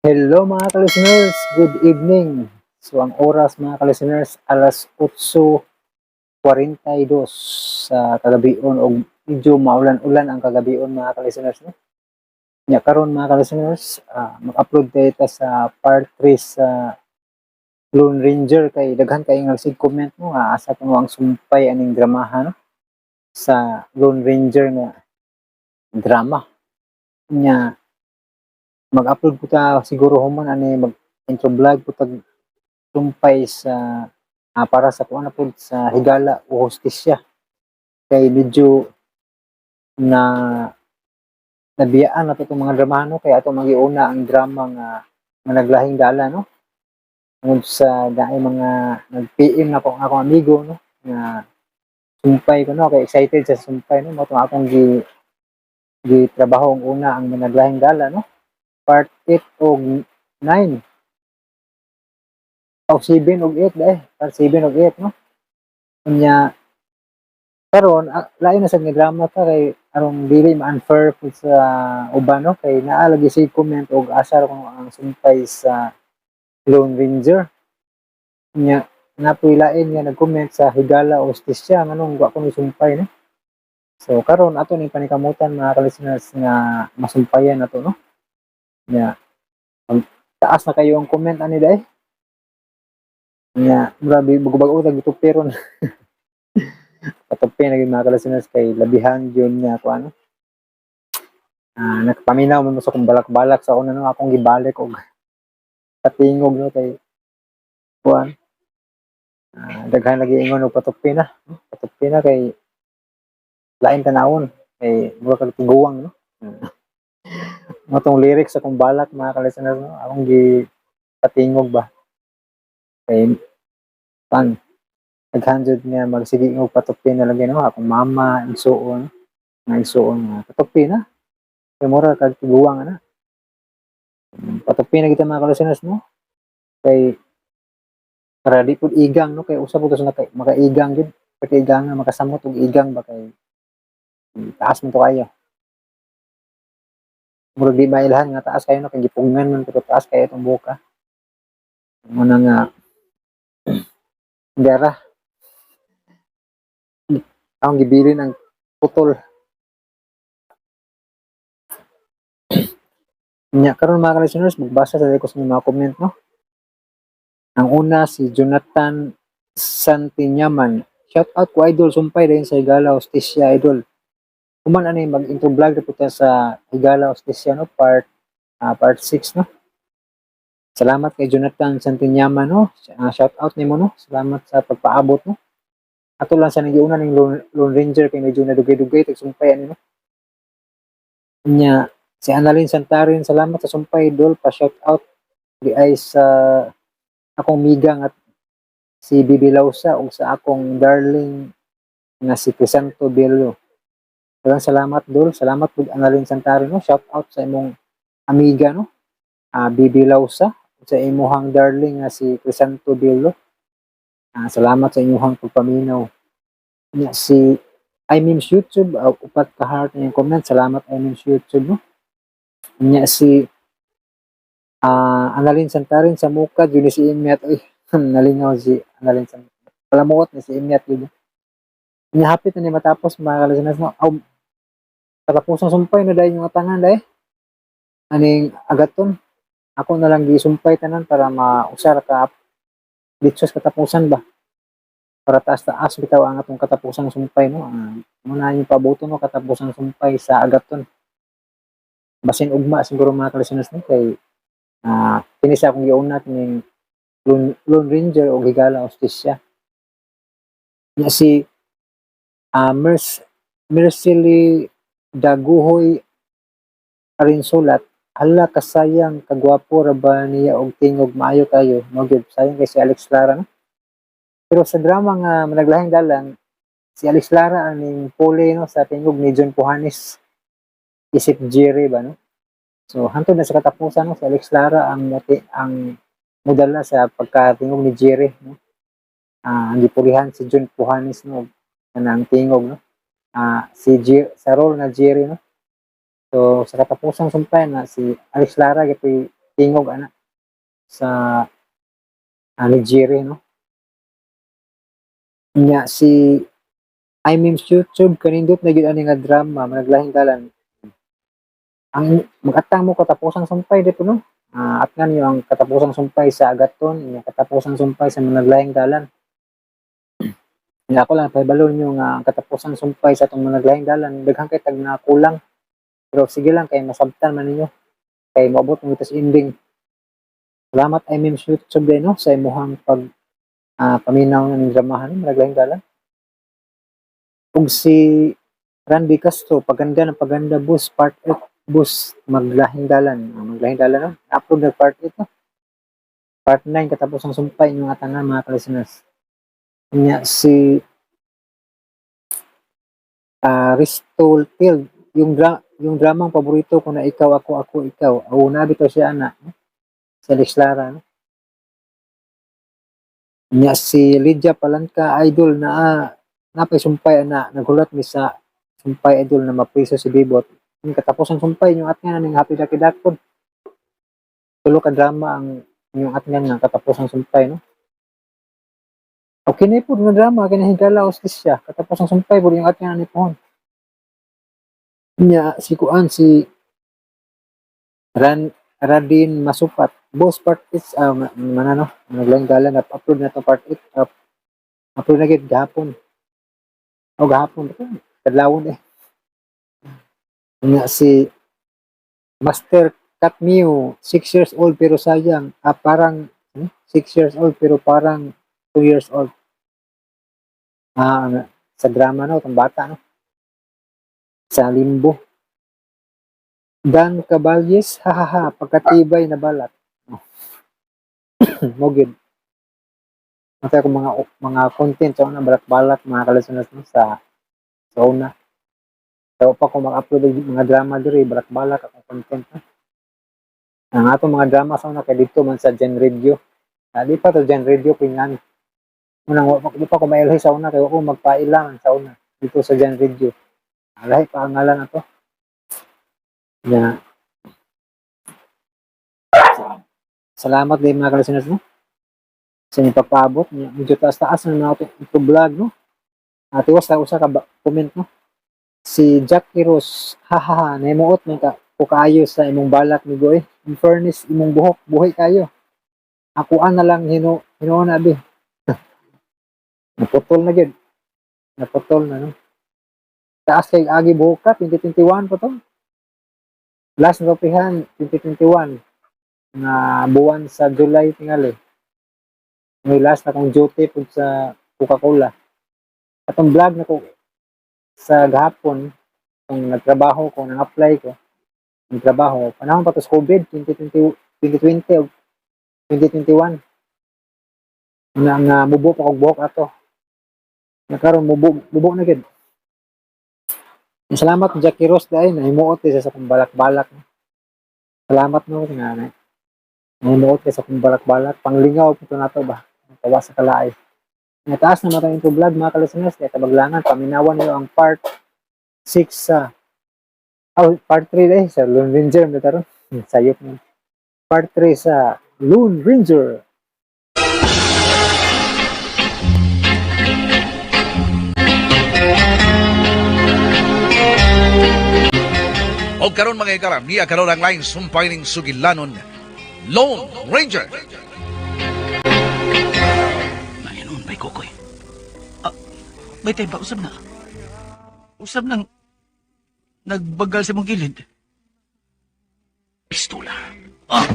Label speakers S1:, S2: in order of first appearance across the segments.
S1: Hello, mga ka-listeners, good evening. So ang oras, mga ka-listeners, alas 8:42 sa kagabion og medyo maulan-ulan ang kagabion, mga ka-listeners, no? Nya karon, mga ka-listeners, mag-upload tayo ta sa part 3 sa Lone Ranger kay daghan kay nga sig comment mo nga asa kuno ang sumpay aning dramaha, no? Sa Lone Ranger nga drama. Nya mag-upload po ta siguro human ani, mag intro vlog po tag sumpay sa para sa kuan na pod, sa Higala o Hustisya kay medyo na nabiyaan na to itong mga drama, no? Kaya ato magiuna ang drama nga Naglahing Dala, no? Tungod sa naay mga nag-PM na ko ang akong amigo, no, nga sumpay ko, no? Kay excited sa sumpay, no? Mao tong akong gi gi trabaho ang una, ang Naglahing Dala, no? Part 8 og 9 o 7 og 8 eh, part 7 og 8, no? Unya karon lain na sad nga drama ta kay aron dili ma-unfair pud sa uban, no? Kay naa lagi say comment og asa ra kuno ang sumpay sa Lone Ranger. Nya napoy lain nga nag-comment sa Higala o Hustisya, nganong wa ko ni sumpay, no? So karon ato ning panikamutan, mga ka-listeners, nga masumpayan nato, no? Nya taas na kayo ang comment ani day. Nya grabe, bag-o tag tuperon. Patupi na gyud, mga ka-listeners, kay labihan gyud niya ako ano. Nakapaminaw man mo sa akong balak-balak sa una, no? Akong gibalik og patingog, no? Kay kuan daghan lagi ingon og patupi na, no? Patupi na kay lain tanawon kay mura kag tiguang, no? Mao tong lyrics sa akong balak, mga ka-listeners, no? Akong gi patingog ba kay pan daghan jud nga magsige og patupi na lagi, no? Akong mama, igsuon nga igsuon nga patupi na kay mura kag tiguang ana. Patupi na kita, mga ka-listeners, no? Kay para di pud igang, no? Kay usa pud to sa makaigang gyud, pati igang nga makasamot og igang ba kay taas man to kayo. Murag di mailhan nga taas kayo, no? Kay gipugngan man pero taas kayo itong buka mo na nga dera ang gibilin ang putol. Nya karon, mga ka-listeners, magbasa sa ko sa inyong mga comment, no? Ang una, si Jonathan Santinyaman. "Shout out ko, idol, sumpay din sa Higala Hustisya, idol." Human ani, mag intro vlog na po tayo sa Higala Hustisya, no? Part 6, no? Salamat kay Jonathan Santinyaman, no? Shout out nimo, no? Salamat sa pagpaabot, no? Ato lang sa nagiuna ning Lone Ranger kay medyo nadugay-dugay tag sumpay ani, no? Nya si Annalyn Santarin, "Salamat sa sumpay, idol, pa shout out di ay sa akong migang at si Bibi Lausa ug sa akong darling nga si Crisanto Bello. Daghang salamat, dol." Salamat pud, Annalyn Santarin, no? Shout out sa imong amiga, no? Bibi Lausa ug sa imuhang darling nga si Crisanto Bello. Salamat sa inyong pagpaminaw. Nya si iMemes YouTube, upat ka heart na yung comment. Salamat, iMemes YouTube, no? Nya si Annalyn Santarin sa muka yun ni si Imyat. Uy, nalingaw si Annalyn Santarin. Palamuot ni si Imyat yun. Nya hapit na ni matapos, mga ka-listeners, no? Aw, katapusang sumpay na dahil yung atangan dahil. Aning agaton. Ako na lang gisumpay tanan para mausar ka ditsos katapusan ba. Para taas-taas bitaw ang atong katapusang sumpay, no? Muna yung pabuto, no? Katapusang sumpay sa agaton. Basin ugma siguro, mga ka-listeners, no? Kay kini sa akong giuna kining Lone Ranger o Higala Hustisya. Nya si Mercily Daguhoy Arinsulat, "Hala kasayang, kagwapo ra ba niya og tingog, maayo kayo." Mo gyud sayang kay si Alex Lara, no? Pero sa drama nga Managlahing Dalan, si Alex Lara aning puli, no, sa tingog ni John Puhanes isip Jerry ba, no? So hantod na sa katapusan, no, si Alex Lara ang muti ang modala sa pagkatingog ni Jerry, no? Ang gipulihan si John Puhanes, no, kanang tingog, no? Si Jer sa role nga Jerry, no? So sa katapusang sumpay na si Alex Lara gyud. Tingog ana sa Nigeria, no? Nya si iMemes YouTube, kanindot na gyud ani nga drama, Managlahing Dalan. Ang magatang mo katapusang sumpay dito, no? At nga niyo ang katapusang sumpay sa Agaton, nya katapusang sumpay sa Managlahing Dalan. Nya ako lang pahibalo niyo nga ang katapusang sumpay sa atong Managlahing Dalan, daghan kay tag nakulang. Pero sige lang kay masabtan man ninyo. Kay moabot mo sa ending. Salamat iMemes YouTube din, no, sa imuhang pag paminaw ng dramahan Managlahing Dalan. Ug si Randy Castro, paganda ng paganda bus part 8 bus Maglahing Dalan. Maglahing Dalan, no? Upload na part 8, no? Part 9 katapos ang sumpay inyong atangan, mga ka-listeners. Nya si Risto Til, yung dramang paborito ko na Ikaw Ako Ako Ikaw. Oh, nabi to siya ana, no? Si Alex Lara, no? Nya si Lydia Palanca, idol na napay sumpay ana, naghulat mi sa sumpay, idol, na mapriso si Bibot. Yung katapos ang sumpay yung atngan ning Happy Daki Dakon. Tulo ka drama ang inyong atngan nga katapos ang sumpay, no? Okay na po nga drama kini Higala Hustisya, katapos ang sumpay pud yung atngan ni pohon. Nya si kuan si Ran Radin Masupat, boss part 8 manano Managlahing Dalan na upload na to part 8, upload na gid gahapon o gahapon kadlawon eh. Nya si Master Katmiu, 6 years old pero sayang, parang 6 years old pero parang 2 years old. Sa drama, no, itong bata, no? Sa Limbo. Dan Caballes, hahaha, pagkatibay na balat. Oh. Mo gyud. Mata ko mga content sa una balak-balak, mga ka-listeners, no, sa una. So pa ko mag-upload og mga drama diri, balak-balak akong content, no. Ang atong mga drama sa una kay dito man sa Gen Radio. Di pa to Gen Radio pingan. Unang wa pa, di pa ko mailhi sa una kay wa ko magpaila man sa una dito sa Gen Radio. Lahi pa ang ngalan ato. Ya. Salamat din, mga ka-listeners, no, sa inyong pagpaabot. Medyo taas-taas na mga ito vlog, no. At iwas sa usa ka comment, no. Si Jackie Rose, hahaha, nahimuot man ka ko kaayo sa imong balak ni Goy. In fairness, imong buhok, buhi kayo. Ako na lang hinuon na bi. Naputol na gyud. Naputol na, no. Taas kay agi buhok ka, 2021 pa to. Last na topihan, 2021 nga buwan sa July tingali. May last na kong duty pud sa Coca-Cola. Atong vlog na ko sa gahapon, kung nagtrabaho ko, nang-apply ko, nagtrabaho, panahon pa to sa COVID, 2020, 2020 o 2021. Una nga mubo pa kog buhok ato. Nakaron mubo, mubo na gid. Salamat Jackie Rose dahil nahimuot kay sa akong balak-balak. Salamat, no, nga na. Nahimuot kay sa akong balak-balak. Panglingaw po to nato ba. Tawa sa kalaay. Nataas na matang intro vlog, mga ka-listeners. Kaya tabaglangan, paminawan niyo ang part 6 sa oh, part 3 eh, sa Lone Ranger na taron. Sayop mo. Part 3 sa Lone Ranger.
S2: O karon, mga higala, niya karon ang laing sumpay ning sugilanon, Lone Ranger.
S3: Mahinoon ba'y Kokoy?
S4: May time pa, usab na. Usab nang nagbagal sa mong gilid.
S3: Pistola.
S4: Ah!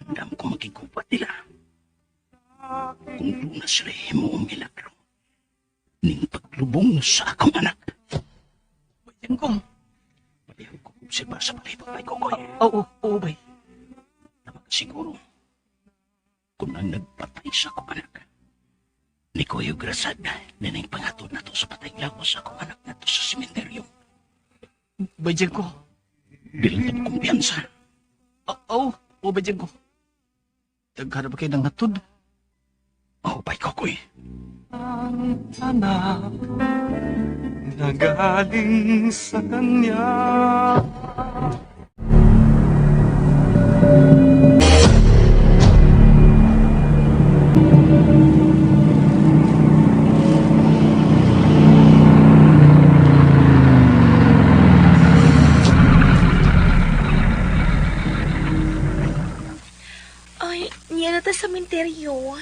S3: Andam ko makigubat nila. Kung doon na sila himuong milagro. Ning paglubong sa akong anak.
S4: Bayan kong.
S3: Palihog ko obserba sa palibot, bay Kokoy.
S4: Oo, oo, bay.
S3: Tama ka siguro. Kung ang nagpatay sa akong anak, ni Kuya Grasad, nining pangatod na to sa patay lawas sa akong anak na to sa sementeryo.
S4: Bayan ko.
S3: Bilang ta kumpiyansa.
S4: Oo, oo, bayan ko. Daghan ba kayo ng hatod?
S3: Oh, bay Kokoy.
S5: Ang anak na galing sa kanya.
S6: sementeryo.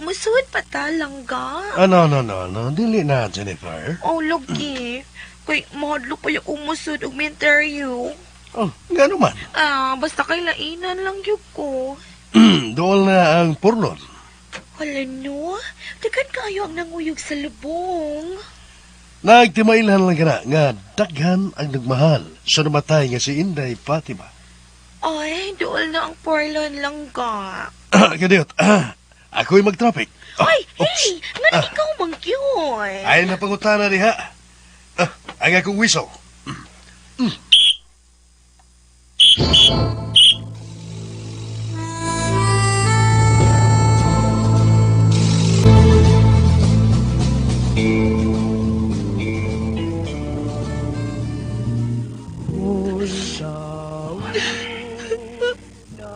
S6: Musud pa ta, langga.
S7: Ah, no, no, no, no. Dili na, Jennifer.
S6: Oh, lagi. Kay mahadlok pa yung umusod og menteryo.
S7: Oh, ngano man.
S6: Ah, basta kay lainan lang yun ko.
S7: Dool na ang porlon.
S6: Hala no, daghan kayo ang nanguyog sa lubong.
S7: Nagtimailhan lang ka na nga daghan ang nagmahal sa namatay nga si Inday Fatima.
S6: Ay, dool na ang porlon langga.
S7: Kadiyot, ako'y mag-traffic. Oh,
S6: Ay,
S7: oops.
S6: hey, nga ikaw mang yun.
S7: Ay, napangutana diha. Ah, ang akong whistle.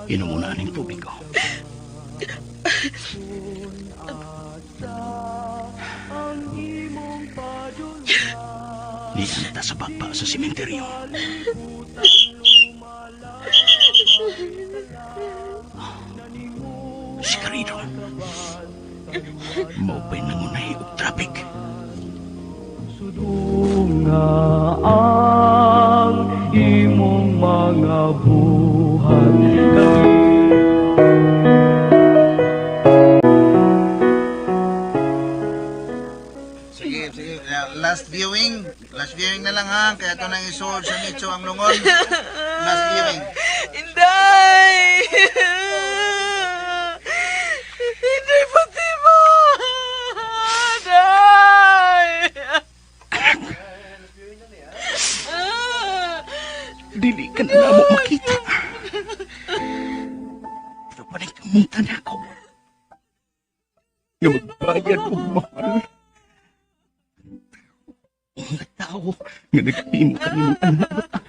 S3: Inom muna aning tubig ko. Nianta sa baba sa sementeryo. Si Carino. Maupay nangunahi og traffic.
S5: Sudunga ang imong mga buhat kami.
S8: Sige, sige. Last viewing. Last viewing na lang ha. Kaya ito nang isuod sa nicho ang lungon. Last viewing.
S6: Inday! Inday Fatima! Inday!
S3: Dili ka na namo makita. Pero paningkamutan ako. Nga magbayad og mahal. Mga tao nga naghimo kanimong anak at anak.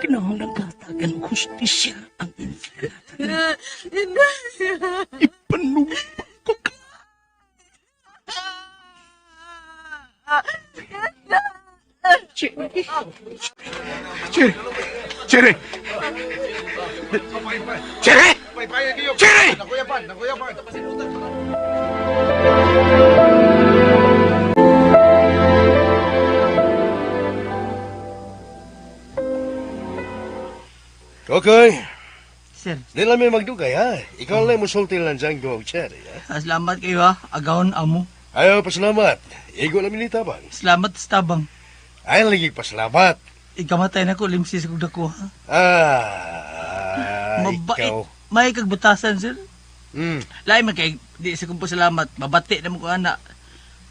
S3: Kinahanglan katagan og hustisya ang inyong Ipanumpa ko ka. Cherry. Cherry. Cherry. Cherry! Cherry!
S8: Nakuyapan, nakuyapan.
S7: Okay.
S4: Sir,
S7: Di lang may magdugay, ha? Ikaw lang musulti lang Django og Cherry, ha?
S4: salamat kayo ha. Agawon amo.
S7: Ayaw, pasalamat. Igo lang tabang.
S4: Salamat sa tabang.
S7: Ay, lagi pasalamat.
S4: Ikamatay na ko, limsis kong dako ha.
S7: Ah,
S4: Mabait.
S7: ikaw.
S4: May kagbutasan, sir.
S7: Mm.
S4: Lain man kay di sa kong pasalamat. Mabati na mo ko anak.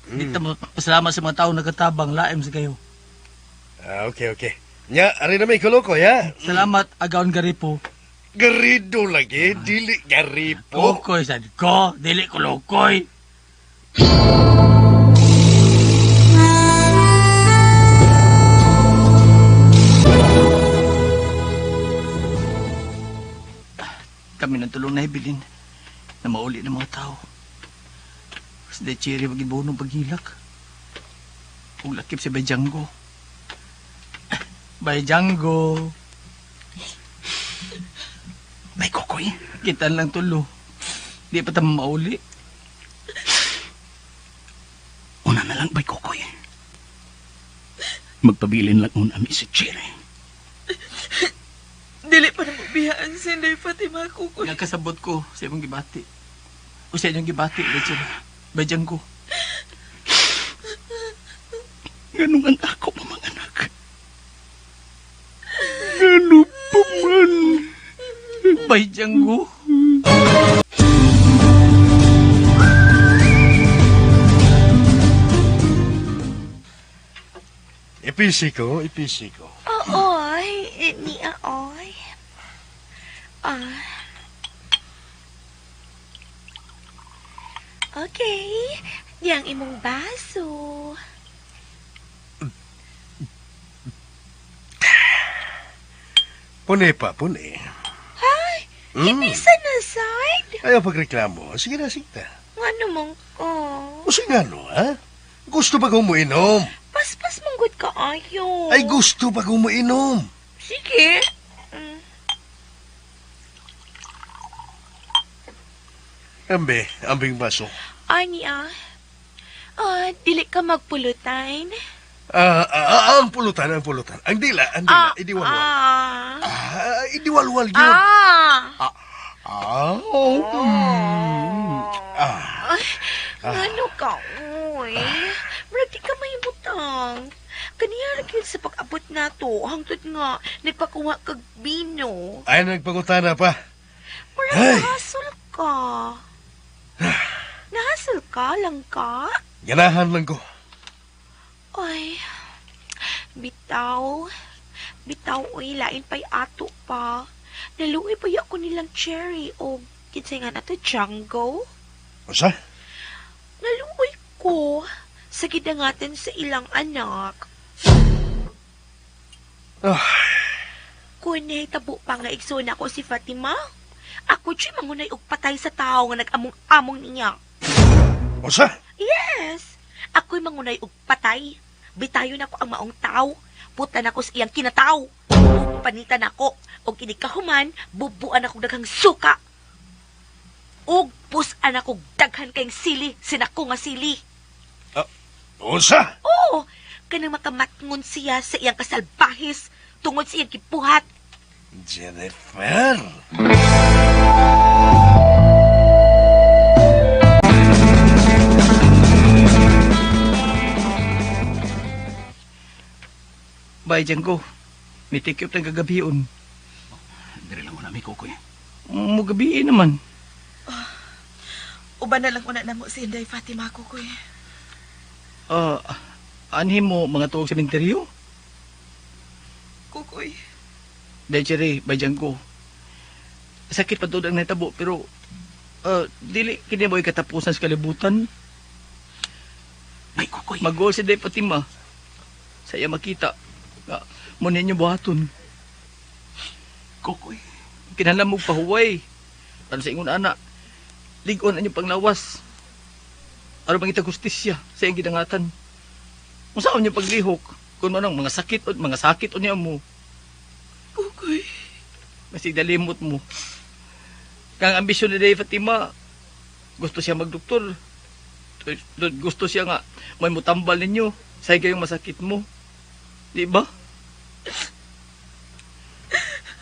S4: Di ta mo pasalamat sa mga tao nagatabang. Laim sa kayo.
S7: Ah, okay, okay. Nya, ari na may kuloko, ya.
S4: Salamat, agawon garipo.
S7: Garido lagi, dili garipo.
S4: Kukoy sad ko, dili ko lokoy. Kami ng tulong na hibilin na mauli ng mga tao. Kasi di chiri magibuno paghilak. Kung lakip si Bay Django. Bay Django.
S3: May kukoy.
S4: Kita lang tulo. Di pa ta mauli.
S3: Una na lang, bay kukoy. Magpabilin lang una mi si Cherry.
S6: Dili pa na magbiyaan si Inday Fatima kukoy.
S4: Nagkasabot ko sa imong gibati. O sa inyong gibati, Rachel. Bay Django.
S3: Ganun ang ako mga anak. Gano pa man.
S4: Bay Django.
S7: Ipisi ko, ipisi ko.
S6: Oo, ay, ni aoy. Ah. Okay, yang imong baso.
S7: Pune pa, pune.
S6: Ay,
S7: Mm.
S6: ibisa na sad.
S7: Ayaw pagreklamo. Sige na, sige na.
S6: Nga naman ko.
S7: O sige nga, no, ha? Gusto ba kong muinom?
S6: Paspas manggod ka ayo.
S7: Ay, gusto ba kong muinom?
S6: Sige. Mm.
S7: Ambe, ambing baso.
S6: Ani ah. Ah, dili ka magpulutan.
S7: Ah, ah, ah, ang pulutan, ang pulutan. Ang dila, idiwalwal.
S6: Ah.
S7: Ah, idiwalwal yun.
S6: Ah.
S7: Ah, oh, Ah,
S6: Ay, ngano ka, uy. Murag di ka mahimutang. Kaniya ra gyud sa pag-abot nato, hangtod nga nagpakuha kag bino.
S7: Ay, nagpangutana pa.
S6: Murag
S7: Ay.
S6: nahasol ka. Nahasol ka lang ka?
S7: Ganahan lang ko.
S6: Ay, bitaw. Bitaw, uy, lain pa'y ato pa. Naluoy pa ako nilang Cherry o kinsay nga nato, Django.
S7: Usa?
S6: Naluoy ko sa gidangatin sa ilang anak.
S7: Ah.
S6: Kung nahitabo pa nga igsoon ako si Fatima, ako siya mangunay og patay sa tao nga nag-among-among niya.
S7: Usa?
S6: Yes! Ako'y mangunay og patay. Bitayon ako ang maong tao. Putan ako sa iyang kinataw. Panitan ako. Og inikahuman, bubuan ako daghang suka. Og pusan ako daghan kayong sili, sinako nga sili.
S7: Usa?
S6: Oo! Kanang makamatngon siya sa iyang kasalbahis tungod sa iyang gibuhat.
S7: Jennifer!
S4: Bye, Django. May take up ng gagabion.
S3: Diri lang mo na, mi Kukoy.
S4: Mugabi naman.
S9: Uban na lang una namo si Inday Fatima Kukoy.
S4: Ah, anhin mo mga tuog sa sementeryo?
S9: Kukoy.
S4: Dahil Cherry, bye, Django. Sakit pa doon ang natabo, pero dili kini mo katapusan sa kalibutan.
S3: Ay, Kukoy.
S4: Mag-goal si Day Fatima. Sa iya makita. Nga, mo ninyo buhaton.
S3: Kukoy.
S4: Kinahanglan mo pahuway. Para sa ingon ana. Ligon ang inyong panglawas. Aron mangita gustisya sa iyang gidangatan. Kung saan niyo paglihok, kung anong mga sakit o niya mo,
S9: Kukoy.
S4: masig dalimot mo. Kang ambisyon ni Day Fatima, gusto siya magdoktor. Gusto siya nga may mutambal ninyo. Say kayong masakit mo. Di ba?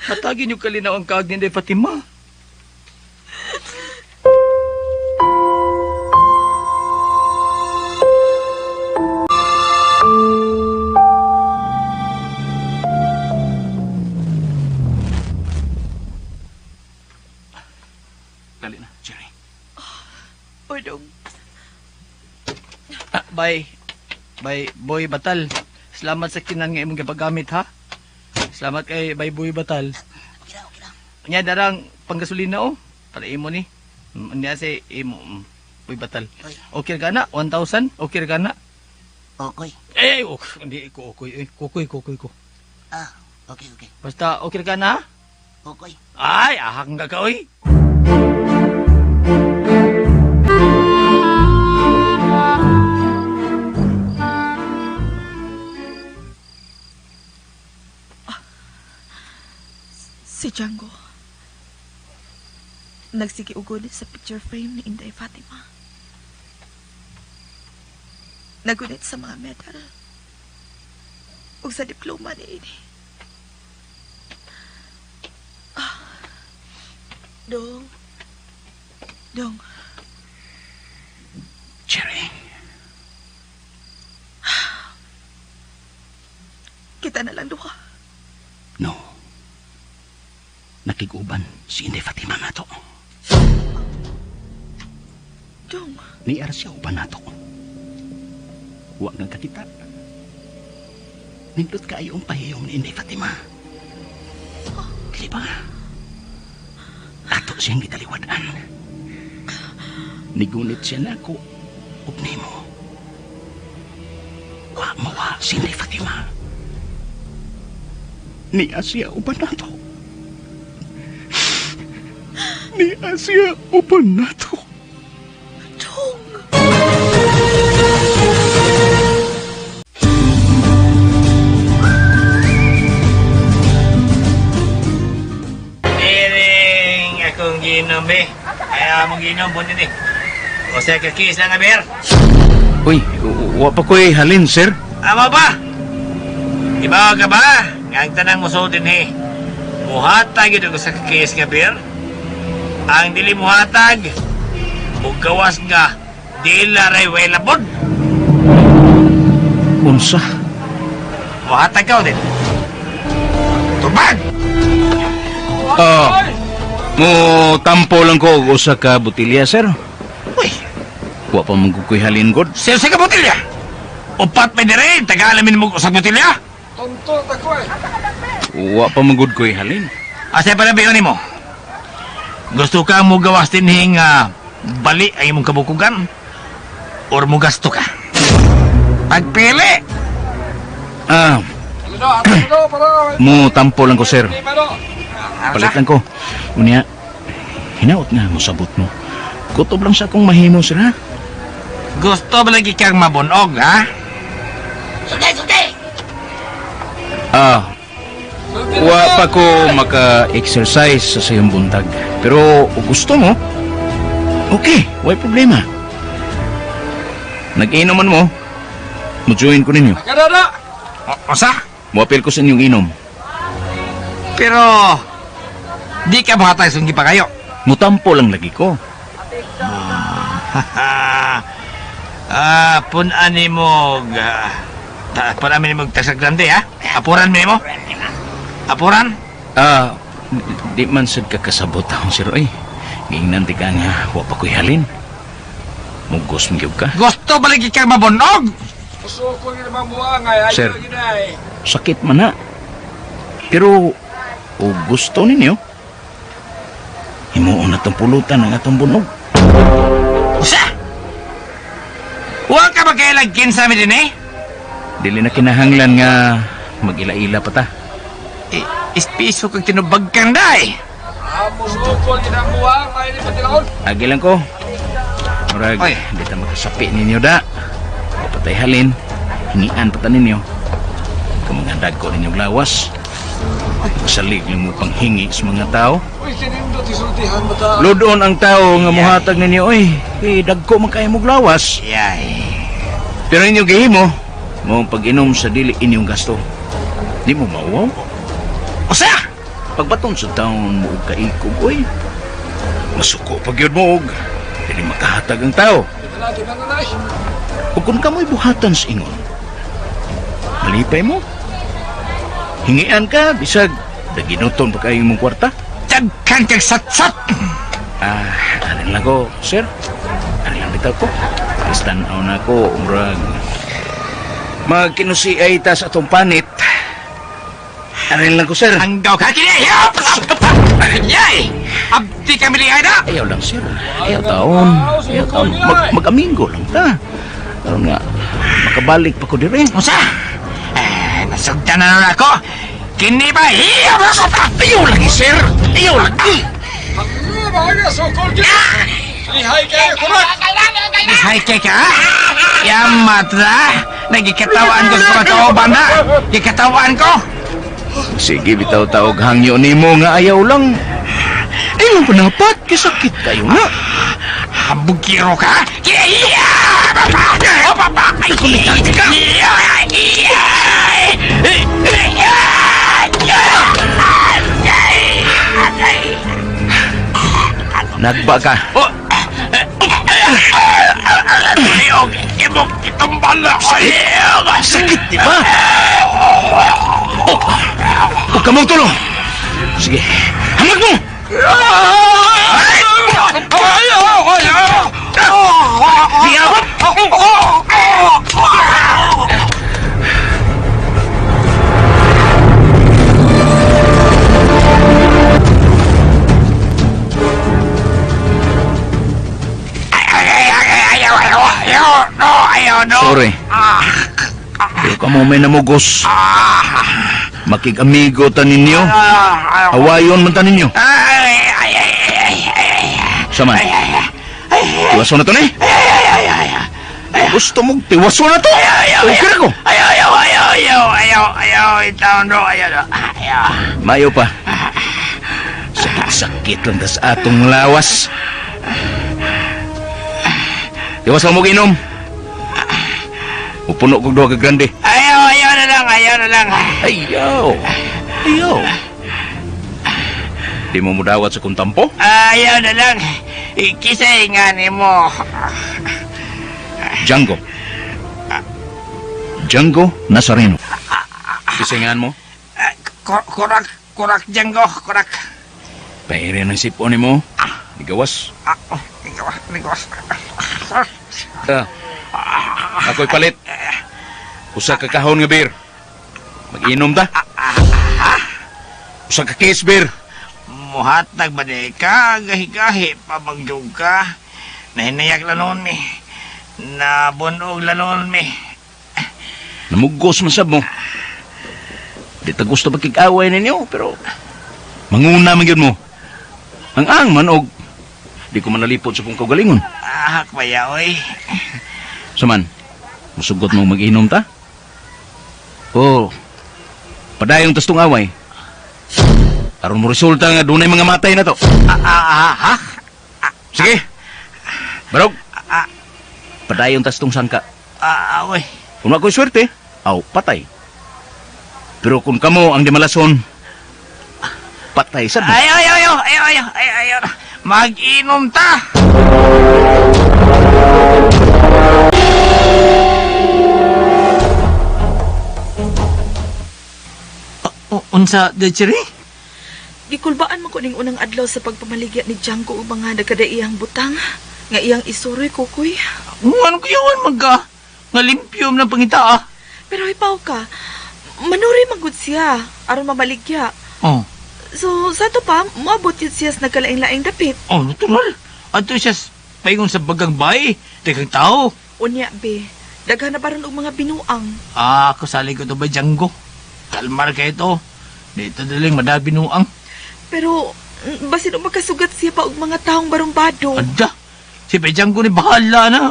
S4: Hatagin yung kalinaw ang kaag ni Day Fatima.
S3: Dali na, Cherry.
S9: Udong.
S4: Ah, bye. Bye, Boy Batal. Salamat sa kinan nga imong gipagamit ha. Salamat kay Bye Boy Batal.
S3: Okay lang, okay lang.
S4: Nya darang panggasolina oh. Para imo ni. Nya si imo Boy Batal.
S3: Oy.
S4: Okay ka na? 1,000? Okay ka na?
S3: Okay.
S4: Eh, oh, hindi ko okay. Eh, kukoy, kukoy ko.
S3: Ah, okay, okay.
S4: Basta okay ka na?
S3: Okay.
S4: Ay, ahang ka ka oy.
S9: Si Django. Nagsige ugod sa picture frame ni Inday Fatima. Nagunit sa mga medal. Ug sa diploma ni ini. Ah. Dong. Dong.
S3: Cherry.
S9: Kita na lang duha.
S3: No. Nakiguban si Inday Fatima nato.
S9: Dong.
S3: Niar siya uban nato. Wa nga kakita. Nindot kaayo ang pahiyom ni Inday Fatima. Dili ba? Ato siyang gitaliwad-an. Nigunit siya nako ug nimo. Wa mawa si Inday Fatima. Niya siya uban nato. Niya siya uban nato.
S9: Dong.
S4: Iring akong ginom eh. Among ginom po din eh. O sa kakis lang, Aber.
S3: Uy, wa pa ko'y halin, sir.
S4: Amo ba? Ibaw ka ba? Nga ang tanang muso din eh. Muhatag yun sa kakis nga beer. Ang dili muhatag, mugawas nga dila ray welabon.
S3: Unsa?
S4: Muhatag ka o din. Tubag!
S3: Oh, mo tampo lang ko og usa ka botelya, sir.
S4: Uy,
S3: Wa pa man ko ko'y halin god.
S4: sir sa ka botelya. Upat may dire, tagalamin mo usag botelya.
S3: Wa pa man gud ko'y halin.
S4: Asa pa na ba mo? Gusto ka mo gawas din nga bali ang imong kabukugan? Or mo gasto ka? Pagpili!
S3: Ah. Mo tampo lang ko, sir. Palit lang ko. Unya, hinaot nga mo sabot mo. Kutob lang sa akong mahimo, sir, ha?
S4: Gusto ba lagi kang mabunog, ha?
S3: Ah, wa pa ko maka-exercise sa sayong buntag. Pero kung gusto mo, okay, way problema. Nag-inom man mo, mo-join ko ninyo.
S4: Osa?
S3: Mo-appeal ko sa inyong inom.
S4: Pero, di ka makatay sunggi pa kayo.
S3: Mutampo lang lagi ko.
S4: Ah, punan ni mo, punan ni mo tagsag grande, ha? Apuran mo? Apuran?
S3: Ah, di man sad ka kasabot akong sir, oy. Giingnan ti ka nga, wa pa ko'y halin. Mugos mo gyud ka.
S4: Gusto ba lagi kang mabunog?
S3: Sir, sakit man na. Pero, o gusto ninyo, himuon na tong pulutan ang atong bunog.
S4: Usa! Huwag ka magkailag kinsa mi din, eh?
S3: Dili na kinahanglan nga mag-ila-ila pa ta.
S4: Eh, ispiso kang tinubag kang day.
S3: Agi lang ko. Murag,
S4: Oy.
S3: di ta makasapi ninyo da. O patay halin, hingian pa ta ninyo. Kamanghandag ko ninyong lawas. Masalig lang mo panghingi sa mga tao. Ludon ang tao nga muhatag ninyo, oy, eh, dagko man kayo mong lawas.
S4: Yay.
S3: Pero inyo gihimo, mo pag-inom sa dili inyong gasto. Di mo mauwaw.
S4: Usa!
S3: Pagbaton sa taon mo og kaikog, oy. Masuko pag yun mo og dili makahatag ang tao. Ug kung kamoy buhatan sa ingon, malipay mo. Hingian ka, bisag daginuton pa kayo imong kwarta.
S4: Dagkan kang satsat!
S3: Ah, arin lang ko, sir. Arin lang bitaw ko. Istan-aw na ko, umrag. Magkinusi ay ta sa atong panit. Arin lang ko, sir.
S4: Hanggaw ka kini! Yay! Abdi kami lihay na!
S3: Ayaw lang, sir. Ayaw taon. Ayaw taon. Mag-aminggo lang ta. Karon nga, makabalik pa ko dire.
S4: Usa! Eh, nasugdan na nun ako! Kini ba?
S3: Ayaw lagi, sir. Ayaw lagi.
S4: Lihay kay ka? Yamat na! Nagikatawaan ko sa mga kauban na! Gikatawaan ko!
S3: Sige, bitaw taog hangyo nimo nga ayaw lang. Ay, lang panapat. Kisakit kayo nga.
S4: Bugkiro ka? Ay, kumitan ka!
S3: Nagba ka.
S4: Ayog, imong itumbal na
S3: Sakit, di ba? Oh, huwag ka mong tulong. Sige, hangag mo! Sorry. Pero ka mo may namugos. Makig-amigo ta ninyo. Awayon man ta ninyo. Saman. Tiwaso na to ni. Gusto mong tiwaso na to. Okay na ko.
S4: Ayaw, ayaw, ayaw, ayaw, ayaw, ayaw, itaw, no, ayaw, no, ayaw.
S3: Mayo pa. Sakit-sakit lang tas atong lawas. Iwas lang mo ginom. Upuno kog duha ka grande.
S4: Ayaw, ayaw na lang, ayaw na lang.
S3: Ayaw. Ayaw. Di mo mudawat sa kong tampo?
S4: Ayaw na lang. Kisay nga ni mo.
S3: Django. Django Nazareno. Kisingan mo?
S4: Kurak, kurak, Django, kurak.
S3: Pairi ng sipon ni mo. Igawas.
S4: Oh, igawas, igawas.
S3: Ah. Ako'y palit. Usa ka kahon nga beer. Mag-inom ta. Usa ka case beer.
S4: Muhatag ba di ka? Gahi-gahi, pabagyog ka. Nahinayak lanon mi. Nabunog lanon mi.
S3: Namugos man sab mo. Di ta gusto makig-away ninyo, pero manguna man gyud mo. Ang ang man og di ko manalipod sa kong kaugalingon.
S4: Ahak ba ya, oy?
S3: Saman, musugot mo mag-inom ta? Oh, padayong tas tong away. Aron mo resulta nga dunay mga matay na to.
S4: Ha?
S3: Sige. Barog. Padayong tas tong sangka.
S4: Oy.
S3: Kung ako'y swerte, aw, patay. Pero kung kamo ang dimalason, patay sad mo.
S4: Ayaw, ayaw, ayaw, ayaw, ayaw, ayaw, ayaw. Mag-inom ta! Unsa, Dechiri?
S9: Gikulbaan man ko ning unang adlaw sa pagpamaligya ni Django og mga nagkadaiyang butang nga iyang isuroy kukoy.
S4: Ano kuyawan man ka? Nga limpyom ng pangita ah.
S9: Pero hipaw ka, manuri man gud siya aron mamaligya.
S4: Oh,
S9: So sa to pa, moabot yun siya sa nagkalaing-laing dapit.
S4: oh, natural. Ato siya paingon sa bagang bay. Tekang tao.
S9: Unya be, daghan na baron og mga binuang.
S4: Ah, ako sali ko to ba Django? Kalmar kayo to. Dito daling madabinuang.
S9: Pero basin og makasugat siya pa og mga taong barumbado.
S4: Ada, si Bay Django ni bahala na.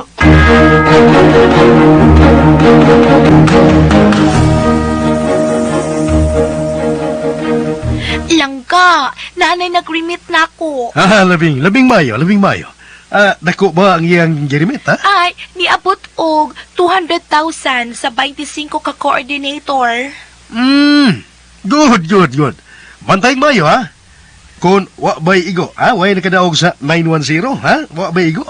S6: Langga, nanay nag-remit na ako.
S7: Ah, labing mayo, labing mayo. Ah, dako ba ang iyang girimit, ha?
S6: Ay, niabot og 200,000 sa 25 ka coordinator.
S7: Good, good, good. Bantay mayo, ha? Kung wa bay igo, ha? Way nakadaog sa 910, ha? Wa bay igo?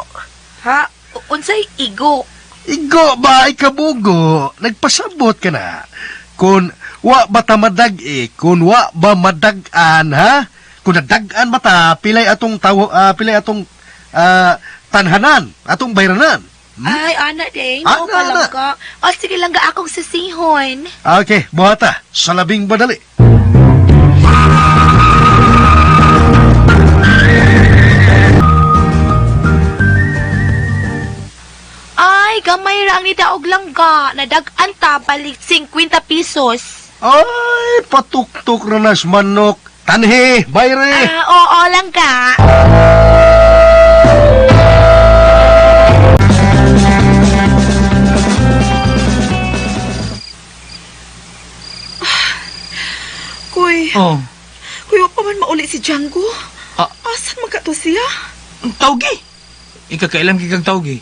S9: Ha?
S6: Unsay igo?
S7: Igo ba ay kabugo? Nagpasabot ka na. Kung wa ba ta madag-i, kung wa ba madag-an, ha? Kung nadag-an ba ta, pilay atong tawo, pilay atong tanhanan, atong bayranan.
S6: Ay, ana day,
S7: Ana,
S6: mao pa
S7: ana.
S6: langga. O sige langga akong sisihon.
S7: Okay, buhata, sa labing badali.
S6: Ay, gamay ra ang nidaog langga. Nadag-an ta balik 50 pesos.
S7: Ay, patuktok na nas manok. Tanhe, bayre.
S6: Ah, oo langga.
S9: Kuy,
S4: Oh,
S9: kuy wa pa man mauli si Django.
S4: Ah.
S9: Asan man ka to siya?
S4: tawgi. Ika kailam kang tawgi.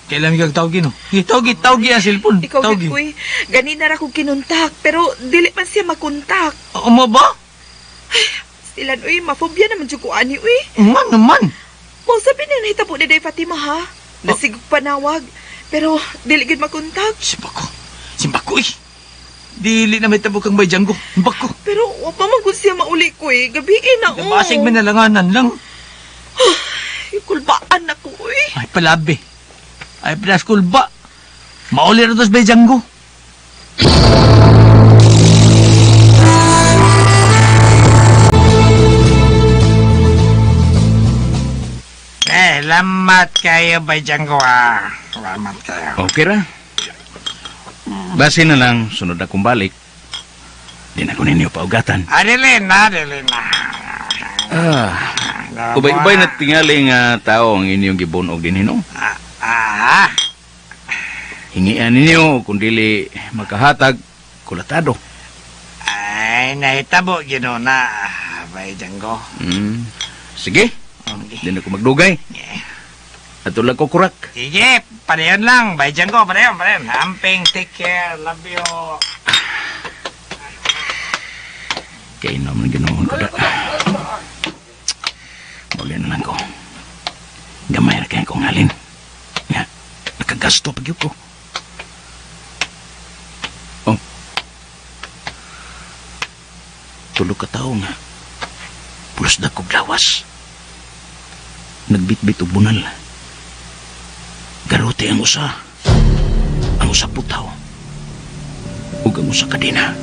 S4: Kailam kang tawgi no. Sige, Tawgi, tawgi ang cellphone.
S9: Ikaw
S4: Tawgi.
S9: gid kuy, ganina ra kog kinontak pero dili man siya makontak.
S4: Oo mo ba?
S9: Silan uy, mafobia naman jud ko ani uy.
S4: Man naman.
S9: Mo sabi na nahitabo ni Day Fatima ha. Nasigog panawag pero dili gid makontak.
S4: Simbako. Simbako eh. Dili na may tabo kang bay Django. Simbako.
S9: Pero wa pa man gud siya mauli kuy. Gabi na oh.
S4: Basig may nalanganan lang.
S9: Kulbaan na ko uy.
S4: Ay palabi. Ay pinaskul ba? Mauli ra tos bay Django. Eh, lamat kayo bay Django ah. Lamat kayo.
S3: Okay ra. Base na lang, sunod akong balik. Di na ko ninyo paugatan.
S4: Adili na, adili na.
S3: Ah, ubay-ubay na tingali nga tao ang inyong gibunog din no?
S4: Ah,
S3: Hingian ninyo kung dili makahatag, kulatado.
S4: ay, nahitabo gino na, bay Django.
S3: Sige,
S4: Okay.
S3: di na ko magdugay. Ato lang ko kurak.
S10: Sige, padayon lang. Bye Django, padayon, padayon. Amping, take care. Love you.
S3: Kay naman ginoon ko da. Muli na lang ko. Gamay na kaya kong halin. Nga, nakagasto pag yun ko. Oh. Tulog ka tao nga. Pulos na kog lawas. Nagbitbit og bunal. Garote ang usa. Ang usa putaw. Ug ang usa kadena.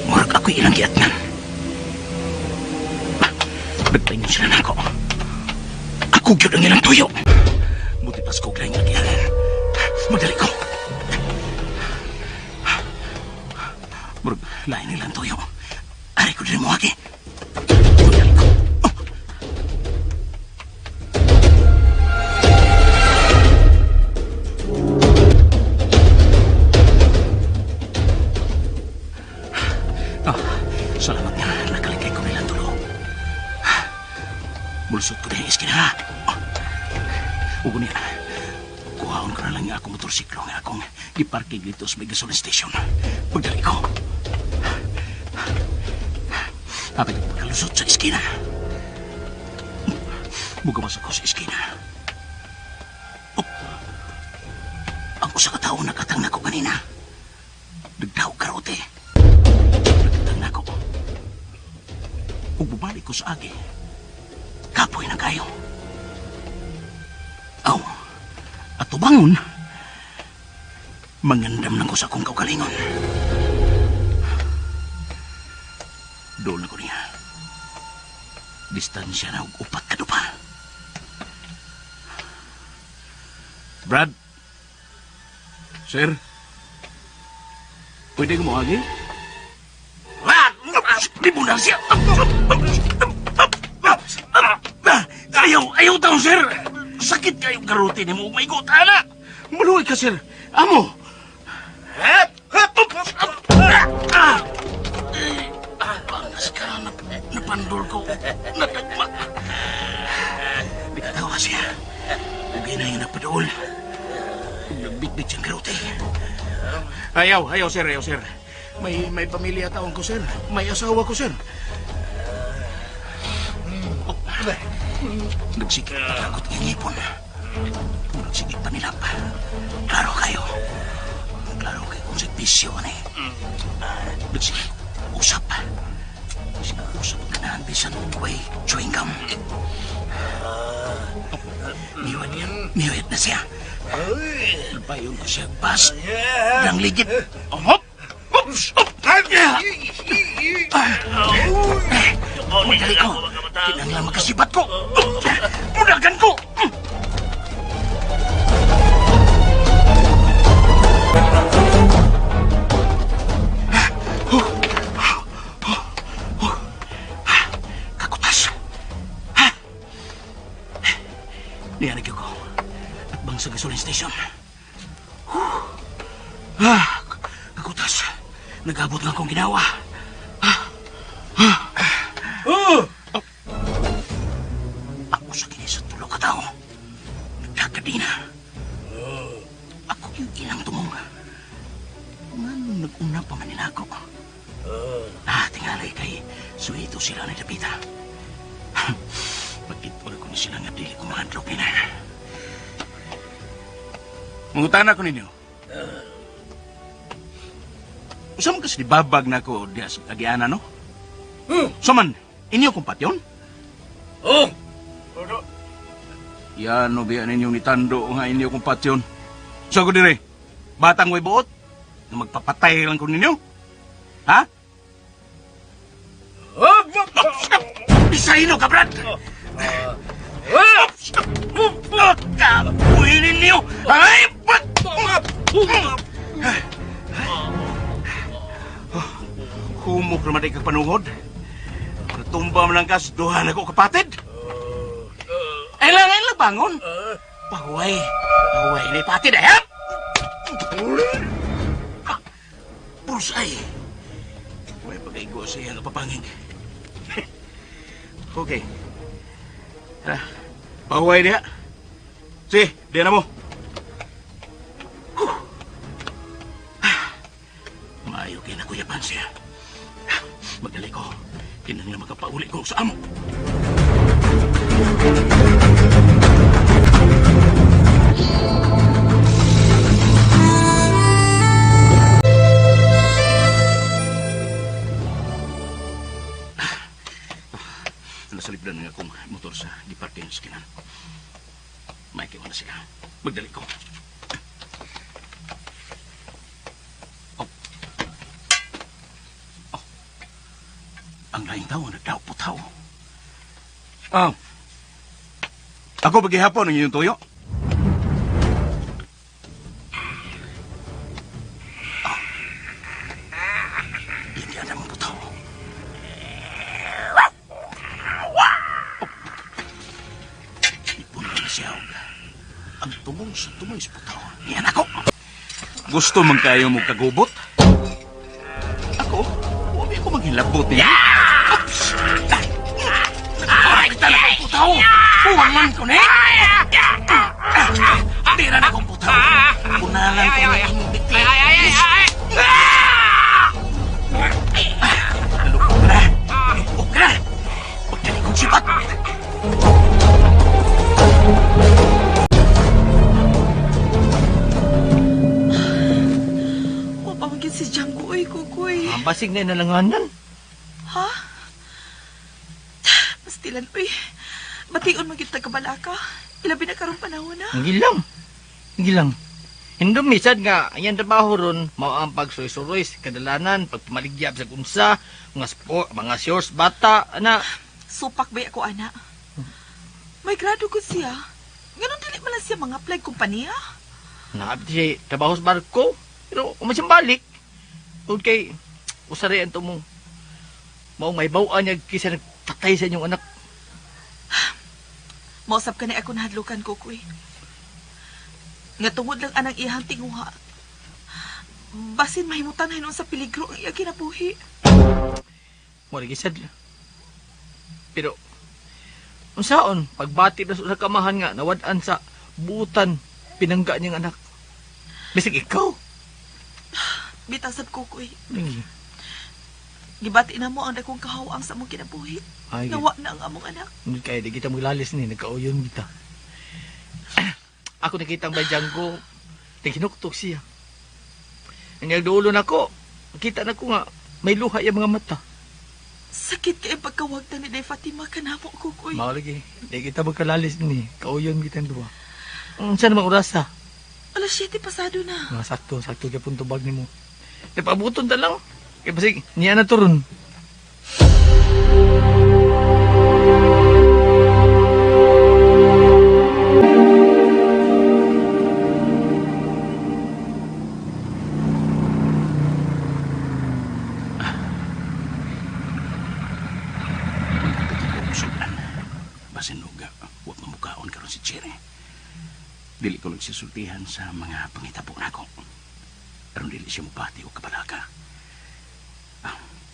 S3: Murag ako'y ilang giatnan. Nagpaingon sila nako. Ako gyud ang ilang tuyo. Buti pas ko lang ang gianan. Madali ko. Murag lain nilang tuyo. Ari ko diri mo agi. Madali ko. Oh. Oh, salamat nga. Nakalikay ko nilang tulo. Bulsot ko na yung iskina, ha? Oh. Ugo niya. Kuhaon ko na lang yung akong motorsiklo nga akong giparking dito sa may gasoline station. Pagdali ko. Apit ko pagkalusot sa iskina. Bugawas ako sa iskina. Oh. Ang usa ka tawo nakatang nako kanina. Nagdaw karote. Nagtang nako. Ug bumalik ko sa agi. Kapoy na kayo. Aw, at tubangon, mangandam lang ko sa akong kaugalingon. Doon na ko niya. Distansya na og upat ka dupa. Brad? Sir? Pwede ko mo agi? Di mo na siya! Ayaw, ayaw taon, sir! Sakit kayo karuti ni mo. May ana! Maluhay ka, sir! Amo! Bangas ka, napandol ko. Natagma. Bitawa siya. Ugay na yung napadool. Nagbitbit siyang karote. Ayaw, ayaw, sir, ayaw, sir. May pamilya taon ko, sir. May asawa ko, sir. Oh. Nagsikip pa takot ng ngipon. Nagsikip pa nilap. Klaro kayo. Klaro kayo kung sa bisyo, ano eh. Nagsikip. Usap. Nagsikip usap ang ganahan bisan way chewing gum. Miwad niya. Miwad na siya. Nagpayon ko siya. Bas. Ang ligid. Hop! Oops! Madali ko. Kinanglan makasibat ko. Mudagan ko. Kakutas. Ha? Niyanig ko. At bang sa gasoline station. Ah, kakutas. Nag-abot nga akong ginawa. Ako sa kini sa tulo ka tao. Nagkakadina. Ako yung ilang tumong. Nganong nag-una pa man nila ako. Ah, tingalay kay suwito sila ni Dapita. Pagkitwala ko ni sila nga dili ko mahadlok nila. Mangutana ko ninyo. Usa man kasi babag na ko diya sa agiana, no? So man, inyo kong patyon?
S10: Oh!
S3: Yan, no, biya ninyo ni Tando nga inyo kong patyon. So ko dire, batang way buot, na magpapatay lang ko ninyo. Ha? Bisayino ka, Brad! Kapuhin ninyo! Ay! Humok naman ay kapanungod. Natumba man lang kas, duha na ko kapatid. Ay lang, ay lang, bangon. Pahuway, pahuway ni patid, eh. Bursay. May pagkaigo sa iyang kapapangig. Okay. Ha, pahuway diha. Sige, diha na mo. Huh. Ah, maayo kay na kuya Pansi. Magdali ko. Kinahanglan nga makapauli ko sa amo. Nasalibdan nga akong motor sa giparking sa kinan. May kiwan na sila. Magdali ko. Oh. Oh. Ang laing tao, nagdaw po tao. Oh. Ako paghihapon ang inyong tuyo. Oh. Hindi alam mo tao. Ipuno na siya. Ang tumong sa tumoy sa putaw. Yan ako. Gusto man kayo mo kagubot? Ako? Huwag ako maghilabot niya. Oops! Ay, talaga ang putaw! Puwangan ko na! Di na akong putaw. Punalan ko na imong bikli. Nalukot na. Huwag na. Pagdali kong sipat.
S9: Wa pa man gyud si Django oy, Kukoy.
S4: Ang basig na inalanganan.
S9: Ha? Pastilan oy. Bation man gyud tagabalaka. Ilabi na karong panahon na.
S4: Ang gilang. Ang gilang. Hindom misad nga, ang trabaho ron, mao ang pagsuroy-suroy, kadalanan, pagpamaligyab sa unsa, mga sport, mga shorts, bata, ana.
S9: Supak bay ako ana. May grado ko siya. Nganon dili man lang siya mga apply kompanya.
S4: Naabit siya trabaho sa barko, pero umasiyang balik. Tungod kay, usaray ang tumong. Mao may bawaan niya kisa nagpatay sa inyong anak.
S9: Mausap ka ni ako nahadlukan ko, kuy. Nga tungod lang anang iyang tinguha. Basin mahimutan hinuon sa peligro ang iyang kinabuhi.
S4: Wala gisad. Pero, unsaon, pagbati na sa kamahan nga, nawad-an sa buutan, pinangga niyang anak. Bisag ikaw.
S9: Bitasab ko, kuy.
S4: Ay,
S9: Gibati na mo ang dakong kahawang sa among kinabuhi.
S4: Ay,
S9: Nawa na ang among anak.
S4: Hindi kaya di kita maglalis ni, nagkauyon kita. Ako nakita ang bay Django, naghinuktok siya. Ang nagdulo na ko, kita na ko nga, may luha yung mga mata.
S9: Sakit kay pagkawagta ni Day Fatima kanamo, Kukoy.
S4: Mao lagi, di kita magkalalis ni, kauyon kita ang duwa. Saan naman orasa?
S9: Alas 7 pasado na.
S4: Mga sakto, sakto kaya pong tubag ni mo. Napabuton ta lang. Kaya basig, niya na turon.
S3: Basin og wa mamukaon karon si Cherry. Dili ko nagsisultihan sa mga pangitabo nako. Aron dili siya mupati o kabalaka.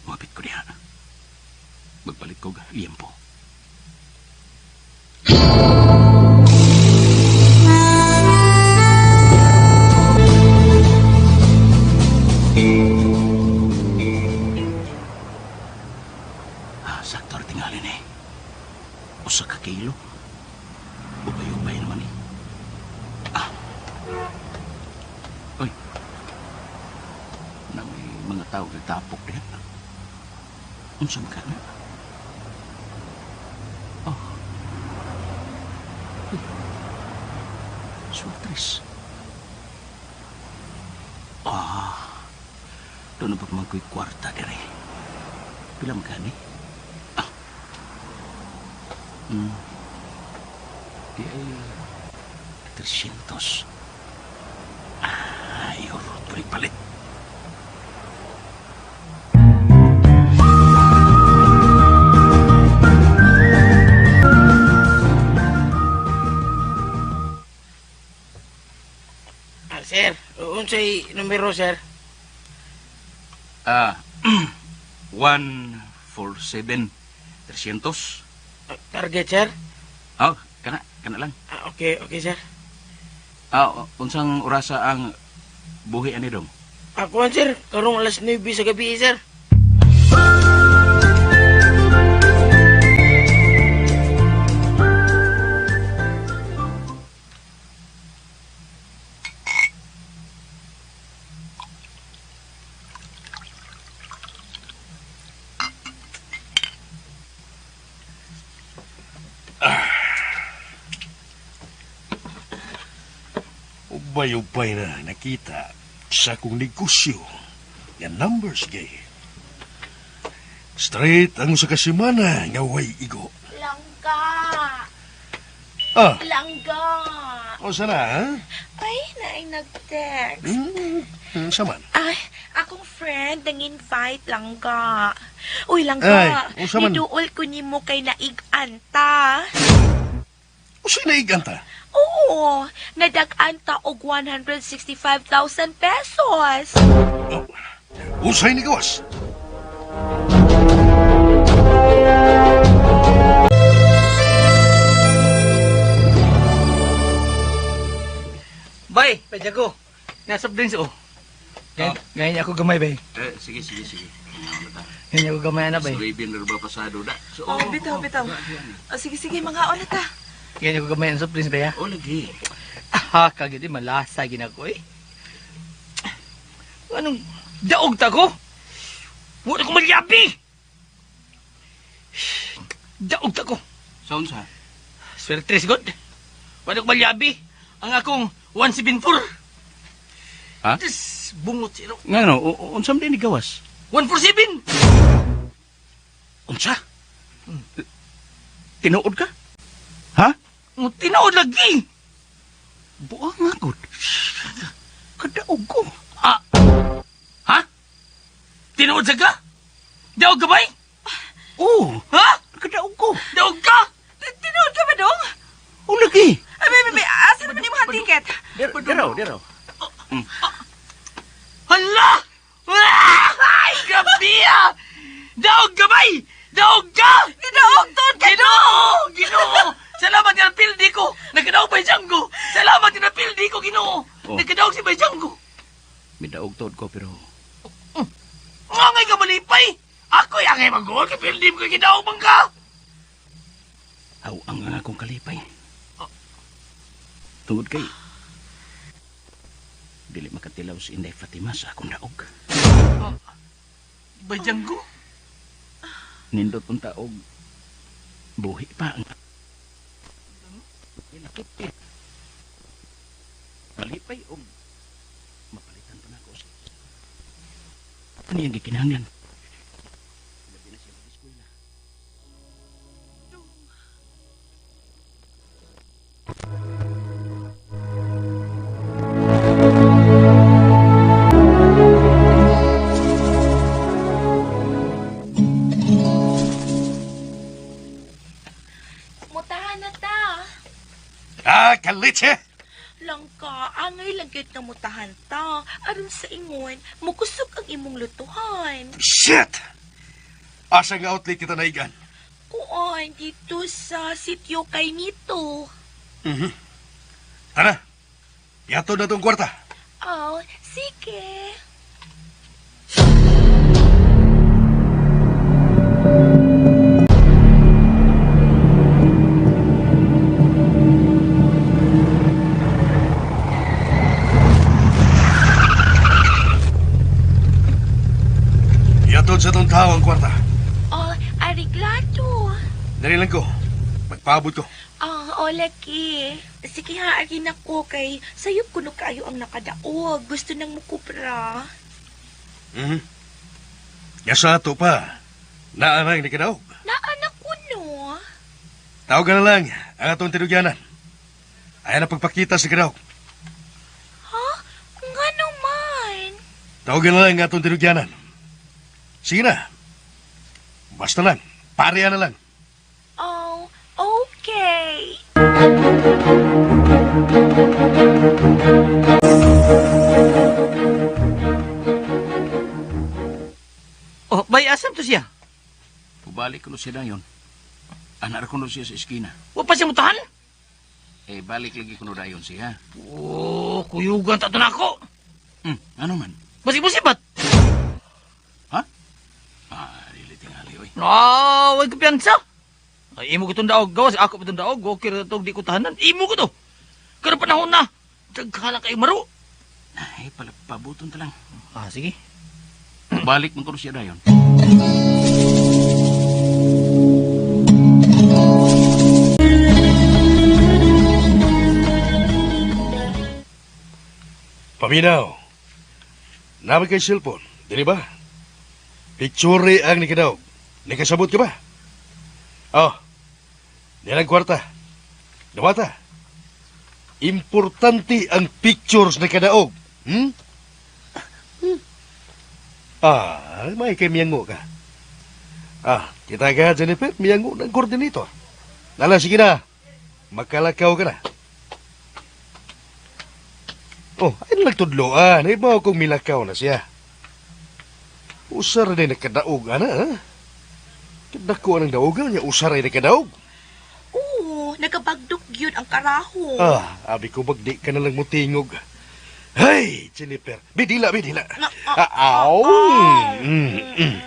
S3: Muhapit ko diha. Magpalit kog liyempo. Sakto ra tingali ni. Usa ka kilo. Ubay-ubay naman eh. Uy. Na may mga tao nagtapok diha. Unsa man ka na? Oh. Uy. Suatris. Doon na pa man ko'y kwarta diri. Pila man ka ni? Di ay 300. Ay, urot ko palit.
S10: Sir, unsay numero, sir?
S3: 147, 300.
S10: Target, sir?
S3: Oh, kana, kana lang.
S10: Ah, okay, okay, sir.
S3: Ah, unsang orasa ang buhi ani dong?
S10: Ako, sir. Karong alas 9 sa gabi, sir.
S7: Ubay-ubay na nakita sa akong negosyo nga numbers gay. Straight ang usa ka semana nga way igo.
S6: Langga!
S7: Ah,
S6: Langga!
S7: o na, ha?
S6: Ay, naay nag-text.
S7: Sa man?
S6: Ay, akong friend nang-invite, Langga. Uy, Langga,
S7: Ay, unsa man?
S6: niduol ko nimo kay naig-anta.
S7: Usay naiganta?
S6: Oo, nadag-anta og 165,000 pesos.
S7: Oh, usay ni gawas.
S4: Bay, Bay Django. Nasa drinks oh. Ganyan, ganyan ako gamay, bay.
S3: Eh, sige, sige, sige.
S4: Ganyan ako gamay na, bay.
S3: Raven na ba pasado da? So,
S9: Oh, bitaw, bitaw. Oh, sige, sige, mga na ta.
S4: Ganyan ako gamay ang soft drinks, bay, ha?
S3: oh, lagi.
S4: Ah, kagid, eh, malasa ginako, eh. Anong daog ta ko? Wala ko malyabi! Daog ta ko.
S3: So, unsa?
S4: Swerte god. Wala ko malyabi. Ang akong 174.
S3: Ha?
S4: Diyos, bungot siro.
S3: Nga no, unsa man din ni gawas?
S4: 147!
S3: Unsa? Tinuod ka? Ha?
S4: Ang Tinuod lagi!
S3: Buang nga gud. Kadaog ko.
S4: Ah! Ha? Tinuod sa ka? Daog ka ba eh?
S3: Oh,
S4: Ha?
S3: kadaog ko.
S4: Daog ka?
S9: Tinuod ka ba, dong?
S3: Oh, lagi.
S9: Ay, may, may, may. Asa naman yung mga ticket?
S3: Diraw, diraw.
S4: Hala! Ay, grabe ah! Daog ka ba eh? Daog ka!
S9: Nidaog doon ka,
S4: Ginoo! Ginoo! Salamat nga napildi ko! Nagkadaog ba Django? Salamat nga napildi ko, Ginoo!
S3: Oh.
S4: Nagkadaog si Bay Django!
S3: Midaog tuod ko pero
S4: Nga ngay ka malipay! Ako'y angay mag-goal kay pildi mo kay gidaog man ka!
S3: aw ang ang akong kalipay. Tungod kay dili makatilaw si Inday Fatima sa akong daog.
S4: Bay Django?
S3: Nindot unta og buhi pa ang malipay og mapalitan pa nako sa ano yung gikinahanglan. Labi na siya mag-eskwela.
S6: Mutahan na ta.
S7: Ah, kalitse!
S6: Langka, angay lang gyud nga mutahan ta. Aron sa ingon, mukusog ang imong lutuhan.
S7: Shit! Asa nga outlet kita naigan?
S6: Kuan, dito sa sityo kay Mito.
S7: Mhm. Tara, yato na tong kwarta.
S6: Oh, sige.
S7: Yato sa tong tao ang kwarta.
S6: Oh, ariglado.
S7: Dali lang ko. Magpaabot ko.
S6: Ah, oh, laki. Sige ha, ari na ko kay sayop kuno kayo ang nakadaog. Gusto nang mukupra.
S7: Mhm. Ya sa ato pa. Naarang ni kadaog.
S6: Naanak ko no.
S7: Tawagan na lang ang atong tinugyanan. Ayan ang pagpakita sa kadaog.
S6: Ha? Nga naman.
S7: Tawagan na lang ang atong tinugyanan. Sige na. Basta lang. Pareha na lang.
S6: Oh, okay.
S4: Oh, bay, asam to siya?
S3: Pubalik ko no siya dayon. Anak ra kuno siya sa eskina.
S4: Wa pa siya mutahan?
S3: Eh, balik lagi kuno dayon siya.
S4: Oh, kuyugan ta to nako.
S3: Ano man?
S4: Basig-basibat.
S3: Ha? Ah, dili tingali oy.
S4: Ah, way kumpiyansa. Ay, imo ko itong daog. Gawas, ako itong daog. Okay ra itong di ko tahanan. Imo ko to. Karon panahon na. Daghala kayo maro.
S3: Ay, pala, pabuton ta lang.
S4: Ah, sige.
S3: Balik man kuno siya dayon.
S7: Paminaw. Nami kay cellphone, dili ba? Picture ang nikadaog. Nikasabot ka ba? Oh. Nilang kwarta. Dawata. Importante ang pictures na kadaog. Hmm? Ah, may kay miyango ka. Ah, kita ka, Jennifer, miyango ng koordinator. Nala, sige na. Makalakaw ka na. Oh, ay nagtudloan. Ay ba kung milakaw na siya. Usar na nakadaog, ana, ha? Kadako ang daogan niya, usar na nakadaog.
S6: Oo, nagabagdok yun ang karaho.
S7: Ah, abi ko bagdi ka na lang mutingog. Hey, Jennifer, bidila, bidila. Ah, aw. Mm, mm.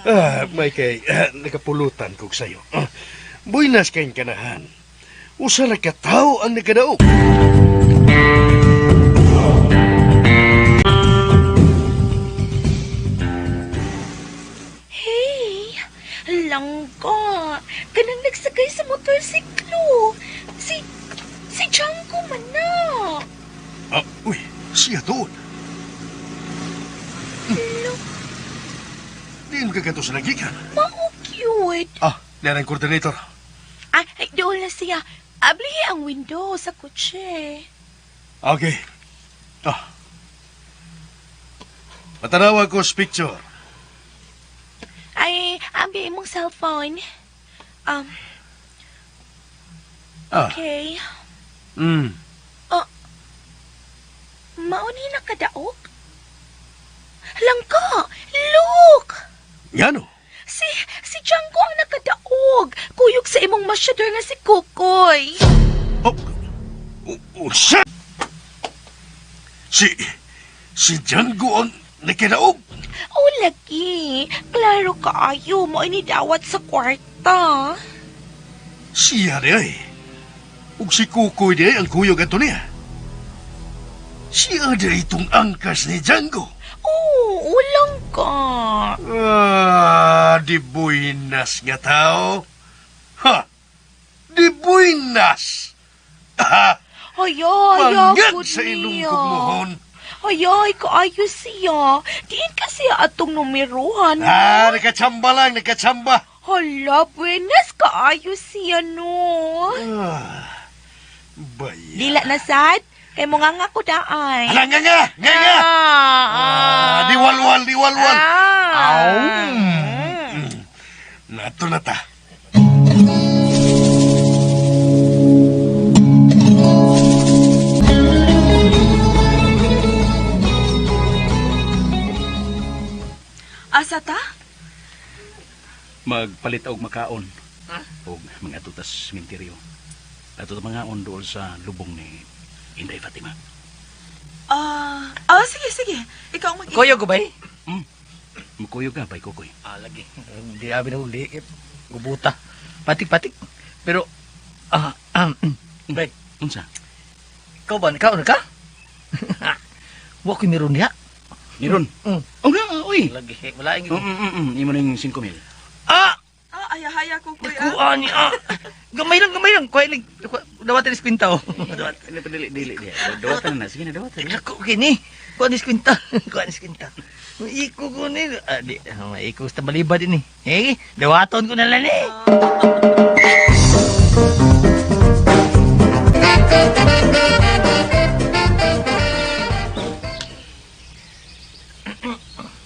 S7: Ah, may kay, nakapulutan kog sayo. Ah, buenas kayong kanahan. Usa na katao ang nakadaog.
S6: Hey, langga. Kanang nagsakay sa motorsiklo. Si Django man na.
S7: Ah, uy, siya doon.
S6: Hello,
S7: Diin ka kanto sa nagikan.
S6: mao cute.
S7: Ah, yan ang coordinator.
S6: Ay, ay, doon na siya. Ablihi ang window sa kotse.
S7: Okay. Ah. Matanawa ko sa picture.
S6: Ay, abi imong cellphone.
S7: Ah.
S6: Okay.
S7: Mm.
S6: Mao ni nakadaog? Langka, look!
S7: Ngano?
S6: Si Django ang nakadaog. Kuyog sa imong masyador nga si Kokoy.
S7: Oh, oh, siya! Si Django ang nakadaog.
S6: Oh, lagi. Klaro kaayo mo ini dawat sa kwarta.
S7: Siya di ay. Ug si Kukoy di ay ang kuyog ato niya. Siya di ay itong angkas ni Django.
S6: Oh, ulang ka.
S7: Ah, di buenas nga tao. Ha! Di buenas! Ah,
S6: Ay, ay,
S7: manggag
S6: ako
S7: sa ilong
S6: niya.
S7: kugmuhon.
S6: Ay, ay, kaayo siya. Diin kasi atong numeruhan.
S7: Ah, nakachamba lang, nakachamba.
S6: Hala, buenas kaayo siya, no.
S7: Ah, baya.
S6: Dila na sad. Kay mo nga nga ko daan.
S7: Ala, nga nga, nga nga. Ah, di walwal, di walwal.
S6: Ah.
S7: Aw. Mm. Nato na ta.
S9: Asa ta?
S3: Magpalit og makaon. Og mga tutas sementeryo. Ato ta mangaon dool sa lubong ni Inday Fatima.
S9: Sige, sige. Ikaw ang mag-
S4: Kuyog ko ba eh?
S3: Mukuyog ka, bay Kukoy.
S4: Ah, lagi. Hindi abi na uli. Gubuta. Patik-patik. Pero, bay,
S3: Unsa?
S4: ikaw ba? Ikaw na ka? Wa ko'y meron niya.
S3: Meron?
S4: Mm.
S3: Oh, nga, uy.
S4: Lagi, wala yung...
S3: Imo ning 5,000.
S4: Ah!
S9: Ah, ayahaya ko, kuya.
S4: Kuha ni ah. Gamay lang, gamay lang. Kuha ilig. Dawatan ni Squinta, oh. Dawatan.
S3: Dili, dili, dili. Dawatan na, sige na, dawatan.
S4: Ako, kini. Kuha ni Squinta. Kuha ni Squinta. Iko ko ni. Ah, di. Iko sa balibad ini. Eh, dawaton ko na lang eh.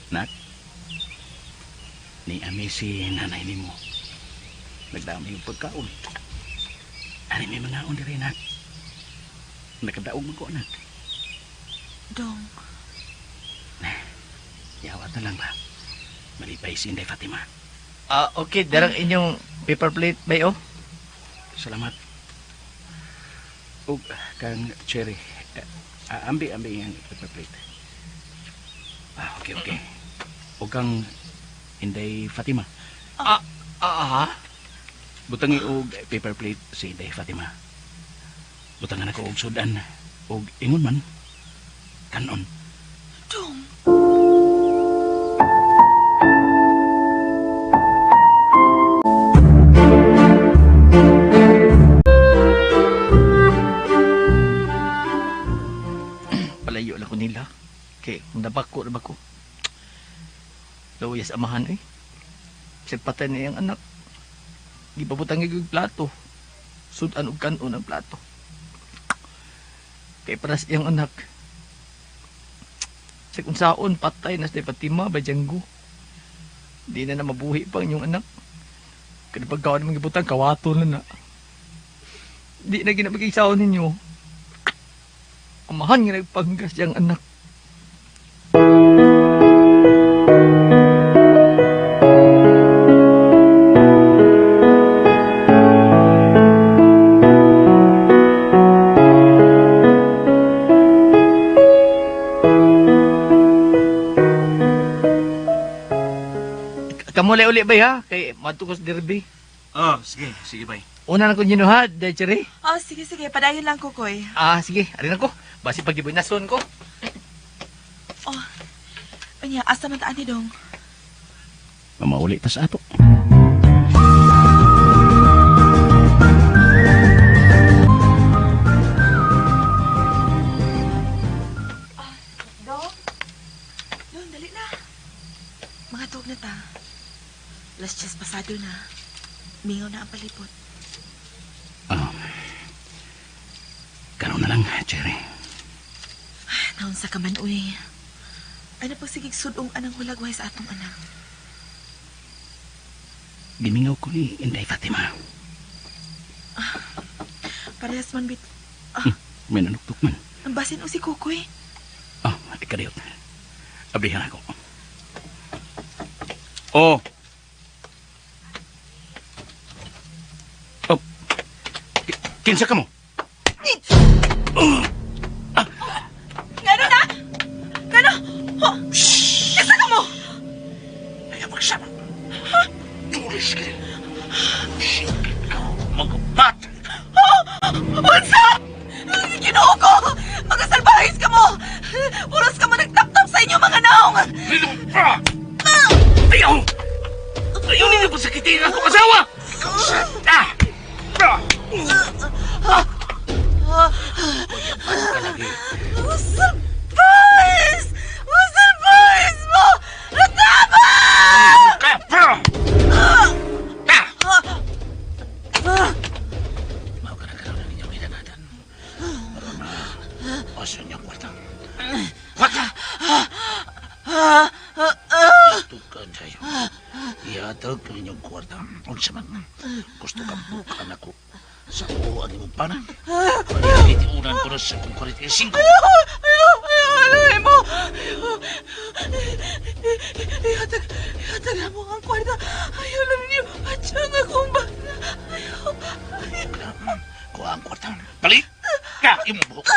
S3: Nak, ni ami si nanay nimo. Nagdami yung pagkaon. Ani may mga on diri, nak. Nakadaog man ko, nak.
S9: Dong.
S3: Yawat na lang ba? Malipay si Inday Fatima.
S4: Ah, okay, darang inyong paper plate bay oh.
S3: Salamat. Ug kang Cherry. Ambi ambi ang paper plate. Ah, okay, okay. Ug kang Inday Fatima.
S4: Ah, ah,
S3: Butangi og paper plate si Inday Fatima. Butangan ako og sudan og ingon man kanon.
S9: Dong.
S4: Palayo lang ko nila. Kay kung nabako na ba ko. Lawayas amahan eh. Sa patay na iyang anak. Gipabutang og plato. Sudan og kanon ang plato. Kay para sa iyang anak. Sa kung saon, patay na sa Fatima ba Django. Di na na mabuhi pa ang inyong anak. Kada pagkaon ng mga gibutang, kawato na na. Di na ginabigay saon ninyo. Amahan nga nagpanggas siyang anak. Kamuli uli ba ha? Kay madto ko sa derby.
S3: Oh, sige, sige bay.
S4: Una na ko nino ha, Dechery.
S9: Oh, sige, sige. Padayon lang, Kukoy.
S4: Ah, sige, arin ako. Basi pag-ibunason ko.
S9: Oh, unya, asa man taan ni Dong?
S3: Mamauli ta sa ato.
S9: Dong? Dong, dali na. Mga tuog na ta. Las 10 pasado na. Mingaw na ang palibot.
S3: Ah. Karon na lang, Cherry.
S9: Naunsa ka man, uy. Ano pag sigig sudong anang hulagway sa atong anak?
S3: Gimingaw ko ni Inday Fatima.
S9: Parehas man bit.
S3: May nanuktok man.
S9: Ang basin o si Kukoy.
S3: Ah, kadiyot. Ablihan ako. Oh. Oh. Kinsa ka mo?
S9: Ngano na? Ngano? Ho! Kinsa ka mo?
S3: Ayaw magsama. Tulis ka. Sikit ka. Magabat.
S9: Unsa? Ginoo ko! Mga salbahis ka mo! Puros ka mo nagtaptap sa inyo mga naong!
S3: Ah! Ayaw! Ayaw ninyo pasakitin ang akong asawa! Ah! Ah!
S9: Salbahis! Salbahis mo! Tama!
S3: Ah! Ah! Mao ka na karon ang inyong hinanatan. Aron na, asa niyang kwarta. Kwarta! Tukan sa'yo. Ihatag ang inyong kwarta. Unsa man, gusto kang bukan ako. Sa oo ang imong pana. Itiunan ko na sa kong 45.
S9: Ayaw! Ayaw! Ayaw mo! Ihatag! Ihatag na mo ang kwarta! Ayaw lang ninyo! Atyang akong bana! Ayaw! Ayaw!
S3: Kuha ang kwarta. Balik! Ka! Imong buhok.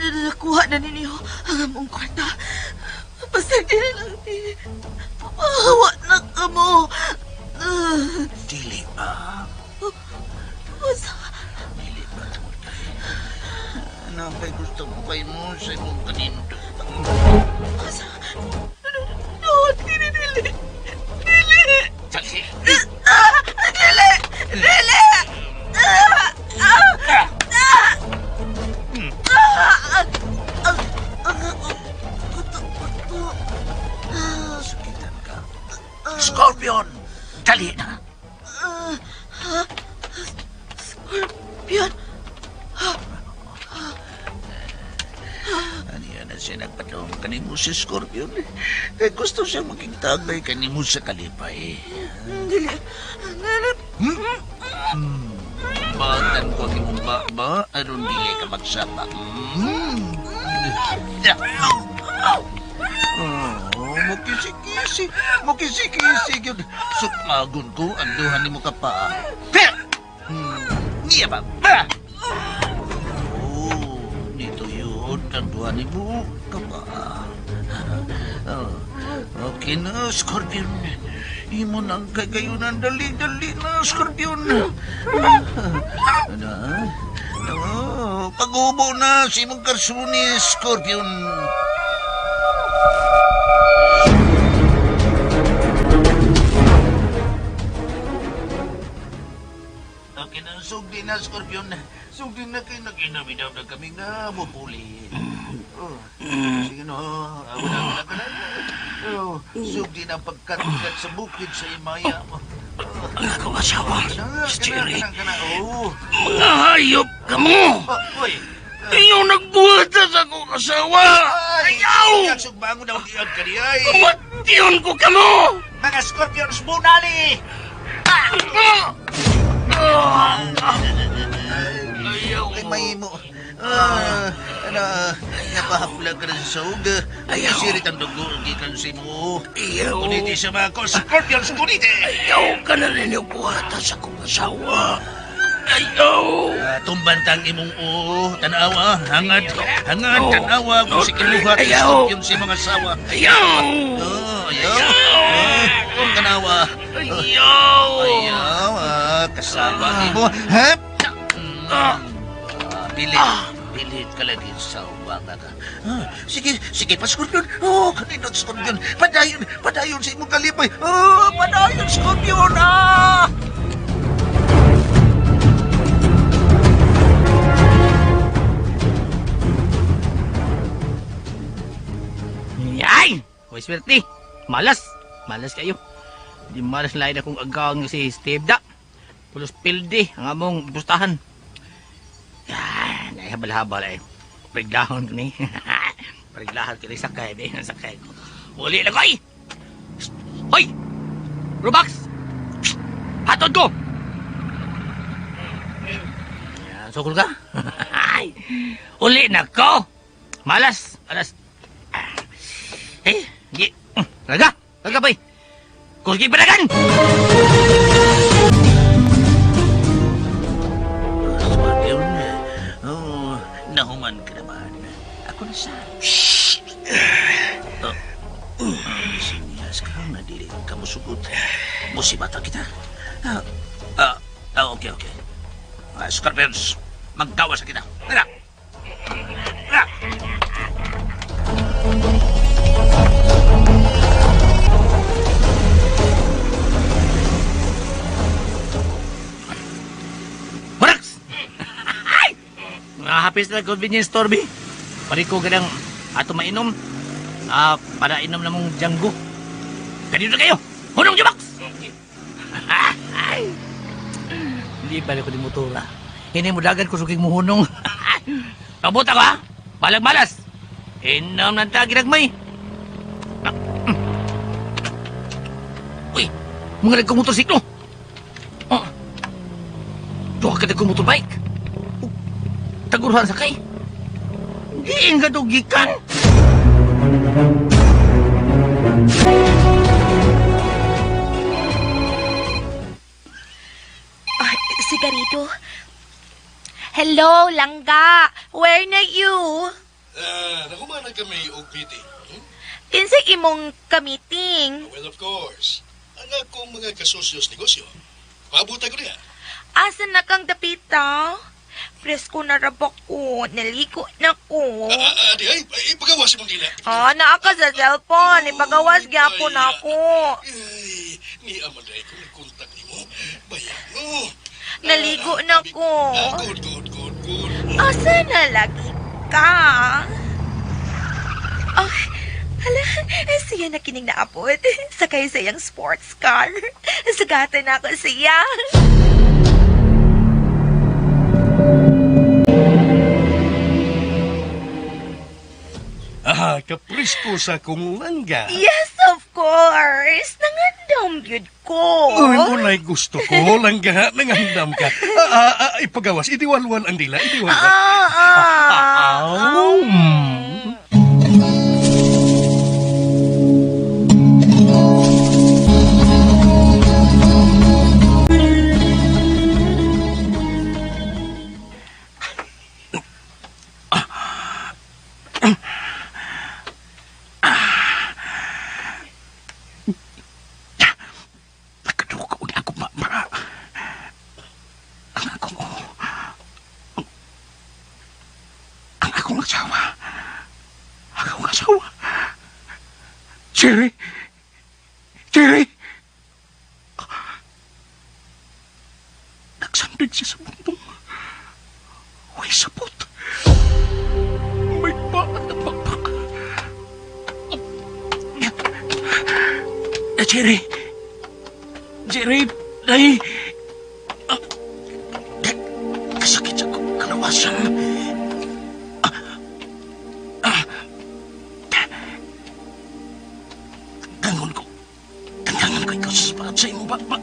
S9: Nakuha na ninyo ang among kwarta. Basta di na lang ni. Pahawa na ka mo.
S3: Dili ba?
S9: Basta,
S3: Dili ba tungod kay? Ano kay gusto mo kay mo sa imong kaninto?
S9: basta. No, dili, dili. Dili.
S3: Saksi!
S9: Ah, Dili! Dili! Ah! Ah! Ah! Ah! Ah! Kuto, kuto.
S3: Sakitan ka. Scorpion! Dali na!
S9: Scorpion!
S3: Ano yan na si siya nagpatong kanimo si Scorpion. Kay gusto siya maging tagay kanimo sa kalipay.
S9: Dili. Dili.
S3: Batan ko ang imong baba, aron dili ka magsapa. Oh, mukisi-kisi, mukisi-kisi gyud. Sukmagon ko ang duha nimo ka paa. Niya ba? Ba! Oh, nito yun ang duha nimo ka paa. Oh, okay na, Scorpion. Imo nang kagayunan. Dali, dali na, Scorpion. Ano? Oh, pag-ubo na si imong karsuni, Scorpion. Okay na, sugdi na, Scorpion. Sugdi na kayo, nag-inam-inam na kaming namupuli. Oh, sige na, ako na, ako na, ako na. Oh, sugdi na ang pagkatkat sa bukid sa Imaya.
S4: Ang akong asawa,
S3: Kana,
S4: si
S3: kana,
S4: Cherry.
S3: kana, kana. Oh.
S4: Mga hayop ka mo!
S3: Oh, uy.
S4: Ayaw nagbuhat sa akong asawa! Ayaw!
S3: Ay, sugbangon na uliad ka niya, ay.
S4: Mation ko ka mo!
S3: Mga Scorpions, bunali!
S4: Ayaw!
S3: Ay, may mo. Ah, ano, napahapla ka na sa saug.
S4: Ayaw.
S3: Sirit ang dugo, gikan sa imo.
S4: Ayaw!
S3: Kuniti sa mga ko, Scorpions, kuniti!
S4: Ayaw ka na rin yung buhata sa akong asawa! Ayaw!
S3: Ah, tumbantang imong oo, tanawa, hangad, hangad,
S4: Oh.
S3: tanawa, kung si kinuhat,
S4: Ayaw.
S3: Scorpion sa mga asawa.
S4: Ayaw!
S3: Oh, ayaw. Ah, kung tanawa.
S4: Ayaw!
S3: Ayaw, ah, kasama nimo. Hep!
S4: Ah.
S3: Ah, pilit, pilit ka lagi sa uwaga ka. Ah, sige, sige pa, Scorpion. Oh, kanindot, Scorpion. Padayon, padayon sa imong kalipay. Oh, padayon, Scorpion. Ah!
S4: Ay! Hoy, swerte! Malas! Malas kayo. Di malas lain akong agaw nga si Steve da. Pulos pildi ang among bustahan. Yan, ay habal-habal ay. Priglahon ko ni. Priglahon ko ni sakay di. Ang sakay ko. Uli na ko ay! Shh! Hoy! Rubax! Shh! Hatod ko! Yan, sukol ka? Ay! Uli na ko! Malas! Malas! Eh, di. Raga! Raga, bay! Kurgi panagan!
S3: Scorpion, oh, nahuman ka naman. Ako na sa... Shh! Oh, sinyas ka na dili ka musugot. Musibata kita. Ah, ah, ah, okay, okay. Ah, Scorpions, maggawa sa kita. Tara! Tara!
S4: Borax! Ay! Mga happy sa convenience store, bi. Pari ko ganang ato mainom. Ah, para inom na mong Django. Kanino na kayo? Hunong Jubox! Ay! Hindi pala ko di motora. Hindi mo dagan ko suging muhunong. Pabot ako ha! Balag-balas! Inom ng tagiragmay. Uy! Mga nagkong motorsiklo! Oh. Duha ka nagkong motorbike! Tagurhan sa kay! Diin ka to gikan!
S6: Ay, sigarito. Hello, Langga. Where na you?
S7: Ah, nakumanan kami og meeting.
S6: Kinsay imong ka-meeting?
S7: Well, of course. Ang akong mga kasosyos negosyo. Pabuta ko niya.
S6: Asa na kang dapita? Presko na rabak ko. Naliko na ko.
S7: Ah, ah, di ay, ipagawas mong dila.
S6: Ah, naa ka sa cellphone. Ipagawas gyapon ako.
S7: Ay, ni aman day ko nagkontak nimo. Bayan mo.
S6: Naligo na ko.
S7: Ah, good, good, good, good.
S6: Asa na lagi ka? Ah, hala, siya na kining naapot. Sakay sa iyang sports car. Sugatan na ako siya.
S7: Ah, kaprisko sa kong langga.
S6: Yes, of course. Nangandam gyud ko.
S7: Uy, munay gusto ko, langga, nangandam ka. Ipagawas, idiwalwal ang dila, idiwalwal.
S6: Ah, ah.
S7: Aw, mm.
S3: Nakadugo og ako mama. Ang akong ang akong asawa. Ang akong asawa. Jerry! Jerry! Nagsandig siya sa bumbong. Way sapot. May paat na pakpak. Eh, Jerry! Jerry! Day! Kasakit sa kalawasan. Kangon ko. Kangangan ko ikaw sa sapat sa imong bakbak.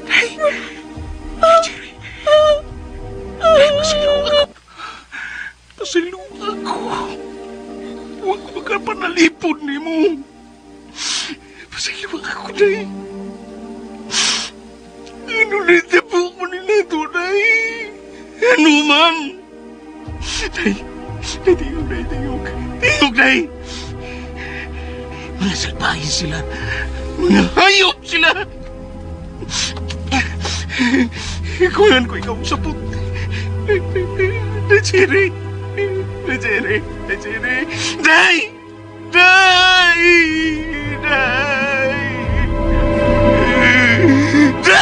S3: Day! Day, Jerry! Day, pasilo ako. Pasilo ako. Huwag ko makapanalipod ni mo. Pasilo ako, Day. Ano na po ko nila ito, Day? Ano man? Day, Day, tingog, Day, tingog. Tingog, Day! Mga salbahe sila. Mga hayop sila. Kunan ko ikaw sa put. Day, Day, Day, Day, Jerry. Day, Jerry. Day, Jerry. Day! Day! Day! Day!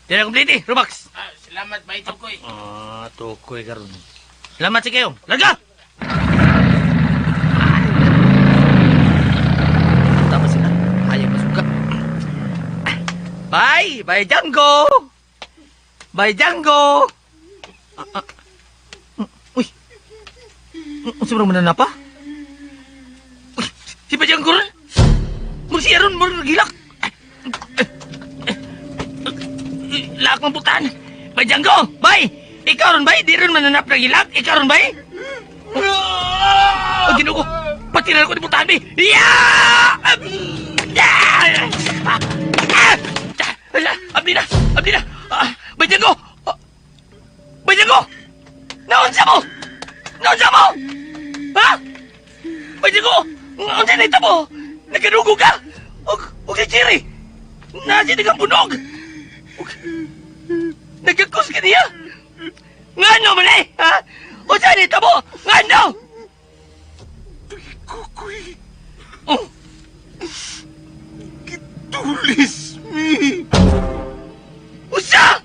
S4: Dira kumplete, Rubax.
S10: Ah, salamat, bay Tukoy.
S4: Ah, tukoy karon. Salamat sa kayo. Larga! Tama sila. Ayaw masuka. Bye! Bye, Django! Bye, Django! Ah, ah. Uy! Unsa man na pa? Uy, si ba Django ron? Magsiya ron, murag nagilak. Laak mong putan. Bye, Django! Bye! Ikaw ron, bay? Di ron mananap ng hilak? Ikaw ron, bay? Oh, Ginoo ko! Pati na ako ni putan, bay! Ya! Ya! Abdi na! Abdi na! Bay, Django! Bay, Django! Naunsa mo! Naunsa mo! Ha? Bay, Django! Unsa na ito mo? Nagkadugo ka! Og si Cherry! Nasa kang bunog! Nagkakos ka niya! Ngano man eh! Ha? Unsa na ito mo? Ngano?
S7: Kukoy,
S4: Oh,
S7: gitulis mi.
S4: Unsa?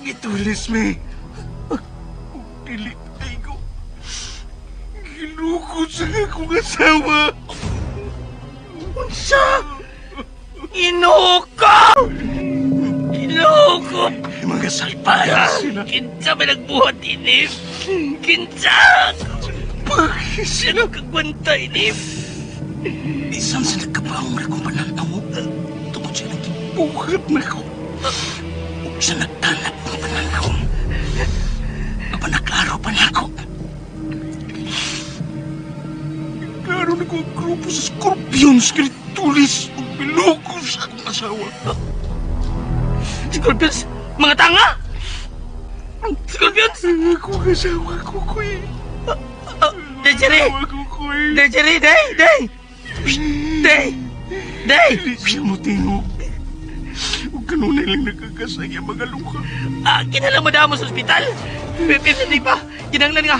S7: Gitulis mi. Dili ay ko. Gilukod sa akong asawa.
S4: Unsa? Ginoo ko! Ginoo ko!
S3: Mga salbahe sila.
S4: Kinsa may nagbuhat ini? Kinsa?
S7: Bakit sila?
S4: Sino kagwanta ini?
S3: Bisan sa nagkabaong na kong pananaw, tungod sa nagbuhat na ko. Ug sa nagtanap ng pananaw, naklaro pa na ako.
S7: Klaro na ko ang grupo sa Scorpions kaya tulis ug biloko sa akong asawa.
S4: Scorpions? Mga tanga! Scorpions?
S7: Akong asawa, Kukoy.
S4: Day, Jerry!
S7: Asawa, Kukoy.
S4: Day, Jerry! Day! Day! Day! Day!
S7: Dili siya mo tingog. Ug kanunay lang nagkagasay ang mga luha.
S4: Ah, kinala madamo sa ospital. Pwede pa. Kinanglan nga.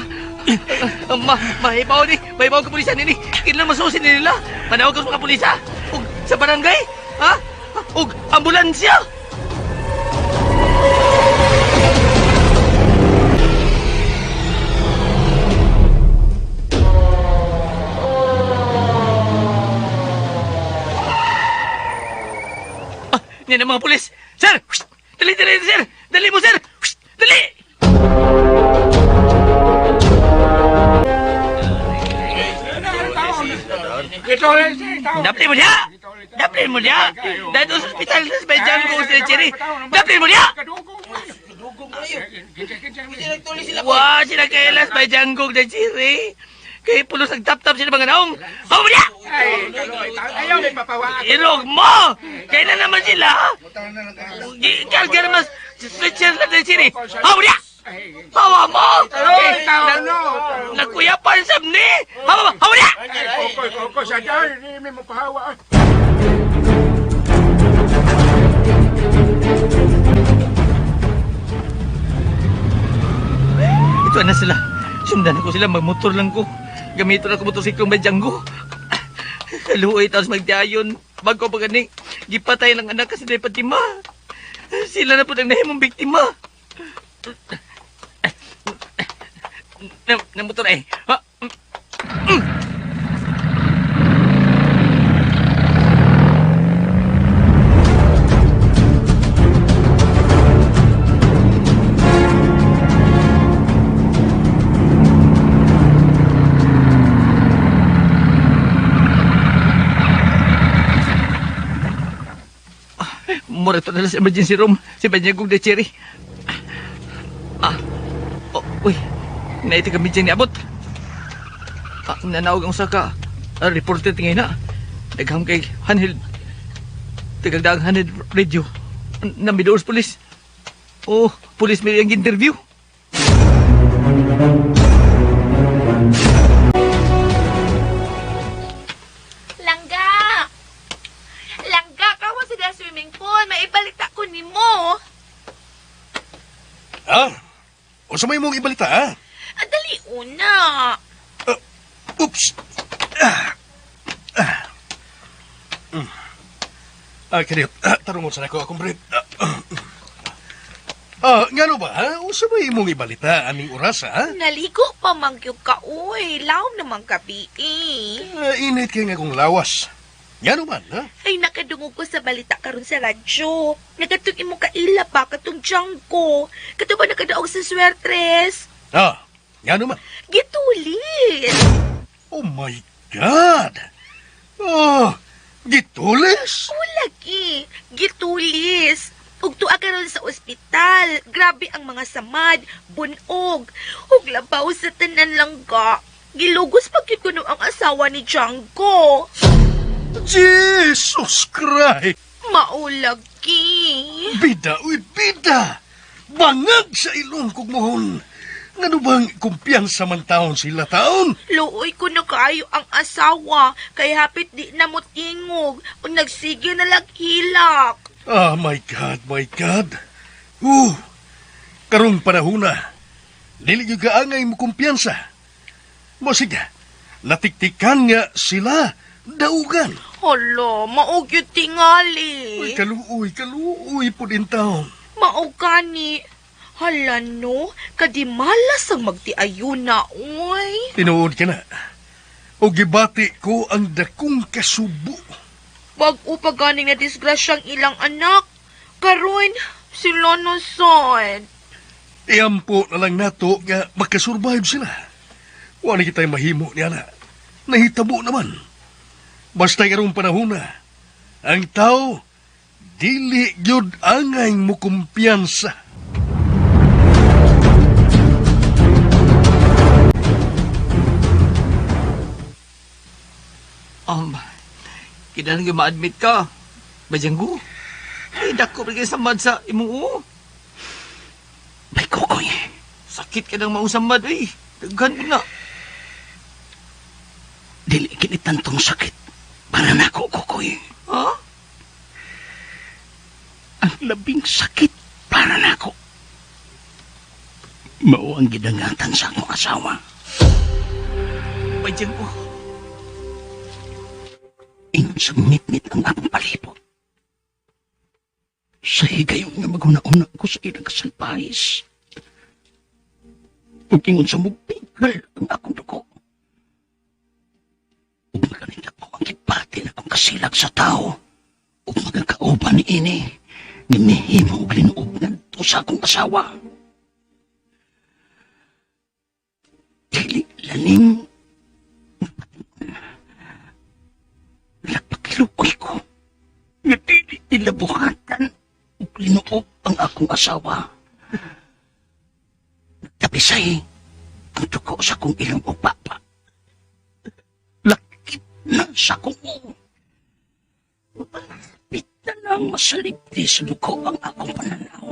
S4: Mahibaw ni, mahibaw ka pulisan nini. Kinahanglan masusin nila. Manawag ka sa mga pulisa. Ug sa barangay, ha? Ug ambulansya. Yan ang mga pulis. Sir! Dali, dali, sir! Dali mo, sir! Dali! Daplin mo niya! Daplin mo niya! Dahil sa ospital sa may Django sa Cherry! Daplin mo niya! Wah, sila kailas may Django sa Cherry! Kay pulos nagtap-tap sila mga naong! Hawa mo niya! Irog mo! Kailan naman sila? Karga naman stretcher lang sa Cherry! Hawa mo niya! Hawa mo! Nagkuyapan sab ni! Hawa mo! Hawa niya! Ito na sila. Sundan ako sila. Magmotor lang ko. Gamiton ako motorsiklo may Django. Kaluoy tapos magdayon. Bago pa gani. Gipatay lang anak kasi dahil patima. Sila na po ang nahimong biktima. Na motor eh. Ha? Mura ito na lang sa emergency room. Si Banyago de Cherry. Ah. Oh, uy. Naiti kami dyan niabot. Ah, nanawag ang saka. Ah, reporter tingay na. Nagham kay handheld. Tagagdaang handheld radio. Namidoors police. Oh, police may ang interview.
S9: Langga! Langga, kawa sa swimming pool. Maibalita ko nimo.
S7: Ha? O sa may mong ibalita, ha?
S6: Ah, dali una.
S7: Oops! Ah. Ah. Mm. Ah, kaniyot. Ah, tarungon sa nako akong brief. Ah, ah. Ah, ngano ba, ha? Unsa may imong ibalita aning oras, ha?
S6: Naligo pa man gyud ka, uy. Lawom naman gabi eh.
S7: Ah, init kay nga kong lawas. Ngano man, ha?
S6: Ay, nakadungog ko sa balita karon sa radyo. Nagatong imo kaila pa, katong Django. Kato ba nakadaog sa swertres?
S7: Ah, ngano man?
S6: Gitulis!
S7: Oh my God! Oh, gitulis?
S6: Ulagi, gitulis. Ug tuwa karon sa ospital. Grabe ang mga samad, bunog. Ug labaw sa tanan langga. Gilugos pag gyud kuno ang asawa ni Django.
S7: Jesus Christ!
S6: Maulagi.
S7: Bida, uy, bida! Bangag sa ilong kog muhon. Ngano bang kumpiyansa man taon sila taon?
S6: Luoy ko na kaayo ang asawa kay hapit di na mo tingog ug nagsige na lang hilak.
S7: Ah, my God, my God. Karong panahon na, dili gyud kaangay mo kumpiyansa. Mosiga, natiktikan nga sila daugan.
S6: Hala, mao gyud tingali.
S7: Uy, kaluoy, kaluoy po din taon.
S6: Mao gani. Hala no, kadimalas ang magtiayuna, uy.
S7: Tinuod ka na. O gibati ko ang dakong kasubo.
S6: Bag-o pa ganing na disgrasyang ilang anak. Karon, sila na sad.
S7: Iampo na lang nato nga makasurvive sila. Wala kita'y mahimo niya na. Nahitabo naman. Basta karong panahon na, ang tao, dili gyud angay mo kumpiyansa.
S4: Kailangan ka ma-admit ka. Bajanggo. Ay, dako pa kayo samad sa imong uo.
S3: Bay Kokoy,
S4: Sakit ka ng mausamad, ay. Daghan ko na.
S3: dili kini tantong sakit para nako, Kokoy.
S4: Ha?
S3: Ang labing sakit para nako. Mao ang gidangatan sa akong asawa.
S4: Bajanggo.
S3: Ingon sa ngitngit ang akong palibot. Sa higayon nga maghuna-una ko sa ilang kasalpahis. Ug ingon sa mugpigil ang akong dugo. Ug maganit ako ang gibati na akong kasilag sa tao. Ug mga kauban ni ini.
S4: Nihimo og linuog ngadto sa akong asawa. Dili laning nagpakiluoy ko nga dili nila buhatan og linuog ang akong asawa. Nagtapisay ang dugo sa akong ilong og papa. Lakip na sa akong ulo. Malapit na lang masalipti sa dugo ang akong pananaw.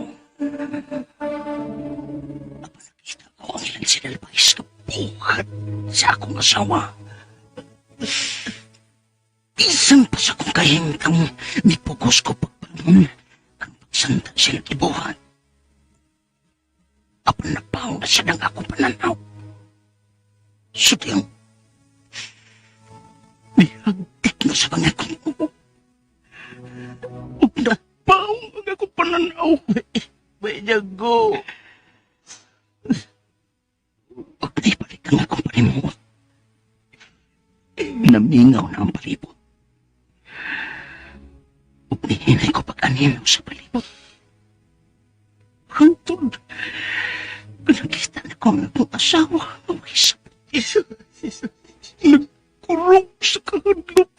S4: Apan nakita ko ang ilang sinalbais na buhat sa akong asawa. Bisan pa sa akong kahimtang mipugos ko pagbangon ang pagsanta silang ibuhat. Apan napaw na siya ng akong pananaw. Sudyang nihagdik na sa mga akong ulo. Ug napaw ang akong pananaw.
S10: Bay Django.
S4: Ug naibalik ang akong panimuot. Namingaw na ang palibot. Ug nihinay ko pag-aninaw sa palibot. Hangtod, nakita na ko ang akong asawa nga may sabot. Nagkurog sa kahadlok.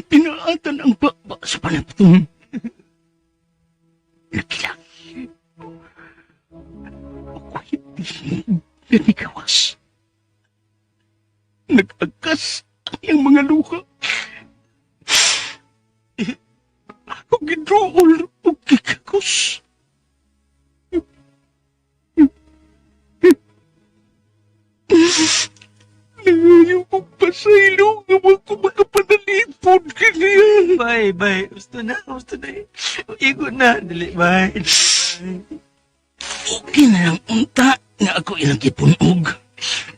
S4: Pinaatan ang baba sa panapton. Nagkilak. Ako'y tingog na nikawas. Nag-agas ang iyang mga luha. Ako gidrool o gikakos. Nangayo kong pasaylo nga wa ko makapanalipod kaniya.
S10: Bay, bay. Gusto na, gusto na. Igo na. Dili, bay. Dili, bay.
S4: Okay na lang unta nga ako ilang gipunog.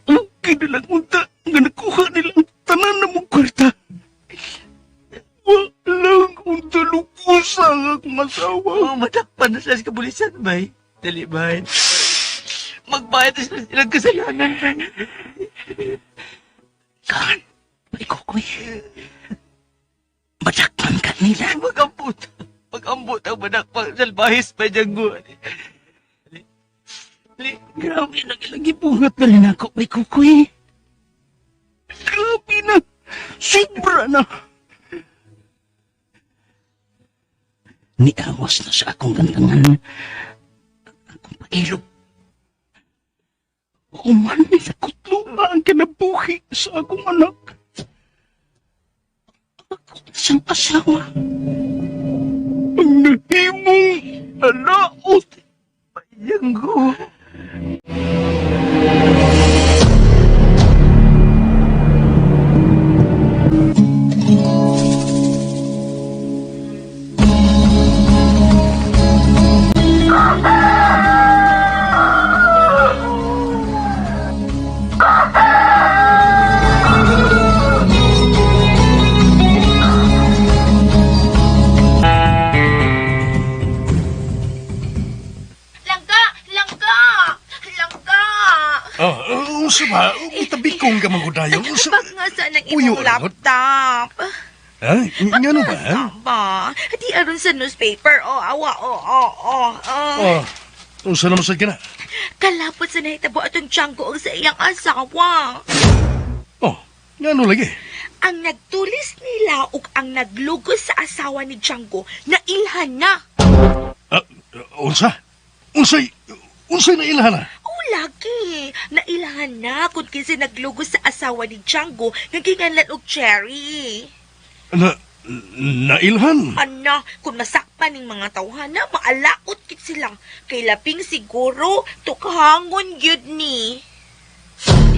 S4: Okay na lang unta nga nakuha nila ang tanan na mong kwarta. Walang unta lukusa ang akong asawa.
S10: Oh, madakpan na sila sa kabulisan, bay. Dali, bay. Magbayad na sila sa ilang kasalanan, bay.
S4: Kan, bay kokoy. Madakpan ka nila.
S10: Mag-ambot. Mag-ambot ang madakpan salbahis, bay Django. Dali. Dali.
S4: Grabe na ilang gibuhat na rin ako, bay kokoy. Grabe na. Sobra na. Niawas na sa akong gantangan ang akong pailog. Human nila kutlo ang kinabuhi sa akong anak. Ako siyang asawa. Ang nahimong alaot.
S10: Bay Django.
S6: Langga! Langga! Langga!
S7: Ah, unsa ba? Mitabikong ka man gud dayon. Unsa?
S6: Pagngasa ng
S7: Uyo,
S6: imong
S7: ano?
S6: laptop.
S7: Ha? Ngano ba?
S6: Pagngasa ba? Di aron sa newspaper. Oh, awa, oh, oh, oh, oh.
S7: Ah, unsa naman sad kana?
S6: Kalapot sa nahitabo atong Django ang sa iyang asawa.
S7: Oh, ngano lagi?
S6: Ang nagtulis nila ug ang naglugos sa asawa ni Django na ilhan na.
S7: Ah, unsa? Unsay unsay na ilhan na?
S6: Oh, lagi. Nailahan na kung kinsa naglugos sa asawa ni Django nga ginganlan og Cherry.
S7: Na nailhan?
S6: Ana, kung masakpan ning mga tawhana, maalaot kit sila. Kay laping siguro, tukhangon gyud ni.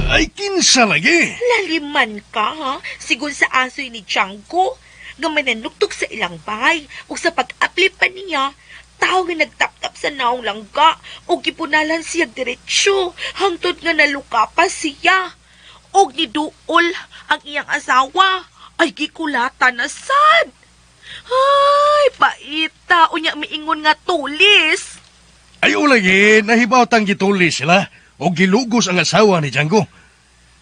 S7: Ay kinsa lagi?
S6: Laliman ka, ha? Sigon sa asoy ni Django, nga mananuktok sa ilang bahay, ug sa pag-apli pa niya, tao nga nagtaptap sa naong langga, ug gipunalan siya diretsyo, hangtod nga naluka pa siya. Og niduol ang iyang asawa, ay gikulata na sad. Ay, paita, unya miingon nga tulis.
S7: Ay lagi, nahibaw tang gituli sila o gilugos ang asawa ni Django.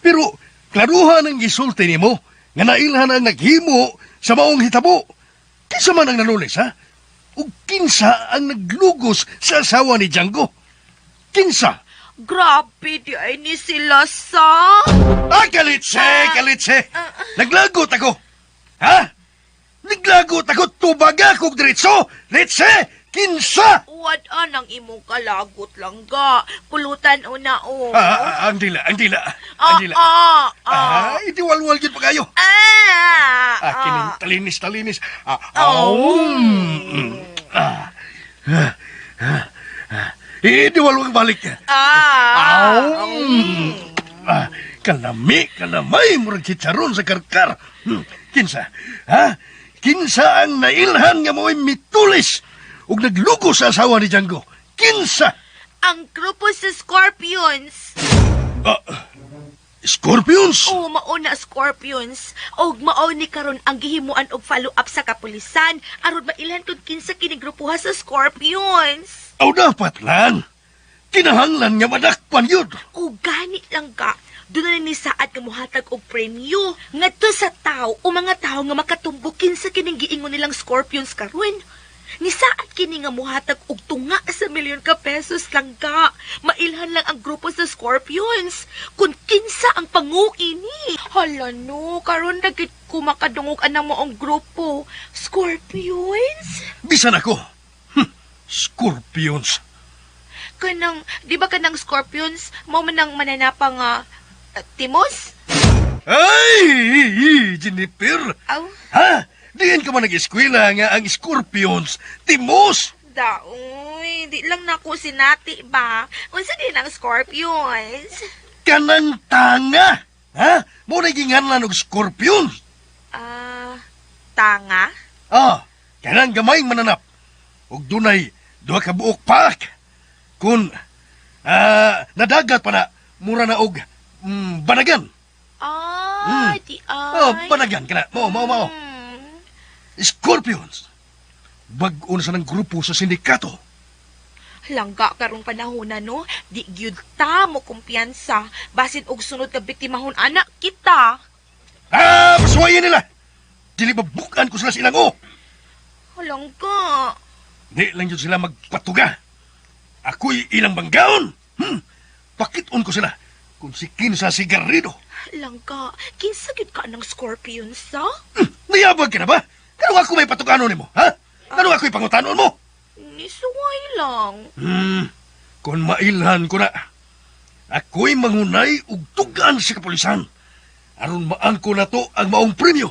S7: Pero klaruhan ang gisulti nimo nga nailhan ang naghimo sa maong hitabo. Kinsa man ang nanulis, ha? Ug kinsa ang naglugos sa asawa ni Django? Kinsa?
S6: Grabe di ay ni sila sa.
S7: Ah, kalitse, kalitse. Naglagot ako. Ha? Naglagot ako, tubaga kog diretso. Litse, kinsa?
S6: Wad ang imong kalagot lang ga. Pulutan una o.
S7: Ah, ah, ang dila, ang dila. Ang dila.
S6: Ah, ah,
S7: Ah, itiwalwal yun pa kayo.
S6: Ah,
S7: Ah, kining talinis, talinis. Ah, aum. Ah, ah, ah, ah. Itiwalwal balik.
S6: Ah.
S7: Aum. Ah, kalami, kalamay, murag chicharon sa karkar. Kinsa? Ha? Kinsa ang nailhan nga mo'y mitulis ug naglugo sa asawa ni Django? Kinsa?
S6: Ang grupo sa Scorpions.
S7: Ah, Scorpions?
S6: Oo, mao na Scorpions. Og mao ni karon ang gihimuan og follow-up sa kapulisan aron mailhan kung kinsa kini grupuha sa Scorpions.
S7: Aw dapat lang. Kinahanglan nga madakpan yun.
S6: O gani lang ka, doon na ni saad nga mohatag og premyo ngadto sa tao o mga tao nga makatumbok kinsa kining giingon nilang Scorpions karon. Ni saad kini nga mohatag og tunga sa milyon ka pesos lang ka. Mailhan lang ang grupo sa Scorpions. Kung kinsa ang panguin ni. Hala no, karon na gid ko makadungog anang moong grupo. Scorpions?
S7: Bisan ako. Scorpions.
S6: Kanang, di ba kanang Scorpions, mao man ang mananapa nga Timos?
S7: Ay, Jennifer.
S6: Aw.
S7: Ha? Diin ka man nag-eskwela nga ang Scorpions. Timos!
S6: Daoy, di lang nako sinati ba? Unsa din ang Scorpions?
S7: Kanang tanga! Ha? Mo na ginganlan og Scorpions.
S6: Ah, tanga?
S7: Ah, kanang gamayng mananap. Og dunay duha ka buok pak. Kun nadagat pa na mura na og banagan.
S6: Ah, di ay.
S7: Oh, banagan kana. Mao mao mao. Scorpions. Bag-o na sa ng grupo sa sindikato.
S6: Langga karong panahon na no, di gyud ta mo kumpiyansa. Basin og sunod ka biktimahon anak kita.
S7: Ah, pasuwayin nila. Dili mabukan ko sila sa ilang o.
S6: Langga.
S7: Di lang yun sila magpatuga. Ako'y ilang banggaon. Pakit-on ko sila kung si Kinsa si Garrido.
S6: Langga, kinsa gyud ka ng Scorpions, ha?
S7: Nayabag ka na ba? Kano ako may patuganon nimo, ha? Kano ako'y pangutanon mo?
S6: Nisuway lang.
S7: Kung mailhan ko na, ako'y mangunay ug tugan sa kapulisan. Aron maangko na to ang maong premyo.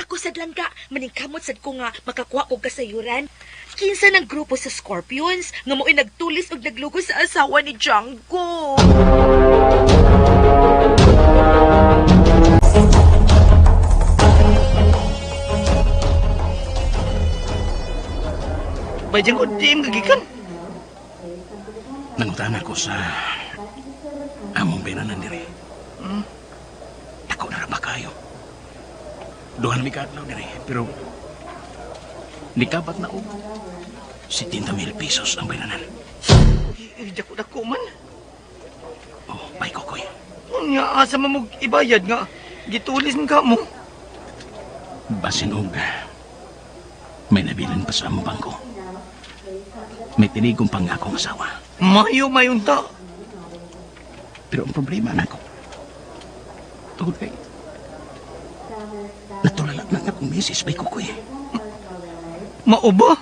S6: Ako sad langga, maningkamot sad ko nga makakuha og kasayuran. Kinsa ng grupo sa Scorpions nga mo'y nagtulis og naglugo sa asawa ni Django.
S4: Bay Django, di mo gagikan.
S3: Nangutana ko sa among binanan diri. Dako na ra ba kayo? Duha na mi kaadlaw diri, pero nikabat na og 70,000 pesos ang binanan.
S4: Uy, dako dako man.
S3: Oh, bay kokoy.
S4: Unya, asa man mo ibayad nga? Gitulis man ka mo.
S3: Basin og may nabilin pa sa among bangko. May tinigong pangakong asawa.
S4: Mayo, mayunta.
S3: Pero ang problema nako, tungod kay natulala na nga akong misis, bay kukoy.
S4: Mao ba?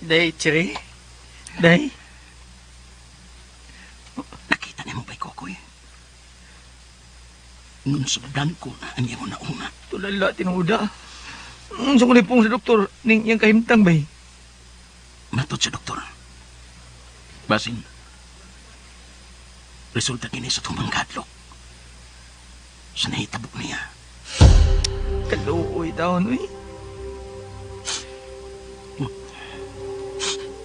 S4: Day, Chiri. Day.
S3: Nakita niyo mo bay kukoy? Nung sobrang ko na ang iyong nauna.
S4: Tulala, tinuda. Unsa ko ni pong sa doktor, ning iyang kahimtang bay.
S3: Matod sa doktor. Basin, resulta kini sa tumang kadlok. Sa nahitabo niya.
S4: Kaluoy taon, uy.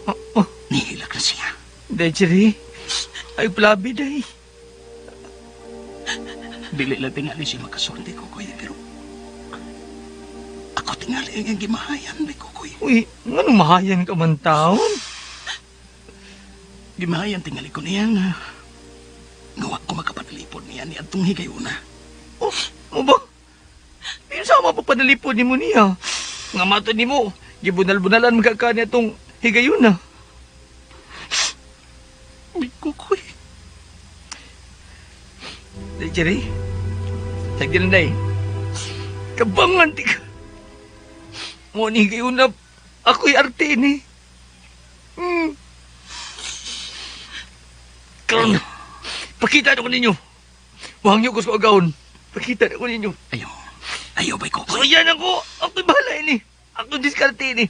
S4: Oh, oh.
S3: Nihilak na siya.
S4: Day, Chiri. Ay, plabi, day.
S3: Dili lang tingali siya makasulti ko, kuya, pero ako tingali ang gimahayan, may kukoy.
S4: Uy, nganong mahayan ka man taon?
S3: Gimahayan tingali ko niya nga
S4: Panalipod niya ni atong higayuna. Oh, mo ba? Pero sama pa panalipod ni mo niya. Nga matod ni mo, gibunal-bunalan magkaka niya atong higayuna. May kukoy. Day, Jerry. Sagdi lang, day. Kabangan, ti ka. Mo ni higayuna, ako'y arte ni. Karon, pakita na ko ninyo. Wahang ko sa agawon. Pakita na ko ninyo.
S3: Ayaw. Ayaw ba'y kukoy?
S4: So yan ako. Ako'y bahala ini. Ako diskarte ini.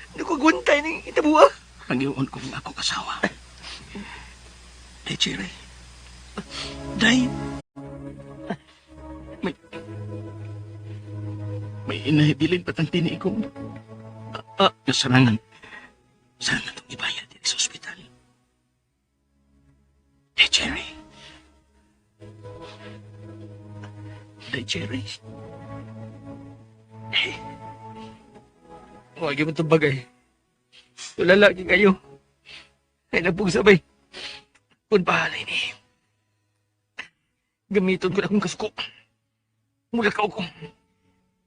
S4: Hindi ko guntay ni itabuha.
S3: Pangiyon ko ang akong asawa. Day, Jerry. Day. May... May inahibilin patang tini ko. Kasarangan. Sana itong ibayad din sa ospital. Day, Jerry. Day, Jerry.
S4: Huwag mo itong bagay. Wala lagi kayo. Ay nagpugsabay. Kung bahala ini. Gamiton ko na akong kasuko. Mula ka ko.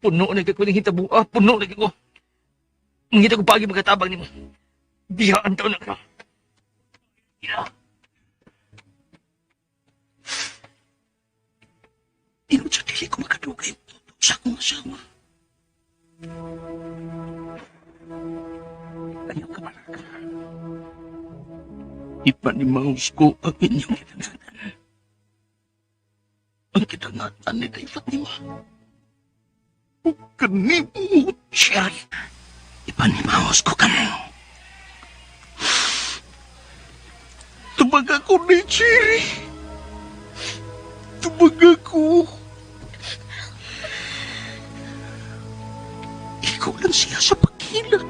S4: Puno na ko ng hitabua. Puno na ko. Mangita ko pagi magkatabang nimo. Dihaan taon na ka. Ila.
S3: Inod sa dili ko makadugay sa akong asawa. Ayaw ka malaka. Ipanimaus ko ang inyong kitangatan. Ang kitangatan ni Day Fatima. O kanimo, Sherry. Ipanimaus ko kamo. Tubag ako ni Cherry. Tubag ako. Ikaw lang siya sa paghilak.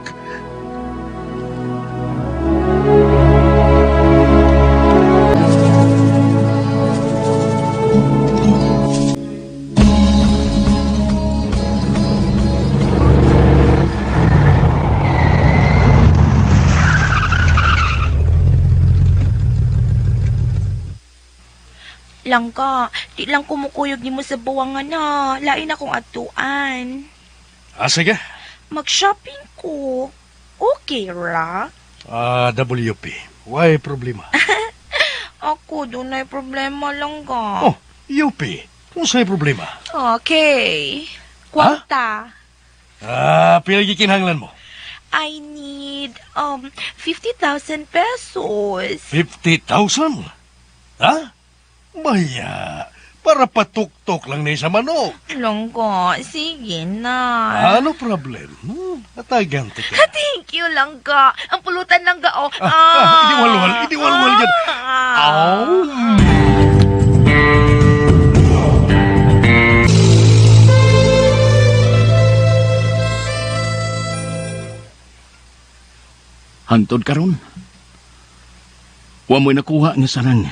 S6: Langka, di lang kumukuyog nimo sa buwangan na. Lain akong atuan.
S7: Ah, sige.
S6: Mag-shopping ko. Okay ra?
S7: Ah, WP. Why problema?
S6: Ako, dunay problema langga.
S7: Oh, UP. Kung sa'y problema?
S6: Okay. Kwarta.
S7: Ah, pila gikinahanglan mo?
S6: I need, 50,000 pesos.
S7: 50,000? Ha? Maya, para patuktok lang ni sa manok.
S6: Langga, sige na.
S7: Ano problem? Atagan ka.
S6: Thank you, Langga. Ang pulutan, Langga, oh.
S7: Ah, idiwalwal, idiwalwal yan.
S6: Ah.
S7: Aw.
S3: Hantod karon. Wa mo'y nakuha nga sarang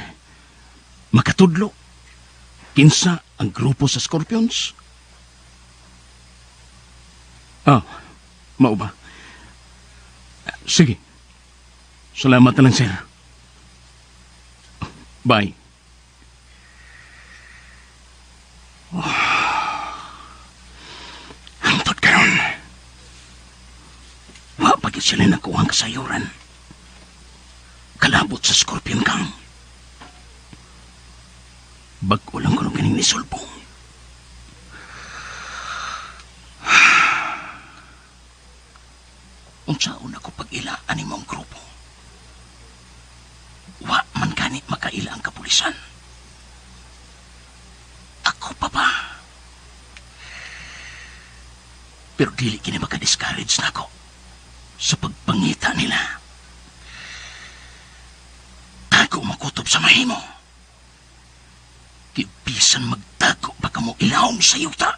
S3: makatudlo. Kinsa ang grupo sa Scorpions? Ah, mao ba? Sige. Salamat na lang, sir. Bye. Oh. Hantod karon. Wa pa gyud sila nakuha ang kasayuran. Kalabot sa Scorpion Gang. Bag-o lang kuno kining nisulbong. Unsaon ako pag-ila ani mong grupo? Wa man gani makaila ang kapulisan. Ako pa ba? Pero dili kini maka-discourage nako sa pagpangita nila. Tago makutob sa mahimo. Kibisan magtago baka mo ilawom sa yuta.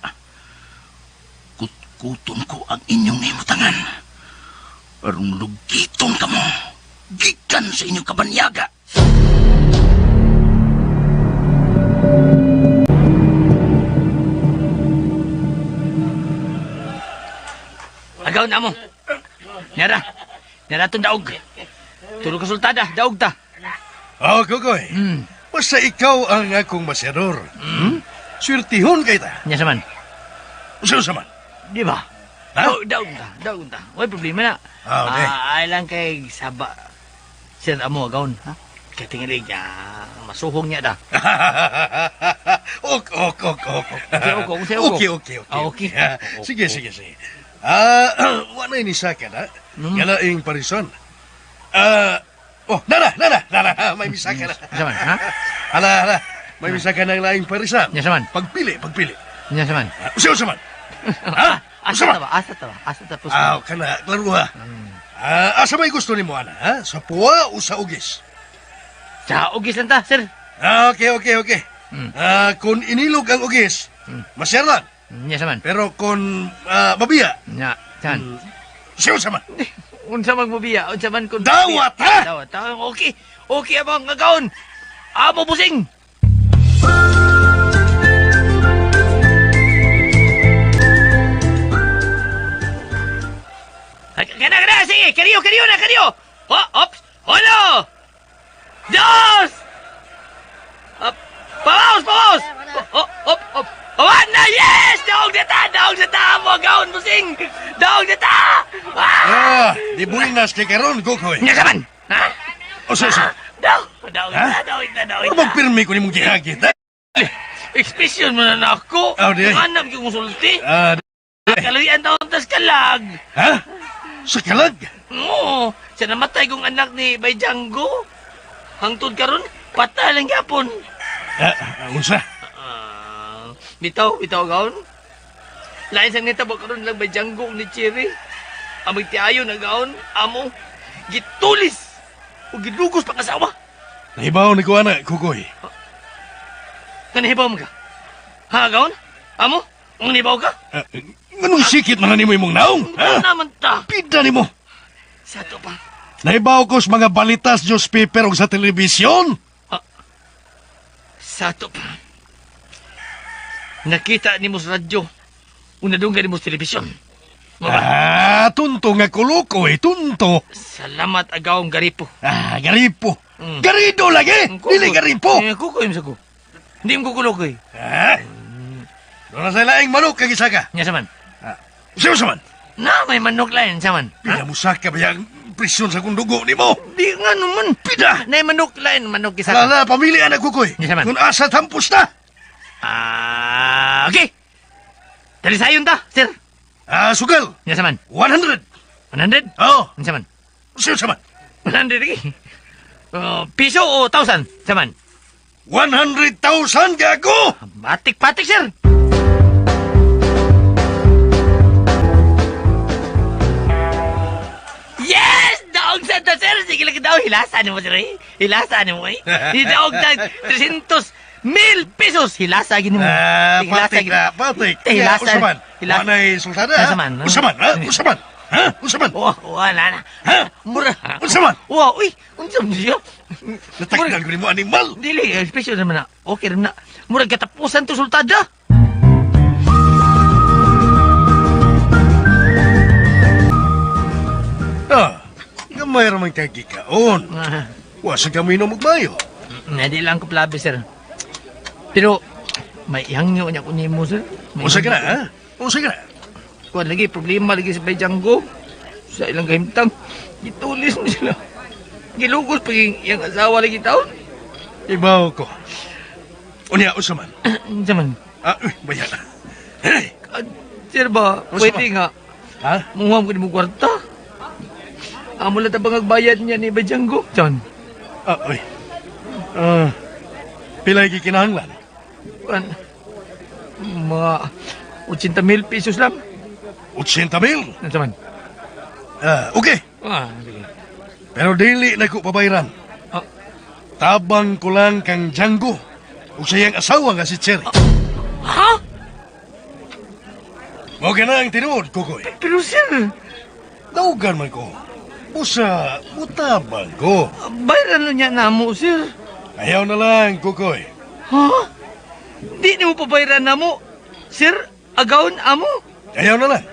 S3: Kutkuton ko ang inyong nahimutangan. Arong lugiton ka mo. Gikan sa inyong kabanyaga.
S4: Agaw na mo. Nara. Nara itong daog. Turo ka sultada, daog ta.
S7: Oh, Kukoy. Basta ikaw ang akong masyador. Hmm? Swerte-hon kay ta.
S10: Nya sa man.
S7: Usa sa man.
S10: Di ba?
S7: Ha?
S10: Oh, daog ta, daog ta. Way problema na.
S7: Ah, okay.
S10: Ah, ay lang kay saba. Sir amo agaon, ha? Kay tingali masuhong niya da.
S7: Ok, ok, ok, ok.
S10: Okay, ok, okay, ok.
S7: Okay, okay, okay.
S10: Ah, okay.
S7: Ah, sige, sige, sige. Ah, wala ni saka na. Galaing parison. Ah, oh, nana, nana, nana, may misaka na.
S10: Unsa man, ha?
S7: Hala, hala. May misaka ng laing parisan.
S10: Nya sa man.
S7: Pagpili, pagpili.
S10: Nya sa man.
S7: Ah, usa, usa man. Ha?
S10: Asa
S7: Usa man.
S10: ta ba? Asa ta ba? Asa ta po?
S7: Ah, kana, klaro ha. Ah, asa may gusto nimo ana, ha? Sa puwa o sa ugis?
S10: Sa ugis lang ta, sir.
S7: Ah, okay, okay, okay.
S10: Mm.
S7: Ah, kung inilog ang ugis, masyaran.
S10: Nya sa man.
S7: Pero kung mabiya,
S10: Nya, saan?
S7: siya sa man.
S10: Unsa man mobiya, unsa man kun
S7: Dawat, ha?
S10: Dawat. Ha? Okay. Okay abang agaon. Amo busing. Ay, Kana kana sige, kariyo kariyo na kariyo. Oh, ops. Uno. Dos. Up. Paus, paus. Oh, oh, op, op. One na, yes! Daog na ta, daog na ta, amo agaon busing. Daog na ta. Ah!
S7: Ah, di buinas kay karon, Gokoy.
S10: Nya ka man? Ha?
S7: O sa sa.
S10: Daog, daog
S7: Ha?
S10: na, daog na, daog
S7: Ano
S10: na.
S7: bang pirmi ko nimong gihagit, ha?
S10: Expression mo na na ako.
S7: Oh, di.
S10: Hanap yung konsulti.
S7: Ah,
S10: Kaluyan taon tas kalag.
S7: ha? Sa kalag?
S10: Oo, siya namatay kong anak ni Bay Django. Hangtod karon, patay lang yapon.
S7: Ah, unsa?
S10: Ah, bitaw, bitaw gaon. Lain sang nitabo karon lang Bay Django ni Cherry. Ang magtiayo na gaon, amo, gitulis o gilugos pang asawa.
S7: Nahibaw ni ko ana, Kukoy.
S10: Kanihibaw mo ka? Ha, gaon? Amo? Ang nibaw ka?
S7: Ah, nganong sikit man na nimo imong naong? Ha?
S10: Ano naman ta?
S7: Pida nimo.
S10: Sa to pa.
S7: Nahibaw ko sa mga balitas newspaper o sa telebisyon.
S10: Sa to pa. Nakita ni mo sa radyo. Unadunggan ni mo sa telebisyon. Maba?
S7: Ah, tunto nga kulukoy, tunto.
S10: Salamat agawang garipo.
S7: Ah, garipo.
S10: Mm.
S7: Garido lagi. Dili garipo.
S10: Eh, kukoy mo sa ko. Hindi mo kukulokoy.
S7: Ah. Doon na sa laing manok kag isa ka.
S10: Nya saman.
S7: Usa man.
S10: Na, may manok lain saman.
S7: Pida mo saka ba yung prisyon sa kong dugo nimo?
S10: Di nga naman.
S7: Pida!
S10: Na may manok lain, manok isa ka.
S7: Lala, pamilya na kukoy.
S10: Nya saman.
S7: Kung asa tampos na.
S10: Ah, okay. Dali sayon ta, sir.
S7: Ah, sugal.
S10: Nya saman.
S7: 100.
S10: 100?
S7: Oo.
S10: Nya saman.
S7: Usa man.
S10: 100 lagi. Oh, piso o 1,000? Saman.
S7: 100,000 gago!
S10: Batik-patik, sir. Yes! Daog sa ta, sir! Sige lang daw. Hilasan mo, sir. Eh. Hilasan mo, eh. Daog na 300,000 pesos. Hilasa, gini mo.
S7: Ah,
S10: Hilasa,
S7: patik
S10: gini.
S7: na, patik.
S10: Eh, hilasa.
S7: Usaman.
S10: Hilasa.
S7: Manay sultana, ha?
S10: Usaman.
S7: Usaman, ha? Usaman. Ha? Usaman.
S10: Oh, wala na.
S7: Ha?
S10: Mura.
S7: Usaman.
S10: Wow, uy! Unsa man siya?
S7: Natakdal ko nimo animal.
S10: Dili, special naman na. Okay naman na. Murag katapusan to, sultada.
S7: Ah, gamay ra man kay gikaon.
S10: Ah.
S7: Wa sa kami no magmayo.
S10: Hindi lang ko plabi, sir. Pero, may ihangyo niya ko nimo, sir. May
S7: Usa ka na, ha? Usa ka na.
S10: Kuan lagi, problema lagi sa Django. Sa ilang kahimtang, gitulis mo sila. Gilugos pag iyang asawa lagi taon.
S7: Ibaw ko. Unya, usa man.
S10: Unsa man?
S7: Ah, uy, bayan na. Hey,
S10: Ah, sir ba,
S7: Unsa
S10: pwede
S7: man?
S10: nga.
S7: Ha?
S10: Muham ko ni mo kwarta. Amo lang tabang agbayad niya ni Django. John.
S7: Ah, uy. Ah, pilay gikinahanglan?
S10: Kuan, mga 80,000 pesos lang.
S7: 80,000?
S10: Unsa man?
S7: Ah, okay.
S10: Ah, sige.
S7: Pero dili na ko pabayran.
S10: Ah.
S7: Tabang ko lang kang Django ug sa iyang asawa nga si Cherry.
S10: Ha?
S7: Mao ka na ang tinuod, Kukoy.
S10: Pero sir,
S7: Daugan man ko. Usa, mutabang ko.
S10: Bayaran niya na mo, sir.
S7: Ayaw na lang, Kukoy.
S10: Ha? Di ni mo pabayaran na mo. Sir, agawon amo.
S7: Ayaw na lang.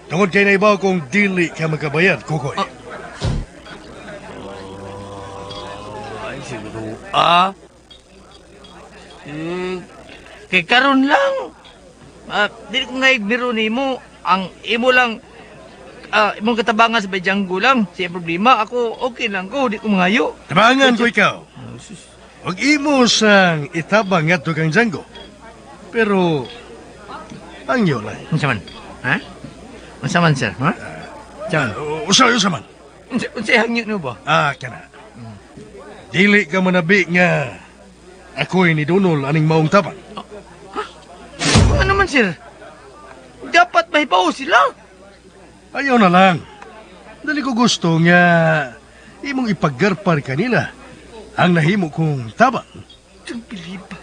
S7: Tungod kay naibaw kong dili ka makabayad, Kukoy.
S10: Ay, siguro. Ah, Kay karon lang. Dili ko nga igniro nimo ang imo lang imong katabangan sa Bayjanggo lang. Siya problema ako okay lang ko, di ko mangayo.
S7: Tabangan ko ikaw. Og imo sang itabang ngadto kang Django. Pero ang lang.
S10: Unsa man? Ha? Unsa man sir? Ha? Unsa man?
S7: Usa man.
S10: Unsa hangyo nimo ba?
S7: Kana. Dili ka manabi nga ako'y ni Donald aning maong tabang.
S10: Ano man sir? Dapat mahibaw sila.
S7: Ayaw na lang. Dali ko gusto nga imong ipaggarpar kanila ang nahimo kong tabang.
S10: Itong piliba.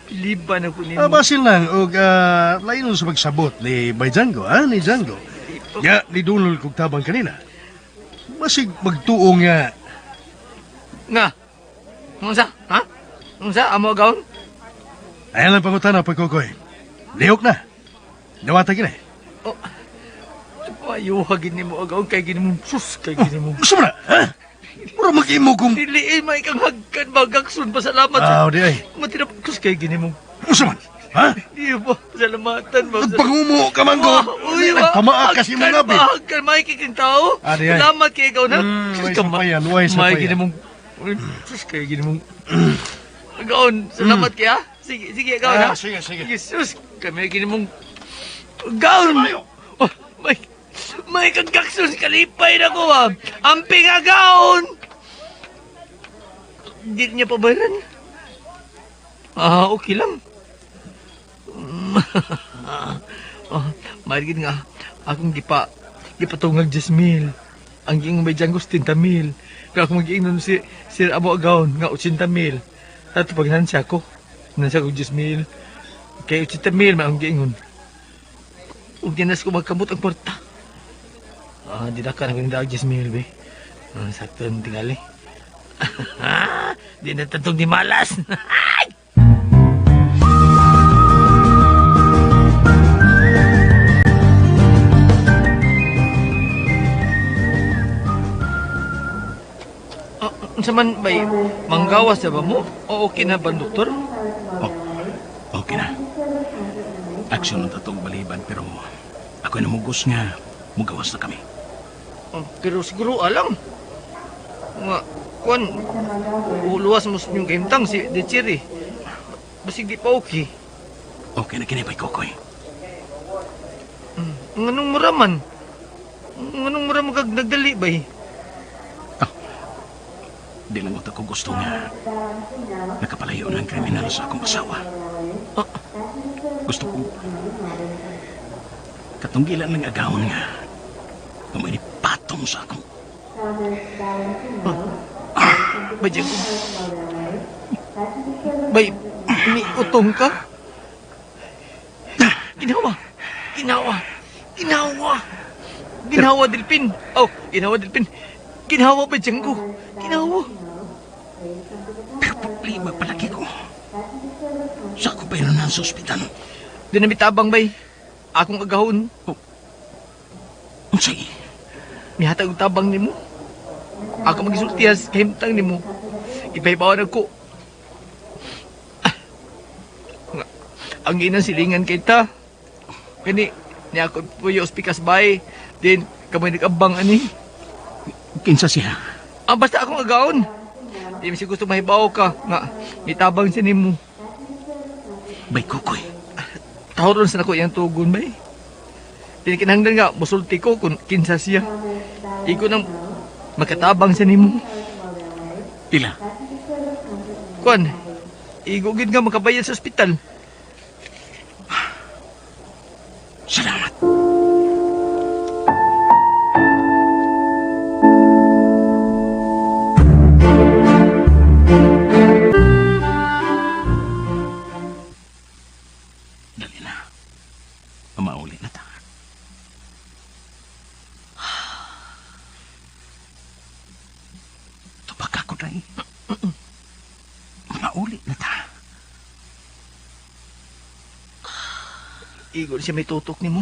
S10: Piliba na ko nimo.
S7: Basin lang og lain sa pagsabot ni Bay Django, ni Django. Nga ni Donald kong tabang kanina. Masig magtuo nga.
S10: Nga. Unsa? Ha? Unsa? Amo agaon?
S7: Ayan lang pangutana pagkokoy. Lihok na. Nawata gina.
S10: Oh. Ayuha gini mo agaon kay gini mo. Sus kay gini mo.
S7: Gusto mo na? Ha? Mura mag-imo kong...
S10: Dili may kang hagkan bagaksun pasalamat.
S7: Di ay.
S10: Matinap sus kay gini mo.
S7: Gusto man? Ha?
S10: Di ba? Pasalamatan ba?
S7: Nagpangumo ka man ko.
S10: Uy,
S7: Nagpamaak ka si mga abi.
S10: Hagkan, may kikang tao.
S7: Di ay.
S10: Salamat kay ikaw na.
S7: Way sa payan, way sa
S10: May
S7: payan.
S10: gini mong... Sus kay gini mong... Agaon, salamat kaya. Sige, sige, agaon ha.
S7: Sige, sige.
S10: Jesus, kami gini mong... Agaon! Oh, may kagaksun kalipay na ko ha. Amping agaon! Di niya pabayaran. Okay lang. Marigid nga, akong gipatungag 10,000. Ang giingon may Django 70,000. Pero akong mag-iingnon si Sir Amo Agaon nga 80,000. Tato pag nansya ko, nansya ko 10,000. Kay 80,000 man ang giingon. Ug dinas ko magkamot ang kwarta. Di na ka na daag 10,000 be. Sakto ang tingali. Di na tatong di malas. Unsa man bay manggawas na ba mo? O okay na ba doktor?
S3: Oh, okay na. Aksyon ang tatong baliban pero ako'y namugos nga mugawas na kami.
S10: Oh, pero siguro alam. Nga, kuan, luwas mo sa inyong kahimtang si Dechiri. Basig di pa okay.
S3: Okay na kini bay Kokoy.
S10: Nganong mura man? Nganong mura man kag nagdali bay?
S3: Di lang ako gusto nga nakapalayo ng kriminal sa akong asawa. Gusto ko katunggilan ng agawon nga may patong sa akong.
S10: Bay, Diego. Bay, may utong ka? Ginawa! Ginawa! Ginawa! Ginawa, Delpin! Oh, ginawa, Delpin! Ginawa ba, Django? Ginawa!
S3: Pero problema palagi ko. Sa ako pa yun sa ospital.
S10: Di na mitabang, bay. Akong agahon.
S3: Oh. Unsay?
S10: Mihatag og tabang nimo. Ako magisultihas kahimtang nimo. Ipahibawan ako. Ang inang silingan kay ta. Kani, ni ako puyo ospikas bay. Din, kamoy nag-abang ani.
S3: Kinsa siya?
S10: Basta akong agaon. Di mi gusto mahibaw ka nga mitabang siya nimo.
S3: Bay Kokoy.
S10: Tahoron sa nako iyang tugon bay. Pinikinahanglan nga musulti ko kung kinsa siya. Igo nang makatabang siya nimo.
S3: Pila?
S10: Kuan, igo gid nga makabayad sa ospital.
S3: Salamat. Dali na. Mauli na ta. Tubak ako, Day. Mauli na ta.
S10: Igo siya may tutok nimo.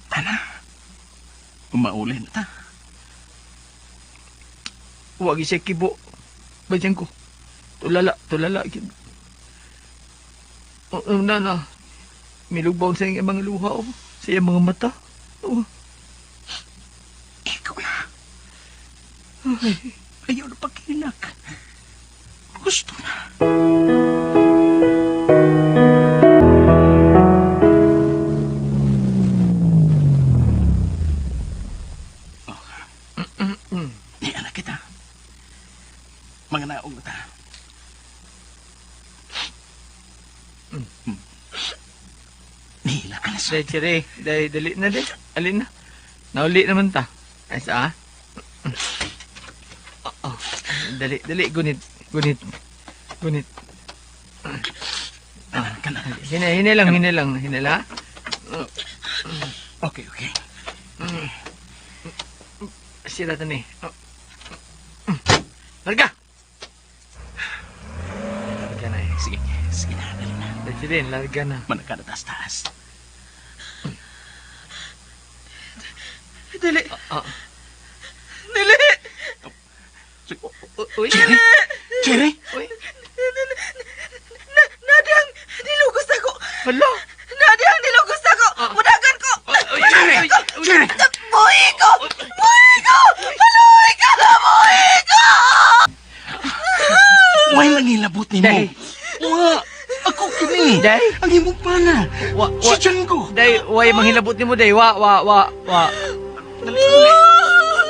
S3: Tana. Mauli na ta.
S10: Huwag siya kibo.
S4: Bayan ko. Tulala, tulala. Oh, na, na. Milugbaw sa iyang mga luha, oh. Sa iyang mga mata. Oh.
S3: Ikaw na. Ayaw na paghilak. Gusto na. Oh. Di anak kita. Mga naong ta. Nihila ka na sa...
S4: Dahil, Chere. Dahil, dali na, dali. Alin na. Nauli naman ta. Ay, sa, ah. Oh, oh. Dali, dali. Gunit, gunit. Gunit.
S3: Ah, kana.
S4: Hina, hina lang, hina lang. Hina lang.
S3: Okay, okay.
S4: Sira ta ni. Oh. Larga! Larga na eh.
S3: Sige, sige na, dali na.
S4: Dali, Chere, larga na.
S3: Managkadatas-taas.
S9: Dili.
S4: Ah.
S9: Dili.
S4: Uy,
S3: Cherry! Cherry!
S4: Uy.
S9: Nadi ang nilugos ako.
S4: Hala!
S9: Nadi ang nilugos ako. Mudagan ko.
S3: Cherry! Cherry!
S9: Buhi ko! Buhi ko! Paluhi ka na! Buhi ko!
S3: Why lang ilabot ni mo?
S4: Day.
S3: Wa! Ako kini!
S4: Day.
S3: Ang imong pana!
S4: Wa,
S3: Si
S4: wa.
S3: Django!
S4: Day, way manghilabot nimo day. Wa, wa, wa, wa.
S3: Dali, dali!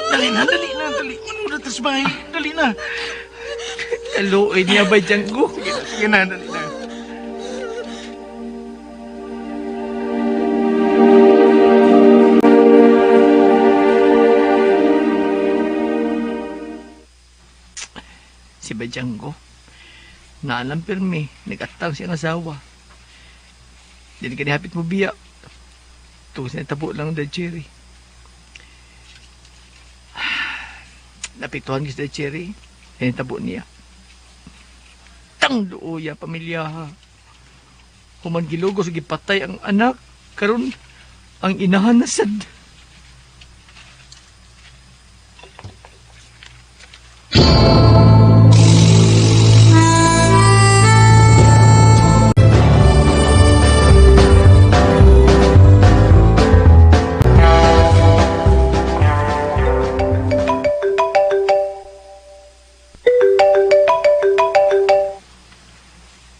S3: Dali na, dali na, dali. Ano na tas bahay? Dali na.
S4: Kaluoy niya ba Django?
S3: Sige na, sige na, dali na.
S4: Si Bajango. Naalam pirmi, nagatang siyang asawa. Dili ka hapit mo biya. Tungkol sa tabo lang da Cherry. Napituhan si da Cherry. Tabo niya. Tang luoya pamilya ha. Human gilugos gipatay ang anak. Karon ang inahan na sad.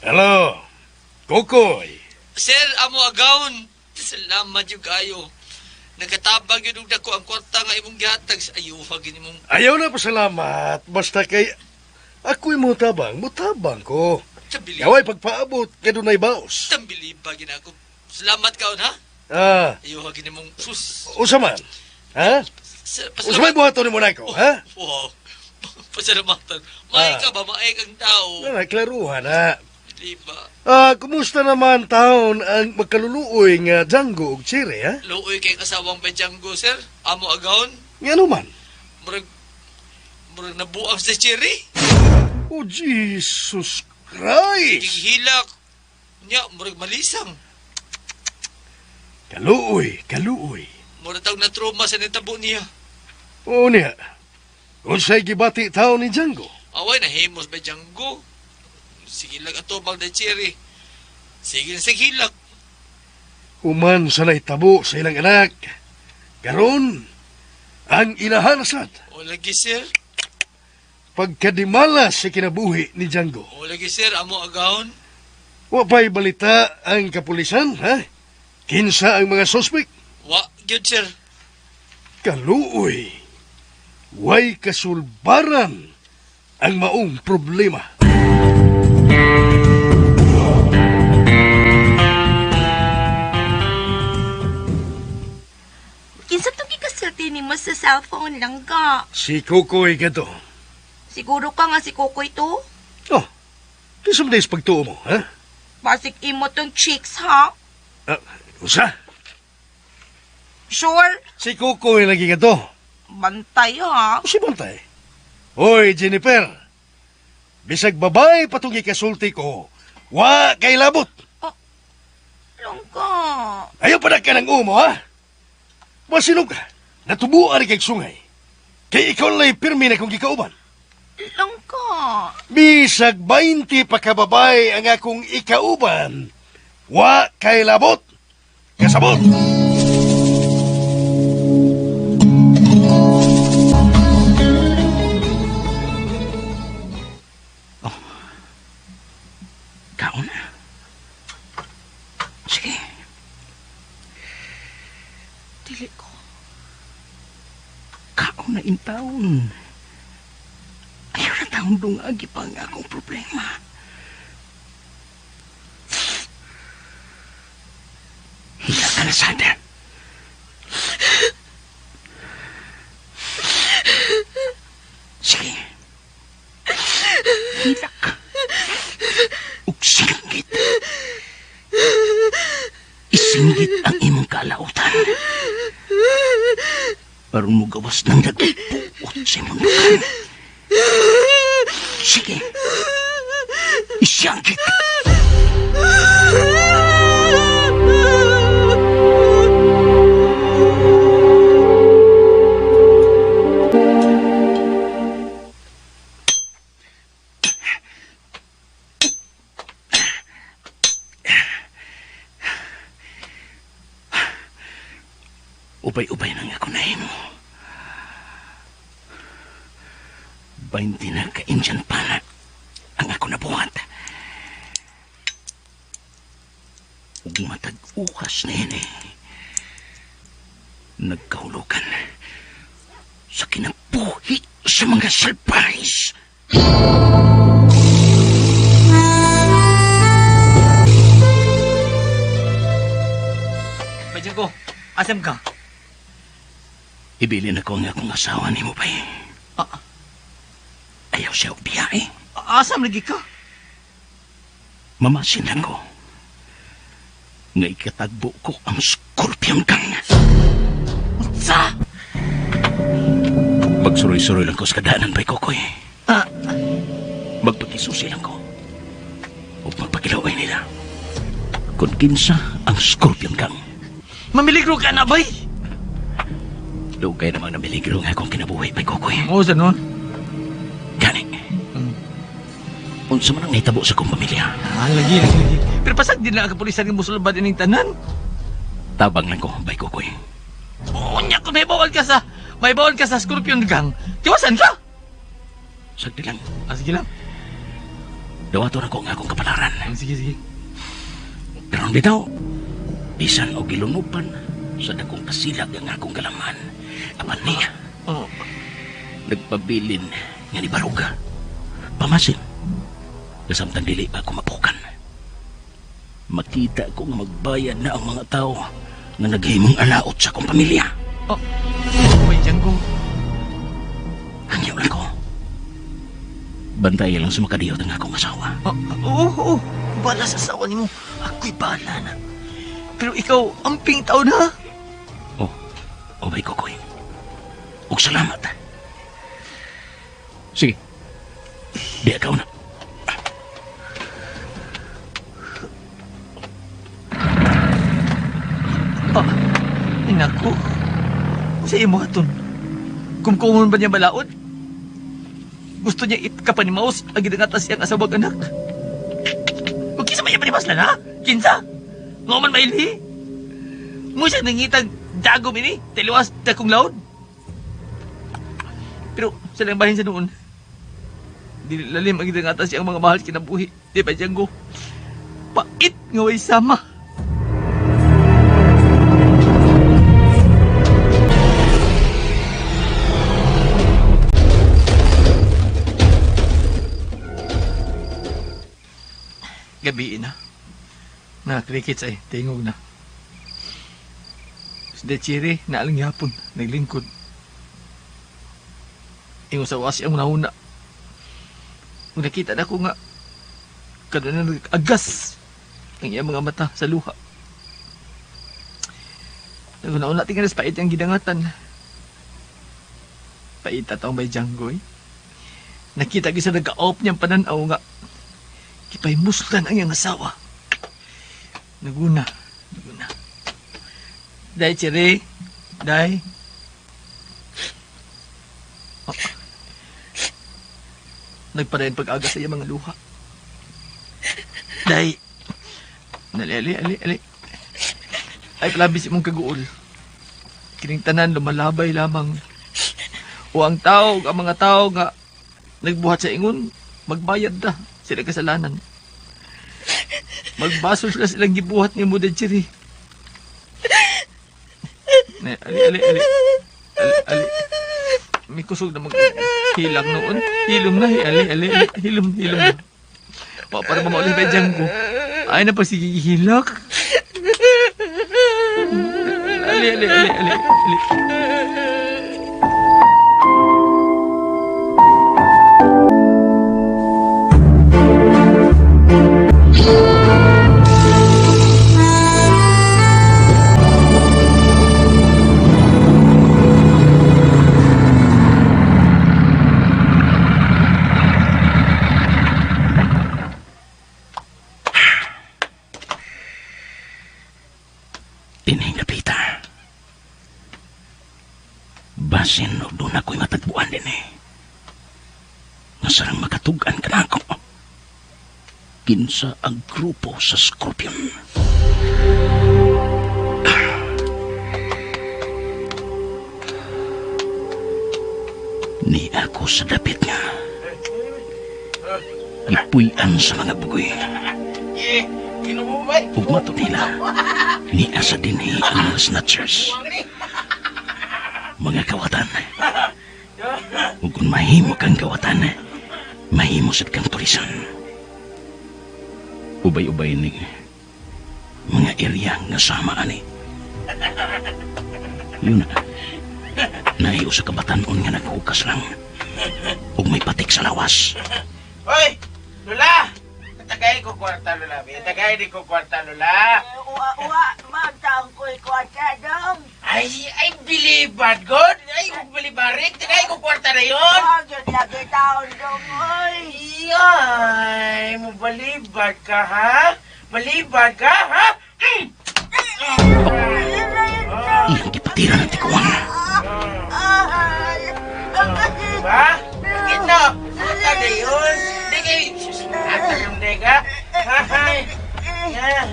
S7: Hello, Kokoy.
S10: Sir, amo agawon. Salamat yung kayo. Nagkatabang yun og dako ang kwarta nga imong gihatag sa ayuha gini mong
S7: Ayaw na pasalamat. Basta kay ako'y mutabang, mutabang ko.
S10: tambili.
S7: Yaway pagpaabot kay dunay baos.
S10: Tambili pa gina ako. Salamat kaon ha.
S7: Ah,
S10: Ayuha gini mong sus.
S7: usa man. Ha?
S10: Sir,
S7: Usa may buhaton nimo nako, ha?
S10: Wow. Pasalamatan. Maay
S7: Ah.
S10: ka ba? Maay kang tao.
S7: Na, klaruhan na.
S10: Di ba?
S7: Ah, kumusta naman taon ang magkaluluoy nga Django ug Cherry, ha?
S10: Luoy kay kasawang ba Django, sir? Amo agawon.
S7: Ngano man?
S10: Murag murag nabuang sa cherry.
S7: Oh, Jesus Christ!
S10: Hilak. Nya, murag malisang.
S7: Kaluoy, kaluoy.
S10: Murag tawag na trauma sa nitabo niya.
S7: Oo niya. Unsay gibati taon ni Django?
S10: Away, nahimos ba Django? Sige lang atubang na cherry. Sige sa hilak.
S7: Human sa naitabo sa ilang anak. Karon, ang inahanasad
S10: O lagi, sir.
S7: pagkadimala sa kinabuhi ni Django.
S10: O lagi, sir. Amo agawon.
S7: Wa pa'y balita ang kapulisan, ha? Kinsa ang mga suspek?
S10: Wa, gyud, sir.
S7: Kaluoy. Way kasulbaran ang maong problema.
S6: Kinsa tong gikasulti nimo sa cellphone lang ka?
S7: Si Kokoy kato.
S6: Siguro ka nga si Kokoy to?
S7: Oh, kinsa man sa pagtuo mo, ha?
S6: Basig imo tong chicks, ha?
S7: Ah, usa?
S6: Sure?
S7: Si Kokoy lagi kato.
S9: Bantay ha.
S7: Si Bantay. Hoy, Jennifer. Bisag babae patong ikasulti ko, wa kay labot.
S6: Langga.
S7: Ayaw pa na ka ng umo, ha? Masilog ka. Natubuan ni kay sungay. Kay ikaw lang pirmi na kong gikauban.
S9: Langka.
S7: Bisag 20 pa ka babae ang akong ikauban. Wa kay labot. Kasabot.
S3: Oh. Kaon na. Sige.
S9: Dili ko.
S3: Kaon na in taon. Ayaw na taon dungagi pa ang akong problema. Hila ka na sada. Sige. Hilak. Ug singgit. Isinggit ang imong kalautan. Aron mo gawas ng nagpuot sa imong dukan. Sige. Isyangkit. Ubay-ubay nang ako nahimo. 20 na ka-Indian pana ang ako nabuhat. Ug matag ukas na yun eh. Nagkahulugan sa kinabuhi sa mga salpahis.
S4: Badyan ko, asam ka?
S3: Ibilin ako ang akong asawa ni mo, bay. Ayaw siya og biyahe.
S4: Asam lagi ka?
S3: Mamasin lang ko. Nga ikatagbo ko ang Scorpion Gang.
S4: Unsa?
S3: Magsuroy-suroy lang ko sa kadanan, bay Kokoy. Magpakisusi lang ko. O magpakilaway nila. Kung kinsa ang Scorpion Gang.
S4: Mamiligro ka na, bay!
S3: Dugay namang namiligro nga akong kinabuhi, bay Kokoy.
S4: Oo, sa nun?
S3: Gani. Unsa man ang nahitabo sa akong pamilya?
S4: Lagi, lagi, lagi. Pero pasag din na ang kapulisan ng musulbad ining tanan.
S3: Tabang lang ko, bay Kokoy.
S4: Unya, kung may bawal ka sa Scorpion Gang, tiwasan ka!
S3: Sagdi lang.
S4: Sige lang.
S3: Dawaton ako ang akong kapalaran.
S4: Sige, sige.
S3: Pero bitaw, bisan o gilunupan sa dakong kasilag ang akong kalaman. Apan niya, nagpabilin nga ni Baruga. Pamasin, kasamtang dili pa ako mapukan. Makita ko nga magbayad na ang mga tao nga naghimong alaot sa akong pamilya.
S4: Oh, may Django.
S3: Hangyaw lang ko. Bantay lang sa makadiyot ang akong asawa.
S4: Oo, oo. Bala sa asawa nimo. Ako'y bala na. Pero ikaw, amping tao na.
S3: Oh, oh, bay Kokoy. Og salamat. Sige. Di akaw na.
S4: Ay, naku. Sa imo aton. Kumkumon ba niya balaod? Gusto niya ikapanimaos ang gidangatan siyang asawag anak. Kung kinsa man niya panimaslan, ha? Kinsa? Nga man mailhi? Mo siya nangitag dagom ini, taliwas dakong laod. Pero sa lang bahin sa noon, di lalim ang gidangatan siyang mga mahal kinabuhi. Di ba, Django? Pait nga way sama. Gabi na. Na, crickets ay, tingog na. Si Chiri, naalang yapon, naglingkod. Ingon sa wasi ang nauna. Kung nakita na ko nga, kaduna nag-agas ang iyang mga mata sa luha. Naguna-una, tingnan na sa pait ang gidangatan. Pait atong may Django eh. Nakita gyud sa nag-off niyang pananaw nga, kipay muslan ang iyang asawa. Naguna, naguna. Day, Chiri. Day. Oh. Nagpadayon pag-aga sa iya mga luha. Day, nali, ali, ali, ali. Ay, palabis imong kaguol. Kining tanan, lumalabay lamang. O ang tao, ang mga tao nga nagbuhat sa ingon, magbayad na sila kasalanan. Magbasol sila silang gibuhat ni mo, Chiri. Ali, ali, ali. Ali, ali. May kusog na maghilang noon. Hilom na, ali, ali, ali. Hilom, hilom na. Pa, para maulit pa dyan ko. Ay na pa, sige, hilak. Ali, ali, ali, ali, ali.
S3: Dinhi napita. Basin og doon ako'y matagbuan din eh. Nga sarang makatugan ka na ako. Kinsa ang grupo sa Scorpion. Ni ako sa dapit nga. Gipuy-an sa mga bugoy. Ug mato nila, ni asa dinhi ang mga snatchers. Mga kawatan. Ug kung mahimo kang kawatan, mahimo sad kang tulisan. Ubay-ubay ning mga area nga sama ani. Yun na. Nahiyo sa kabatanon nga naghukas lang. Ug may patik sa lawas.
S8: Hoy! Lola! Tagay ko kwarta, Lola. Tagay di ko kwarta, Lola.
S6: Uwa, uwa, magtaong ko'y kwarta, dong.
S8: Ay, ay, bilibad, God. Ay, bilibarik. Tagay ko kwarta na yun.
S6: Oh, yun lagi taon, dong, oy.
S8: Ay, mo balibad ka, ha? Balibad ka, ha?
S3: Iyang gipatira ng tikuwang.
S8: Diba? Bakit no? Kwarta na yun. Di kayo, atang di ka. Hay.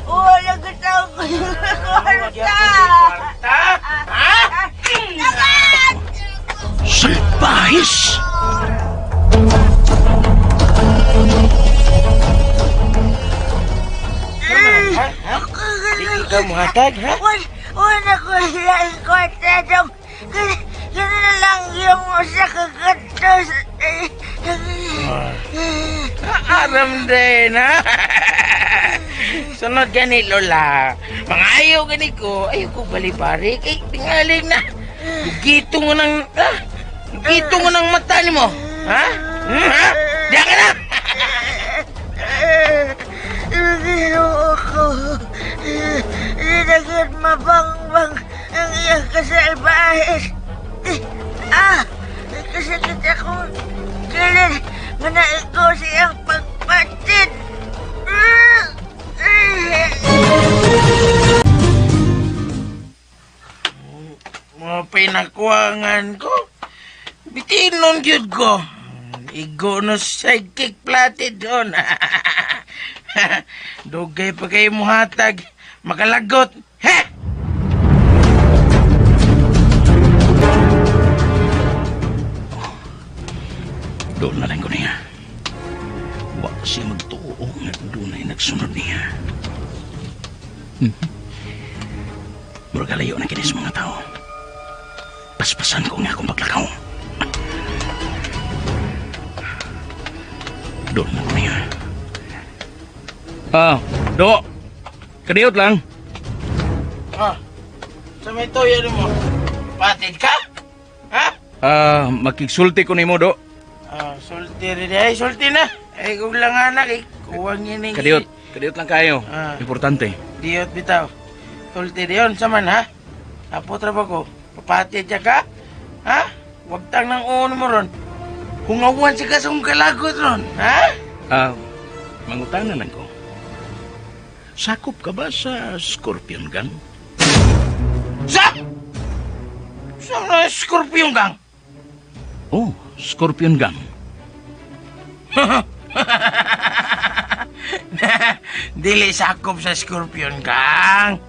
S6: Uwa, lagi taon ko'y kwarta.
S8: Kwarta? Ha?
S3: Salbahis!
S8: Di ka muhatag, ha?
S6: Wala ko lang kwarta, dong. Ganun na lang yung sa kagatos.
S8: Aram din, ha? Sunod gani, Lola. Mga ayaw gani ko, ayaw ko balibarik. Ay, tingaling na. Lugito mo ng, ha? Lugito mo ng mata ni mo. Ha? Ha? Diyan ka na!
S6: Ginoo ko. Dinagat mabangbang ang iyang kasalbahes. Ah! Kasakit akong kilid nga naiko siyang pagpatid.
S8: Mga pinakuangan ko. Bitinon gyud ko. Igo no sidekick plate doon. Dugay pa kayo muhatag. Makalagot. He!
S3: Doon na lang ko niya. Wa siya magtuo nga doon ay nagsunod niya. Murag layo na kini sa mga tao. Paspasan ko nga akong paglakaw. Doon na ko niya. Ah, do. Kadiyot lang.
S8: Ah, sa may toyo mo. Patid ka? Ha?
S3: Ah, makigsulti ko nimo do.
S8: Ah, sulti rin. Ay, sulti na. Ay, kung lang anak, eh. Kuwang yun.
S3: Kadiyot. Kadiyot lang kayo.
S8: Ah.
S3: Importante.
S8: Diyot bitaw. Sulti diyon, saman ha? Apo trabaho ko. Papatid siya ka? Ha? Huwag tang ng uno mo ron. Hungawan siya ka sa kong kalagot ron. Ha?
S3: Ah, mangutana lang ko. Sakop ka ba sa Scorpion Gang?
S8: Sa? Sa Scorpion Gang?
S3: Oh, Scorpion Gang.
S8: Dili sakop sa Scorpion Gang.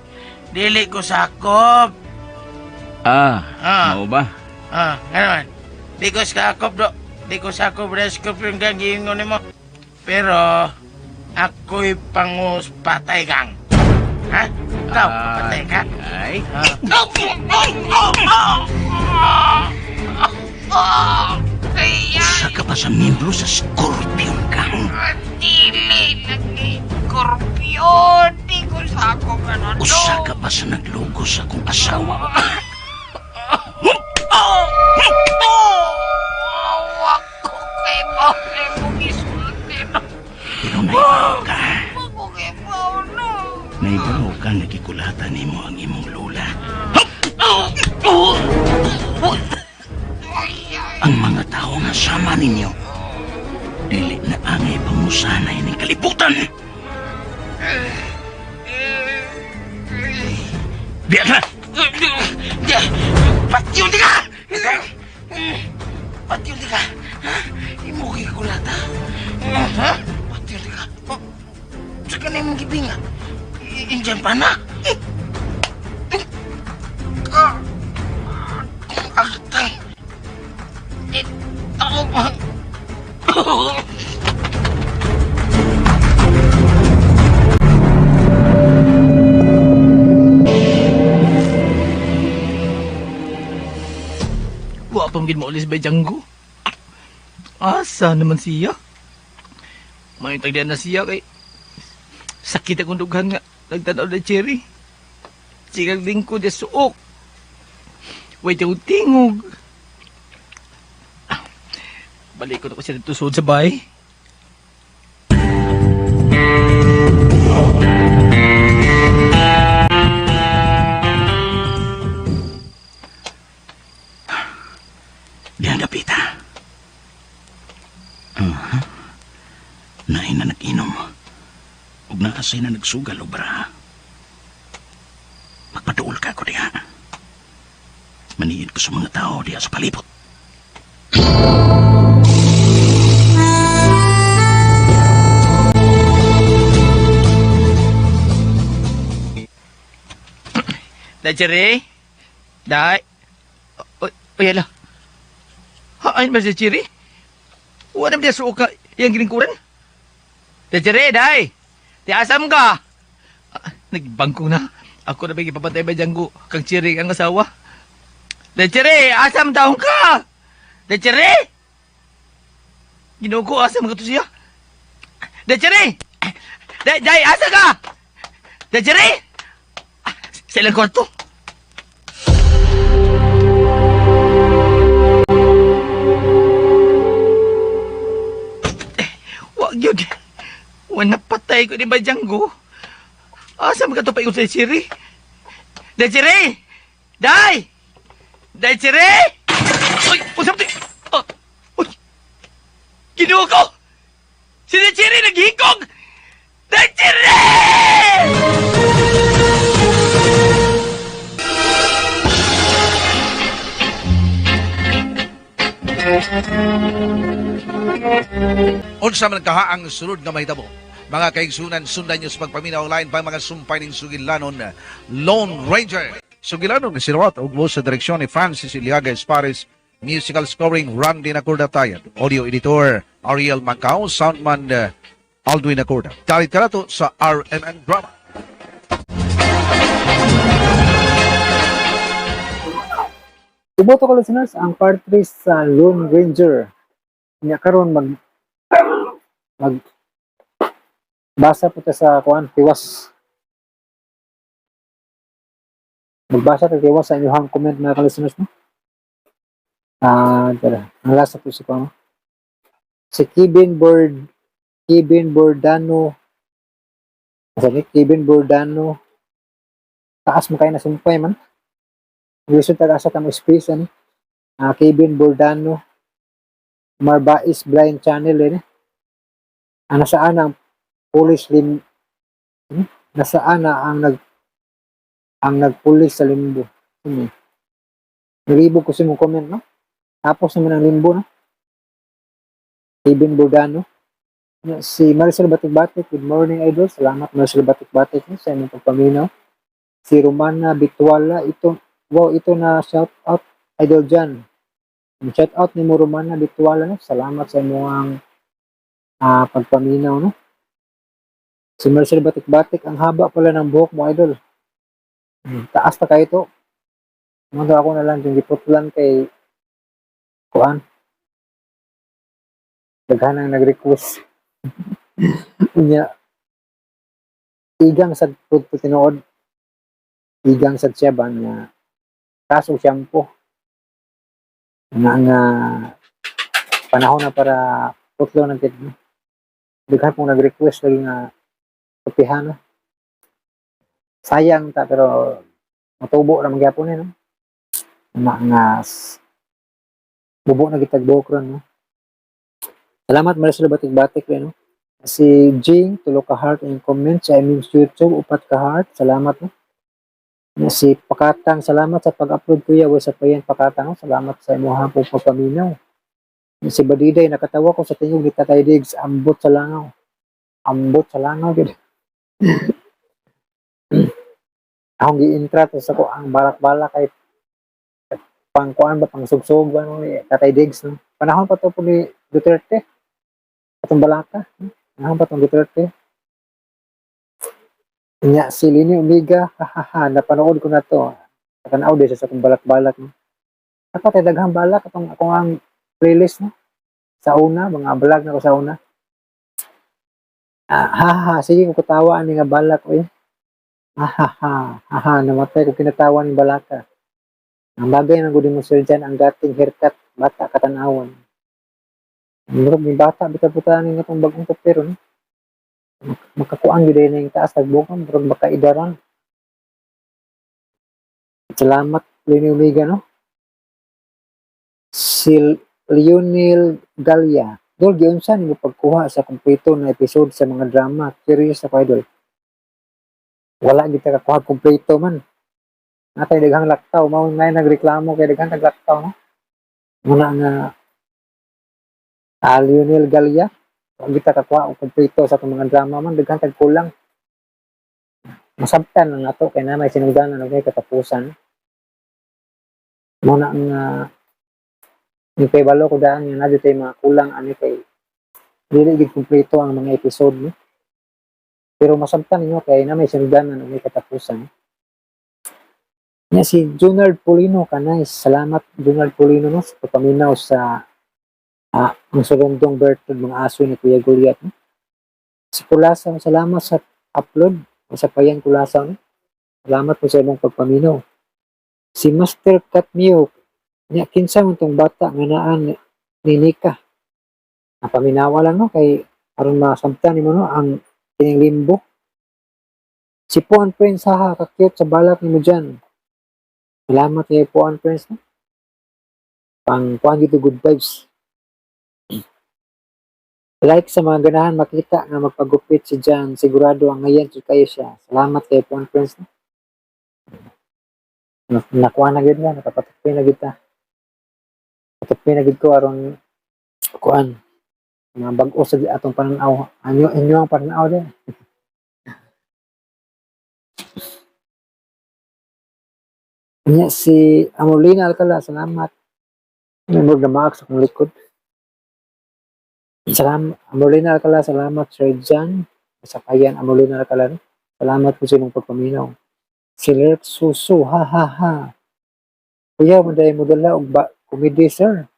S8: Dili ko sakop.
S3: Ah,
S8: Ah.
S3: mao ba?
S8: Ah, ano man. Di ko sakop do. Di ko sakop sa Scorpion Gang giingon nimo. Pero ako'y pangus patay gang. Ha? Ikaw, patay ka?
S3: Ay.
S8: Ah.
S3: Usa ka pa sa miyembro sa Scorpion Gang.
S8: Dili lagi Scorpion. Di ko sakop ano.
S3: Usa ka pa sa naglugo sa akong asawa.
S8: Ako kay Maule mong isulti.
S3: Pero naibaw ka.
S8: Ako kay Maule.
S3: Naibaw ka nagikulatan nimo ang imong lola. Ang mga tao nga sama ninyo, dili na angay pangusanay ng kalibutan. Diya ka!
S8: Patyon di ka! Patyon di ka! Imo kay kulata. Ha? Patyon di ka. Sa kanay mong gibinga. Indiyan pa na. Agtang. Ito bang...
S4: Wa pa gid maulis ba Django? Asa naman siya? May tagdian na siya kay sakit akong dughan nga nagtanaw na cherry. Sigang lingkod ya suok. Way tingog tingog. Ah, balik ko na ko siya dito suod sa bahay.
S3: Diyan dapita. Uh-huh. Naay na nag-inom. Ug naasay na nagsugal o bra. Magpaduol ka ko diha. Maniid ko sa mga tao diha sa palibot.
S4: Dai, Cherry? Dai? Oy, oy, ala. Haan ba si Cherry? Wala naman diya suok ka iyang giningkuran? Dai, Cherry, dai! Di asam ka! Ah, nagbangko na. Ako na ba ipapatay ba Django kang Cherry ang asawa? Dai, Cherry, asam taong ka! Dai, Cherry! Ginoo ko, asam ka to siya? Dai, Cherry! Dai, dai, asa ka? Dai, Cherry! Ah, sa ilang kwarto? Wag yun. Wa napatay ko ni ba Django? Asa man ka to paingon sa Cherry? Dai, Cherry! Dai! Dai, Cherry! Uy! Usap ti! Oh! Uy! Ginoo ko! Si Dai Cherry naghikog! Dai, Cherry!
S2: Unsa man kaha ang sulod nga mahitabo? Mga kaigsunan, sundan nyo sa pagpaminaw online pa mga sumpay ning sugilanon Lone Ranger. Sugilanon nga sinuwat og sa direksyon ni Francis Iliaga Espares, musical scoring Randy Nacorda Tayad, audio editor Ariel Macau, soundman Aldwin Nacorda. Dalit ka sa RMN Drama.
S1: Iboto ko listeners ang part 3 sa Lone Ranger. Nya karon mag mag basa po ta sa kuan tiwas. Magbasa ta tiwas sa inyong comment mga ka-listeners no. Ah, tara. Ang last na po si kuan. Si Kevin Board Kevin Bordano. Asa ni Kevin Bordano. Taas mo kayo na sumpay man. Gusto taga sa tamo space ani. Kevin Bordano. Marbais Blind Channel eh. Ah, nasaan ang police lim Nasaan na ang nagpulis sa limbo? Ano eh? Nalibog ko sa imong comment, no? Tapos naman ang limbo, no? Kevin Bordano. Si Marcel Batik-Batik, good morning, idol. Salamat, Marcel Batik-Batik, no, sa imong pagpaminaw. Si Romana Bituala, ito, wow, ito na shout out, idol Jan. Shout out ni mo, Romana Bituala, no? Salamat sa imong pagpaminaw, no? Si Marcel Batik-Batik, ang haba pala ng buhok mo, idol. Taas pa kayo to. Muna ako na lang yung giputlan kay kuan. Daghan ang nag-request. Unya, igang sad pud to tinuod. Igang sad siya ba nga kaso shampoo. Nga nga panahon na para putlo ng kid. Daghan pong nag-request lagi nga tupihan, no? Sayang ta, pero matubo ra man gyapon eh, no? Na nga bubo na gitag buhok ron, no? Salamat, Marcelo Batik-Batik, eh, no? Si Jing, tulo ka heart ang comment sa imong YouTube, upat ka heart. Salamat, no? Na si Pakatang, salamat sa pag-upload, kuya. Wa sa payan, Pakatang, no? Salamat sa imong pong pagpaminaw. Na si Badiday, nakatawa ko sa tingog ni Tatay Diggs, ambot sa langaw. Ambot sa langaw gid. Akong gi-intra to sa ko ang balak-balak kay pang kuan ba, pang sugsog ba, no, ni Tatay Diggs, no? Panahon pa to po ni Duterte. Atong balaka, no? Panahon pa tong Duterte. Nya si Lini Omega, hahaha, napanood ko na to. Nakatanaw din siya sa atong balak-balak, no? Ako tay daghang balak atong akong ang playlist, no? Sa una, mga vlog na ko sa una. Ah, haha, sige ko kutawa ani nga balak oy. Hahaha, haha, namatay ko kinatawa ni balaka. Ang bagay ng gud mo, Sir Jan, ang dating haircut, bata katanawon. Murag ni bata bitaw puta ni nga tong bagong tupero, no? Makakuan gyud na yung taas tagbukan, murag makaidaran. Salamat, Lini Omega, no? Si Lionel Galia. Dol, giunsa nimo pagkuha sa kompleto na episode sa mga drama? Curious ako, idol. Wala gid ta kakuha kompleto man. Natay daghang laktaw, mao ngay nagreklamo kay daghang naglaktaw, no? Muna nga Lionel Galia, wala gid ta kakuha og kompleto sa atong mga drama man, daghan tag kulang. Masabtan lang nato kay na may sinugdanan ug may katapusan. Muna nga yung kay balo ko daan nga naa tay mga kulang ani kay dili gid kompleto ang mga episode, no? Pero masabtan ninyo kay na may sinugdanan ug may katapusan. Nya si Junard Polino kanay, salamat, Junard Polino, no, sa pagpaminaw sa ang sulundong Bertrand, mga aso ni Kuya Goliath, no? Si Kulasa, salamat sa upload sa payan, Kulasa, no? Salamat po sa imong pagpaminaw. Si Master Katmio, nya kinsa man tong bata nga naan ni Nika? Napaminawa lang, no, kay aron masabtan nimo, no, ang kining limbo. Si Puan Prince, haha, ka-cute sa balak nimo dyan. Salamat kay Puan Prince, no? Pang kuan dito, good vibes. Like sa mga ganahan makita nga magpagupit si Jan, sigurado ang ngayon kayo siya. Salamat kay Puan Prince, no? Nakuha na gid nga, nakapatupi na gid ta. Patupi na gid ko aron kuan mga bag-o sa atong pananaw. Anyo inyo ang pananaw din. Nya si Amorlina Alcala, salamat. May na sa akong likod. Salamat, Amorlina Alcala, salamat, Sir Jan. Sa kayan, Amorlina Alcala, no? Salamat po sa imong pagpaminaw. Si Lerk Susu, ha ha ha. Kuya, maday mo dala og ba comedy, sir.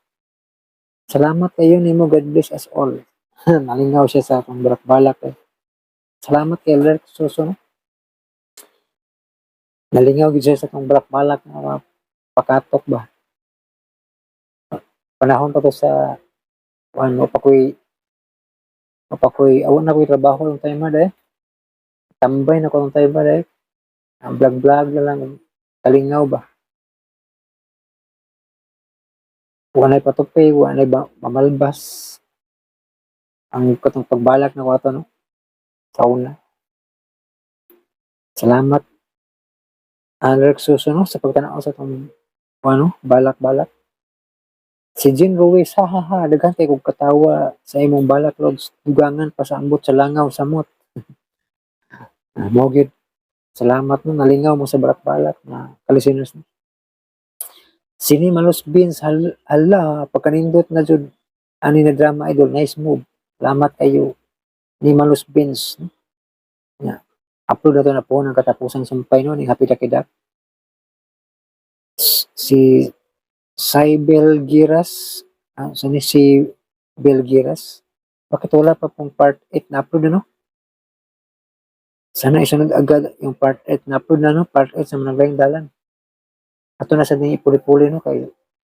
S1: Salamat kayo nimo, God bless us all. Nalingaw siya sa akong balak-balak eh. Salamat kay Lerk Susu, no? Nalingaw gid siya sa akong balak-balak nga pakatok ba. Panahon pa to sa ano pa koy awan na koy trabaho ng time na. Tambay na ko ng time na. Ang vlog-vlog na lang kalingaw ba. Wa na'y patupi, wa na'y mamalbas. Ang katong pagbalak na ko ato, no? Sa una. Salamat, Alex Suso, no, sa pagtanaw sa itong ano, balak-balak. Si Jean Ruiz, ha ha ha, daghan kay kog katawa sa imong balak, Lods, dugangan pa sa ambot sa langaw samot. Ah, mao gyud. Salamat no, nalingaw mo sa balak-balak na ka-listeners. Sini Malus Beans, hala, pagkanindot na jud ani na drama, idol, nice move. Salamat kayo ni Malus Beans. Ya. Upload na to na po ng katapusang sumpay no ni Happy Dakidak. Si Cybel Giras, ah, saan ni si Bel Giras? Bakit wala pa pong part 8 na upload na, no? Sana isunod agad yung part 8 na upload na, no? Part 8 sa mga dalan. Ato na sa din ipuli-puli, no, kay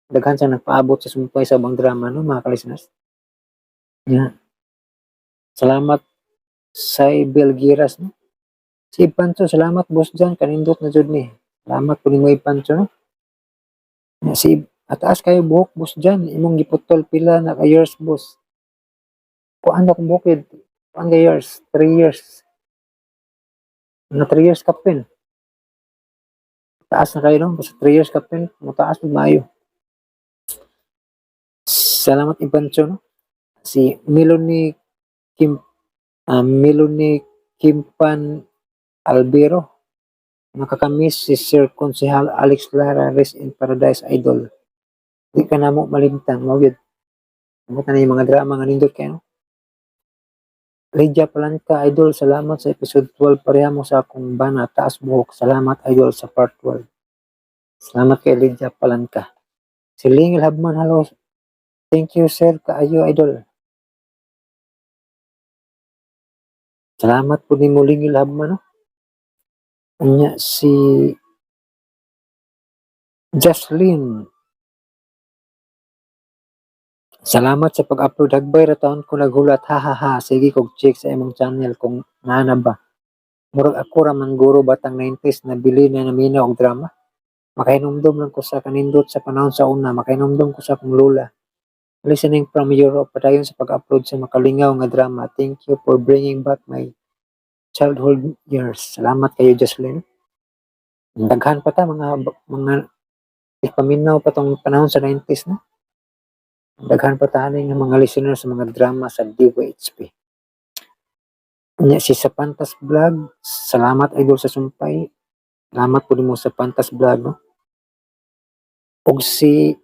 S1: daghan sa nagpaabot sa sumpay sa ubang drama, no, mga ka-listeners. Yeah. Salamat sa Belgiras, no. Si Pancho, salamat boss dyan, kanindot na jud ni. Salamat po nimo, Pancho, no. Yeah, si ataas kayo buhok, boss dyan, imong giputol pila na ka years, boss? Kuan na akong bukid. Kuan ka years, 3 years. Mga 3 years kapin. Taas na kayo, no? Basta 3 years kapin, mutaas pud maayo. Salamat, Ipancho, no? Si Melanie Kim, Melanie Kimpan Albero. Nakakamiss si Sir Konsehal Alex Lara, rest in paradise, idol. Di ka na mo malimtan, mao gyud. Amo na yung mga drama nga nindot kayo, no? Lydia Palanca, idol, salamat sa episode 12. Pareha mo sa akong bana, taas buhok. Salamat, idol, sa part 12. Salamat kay Lydia Palanca. Si Lingil Habman, hello. Thank you, sir. Kaayo, idol. Salamat po ni mo, Lingil Habman, no? Unya, si Jocelyn. Salamat sa pag-upload. Hagbay ra taon ko naghulat. Ha ha ha. Sige kog check sa imong channel kung naa ba. Murag ako ra man guro batang 90s na bili na naminaw og drama. Makahinumdom lang ko sa kanindot sa panahon sa una. Makahinumdom ko sa akong lola. Listening from Europe, padayon sa pag-upload sa makalingaw nga drama. Thank you for bringing back my childhood years. Salamat kayo, Jocelyn. Daghan pa ta mga ipaminaw pa tong panahon sa 90s na. Daghan pa ta ani nga mga listeners sa mga drama sa DYHP. Nya si sa Pantas Vlog, salamat idol sa sumpay. Salamat po nimo sa Pantas Vlog, no. Og si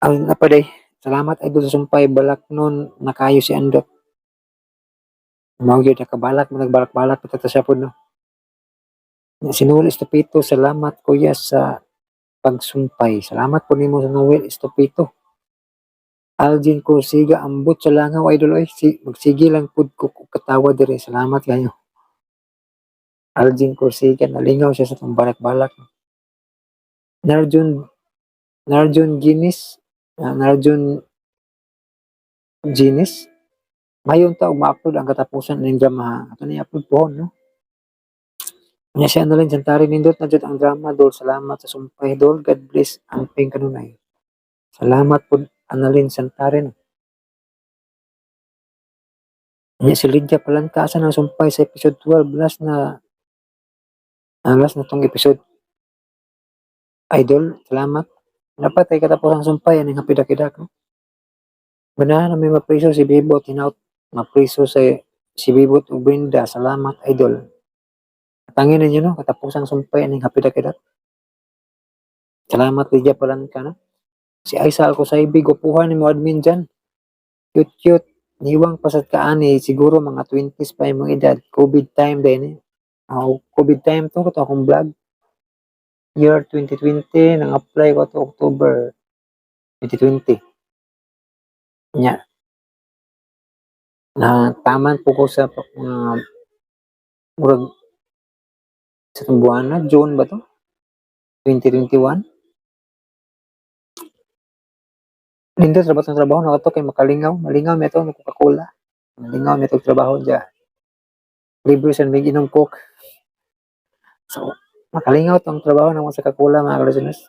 S1: ang napaday, salamat idol sa sumpay, balak nun nakayo si Andot. Mao gyud nakabalak mo, nagbalak-balak pa ta siya pod, no. Nya si Noel Estupito, salamat kuya sa pagsumpay. Salamat po nimo sa Noel Estupito. Algin Corsiga, ambot sa langaw, idol oy. Si, magsige lang pud ko katawa dire. Salamat kayo. Algin Corsiga, nalingaw siya sa tong balak-balak. Narjun Narjun Guinness, Narjun Guinness. Mayon ta og ma-upload ang katapusan ning drama, ha. Ato ni upload po, no. Nya si Annalyn Santari, nindot na jud ang drama, dol. Salamat sa sumpay, dol. God bless amping kanunay. Salamat po, Annalyn Santari, no. Nya si Lydia Palanca, asa ang sumpay sa episode 12? Last na, last na tong episode. Idol, salamat. Dapat ay katapos ang sumpay aning Happy Dakidak, no? Ganahan na may mapriso si Bibot, hinaut mapriso si Bibot ug Brenda. Salamat, idol. Tangin ninyo, no, katapos ang sumpay aning Happy Dakidak. Salamat, Lydia Palanca, no? Si Aisa Alcosaibi, gupuhan ni mo admin dyan. Cute cute. Niwang pasat ka ani, siguro mga 20s pa imong edad. COVID time din eh. Oh, COVID time to, kato akong vlog. Year 2020, nang-apply ko to October 2020. Nya. Na taman po ko sa mga murag sa itong buwan na, June ba to? 2021? Nindot ra ba tong trabaho na to kay makalingaw? Malingaw mi ato ng Coca-Cola. Malingaw mi atong trabaho dya. Libre sa mig inom Coke. So, makalingaw tong trabaho ng sa Coca-Cola, mga listeners.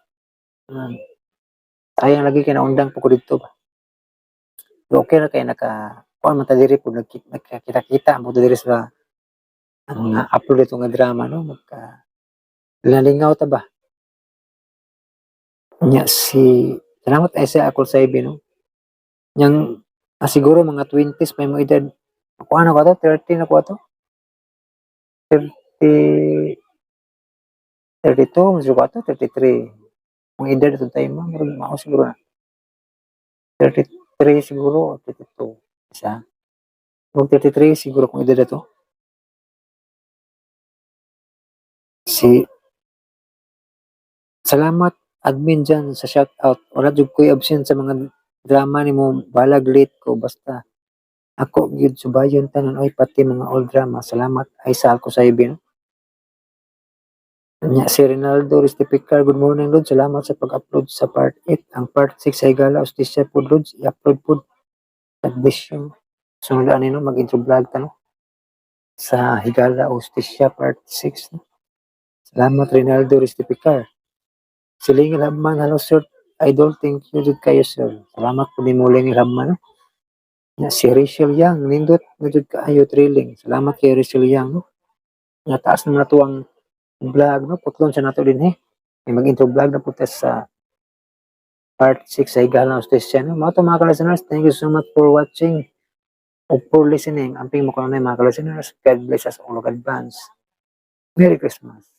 S1: Sayang lagi kay naundang po ko dito ba. Pero okay ra kay naka kuan man ta diri po, nagkita-kita mo diri sa ang mga upload ito nga drama, no, magka nalingaw ta ba. Nya si Salamat Aisa Alcosaibi, no. Yang siguro mga 20s pa mo edad. Ako ano ko to? 30 na ko to? 30, 32, siguro ko to? 33. Ang edad itong time mo, murag mao siguro na. 33 siguro, o 32. Isa. Kung 33 siguro kung edad na to. Si Salamat admin dyan sa shoutout. Wala jud ko'y absent sa mga drama nimo, balag late ko basta ako gyud subayon tanan oy, pati mga old drama. Salamat ay sa Alcosaibi, no? Nya si Rinaldo Restipicar, good morning, Lord. Salamat sa pag-upload sa part 8. Ang part 6 ay Higala Hustisya pod, Lord. I-upload pod. God bless you. Sunod ani, no, mag-intro vlog ta, no, sa Higala Hustisya part 6, no? Salamat, Rinaldo Restipicar. Si Lingil Habman, hello sir. Idol, thank you jud kayo, sir. Salamat po nimo, Lingil Habman, no? Nya si Rachel Yang, nindot na jud kaayo, thrilling. Salamat kay Rachel Yang, no? Nga taas naman nato ang vlog, no? Putlon sa nato din, eh. May mag-intro vlog na po ta sa part 6 sa Higala Hustisya, no? Mga to, mga ka-listeners, thank you so much for watching o for listening. Amping mo mga ka-listeners. God bless us all in advance. Merry Christmas.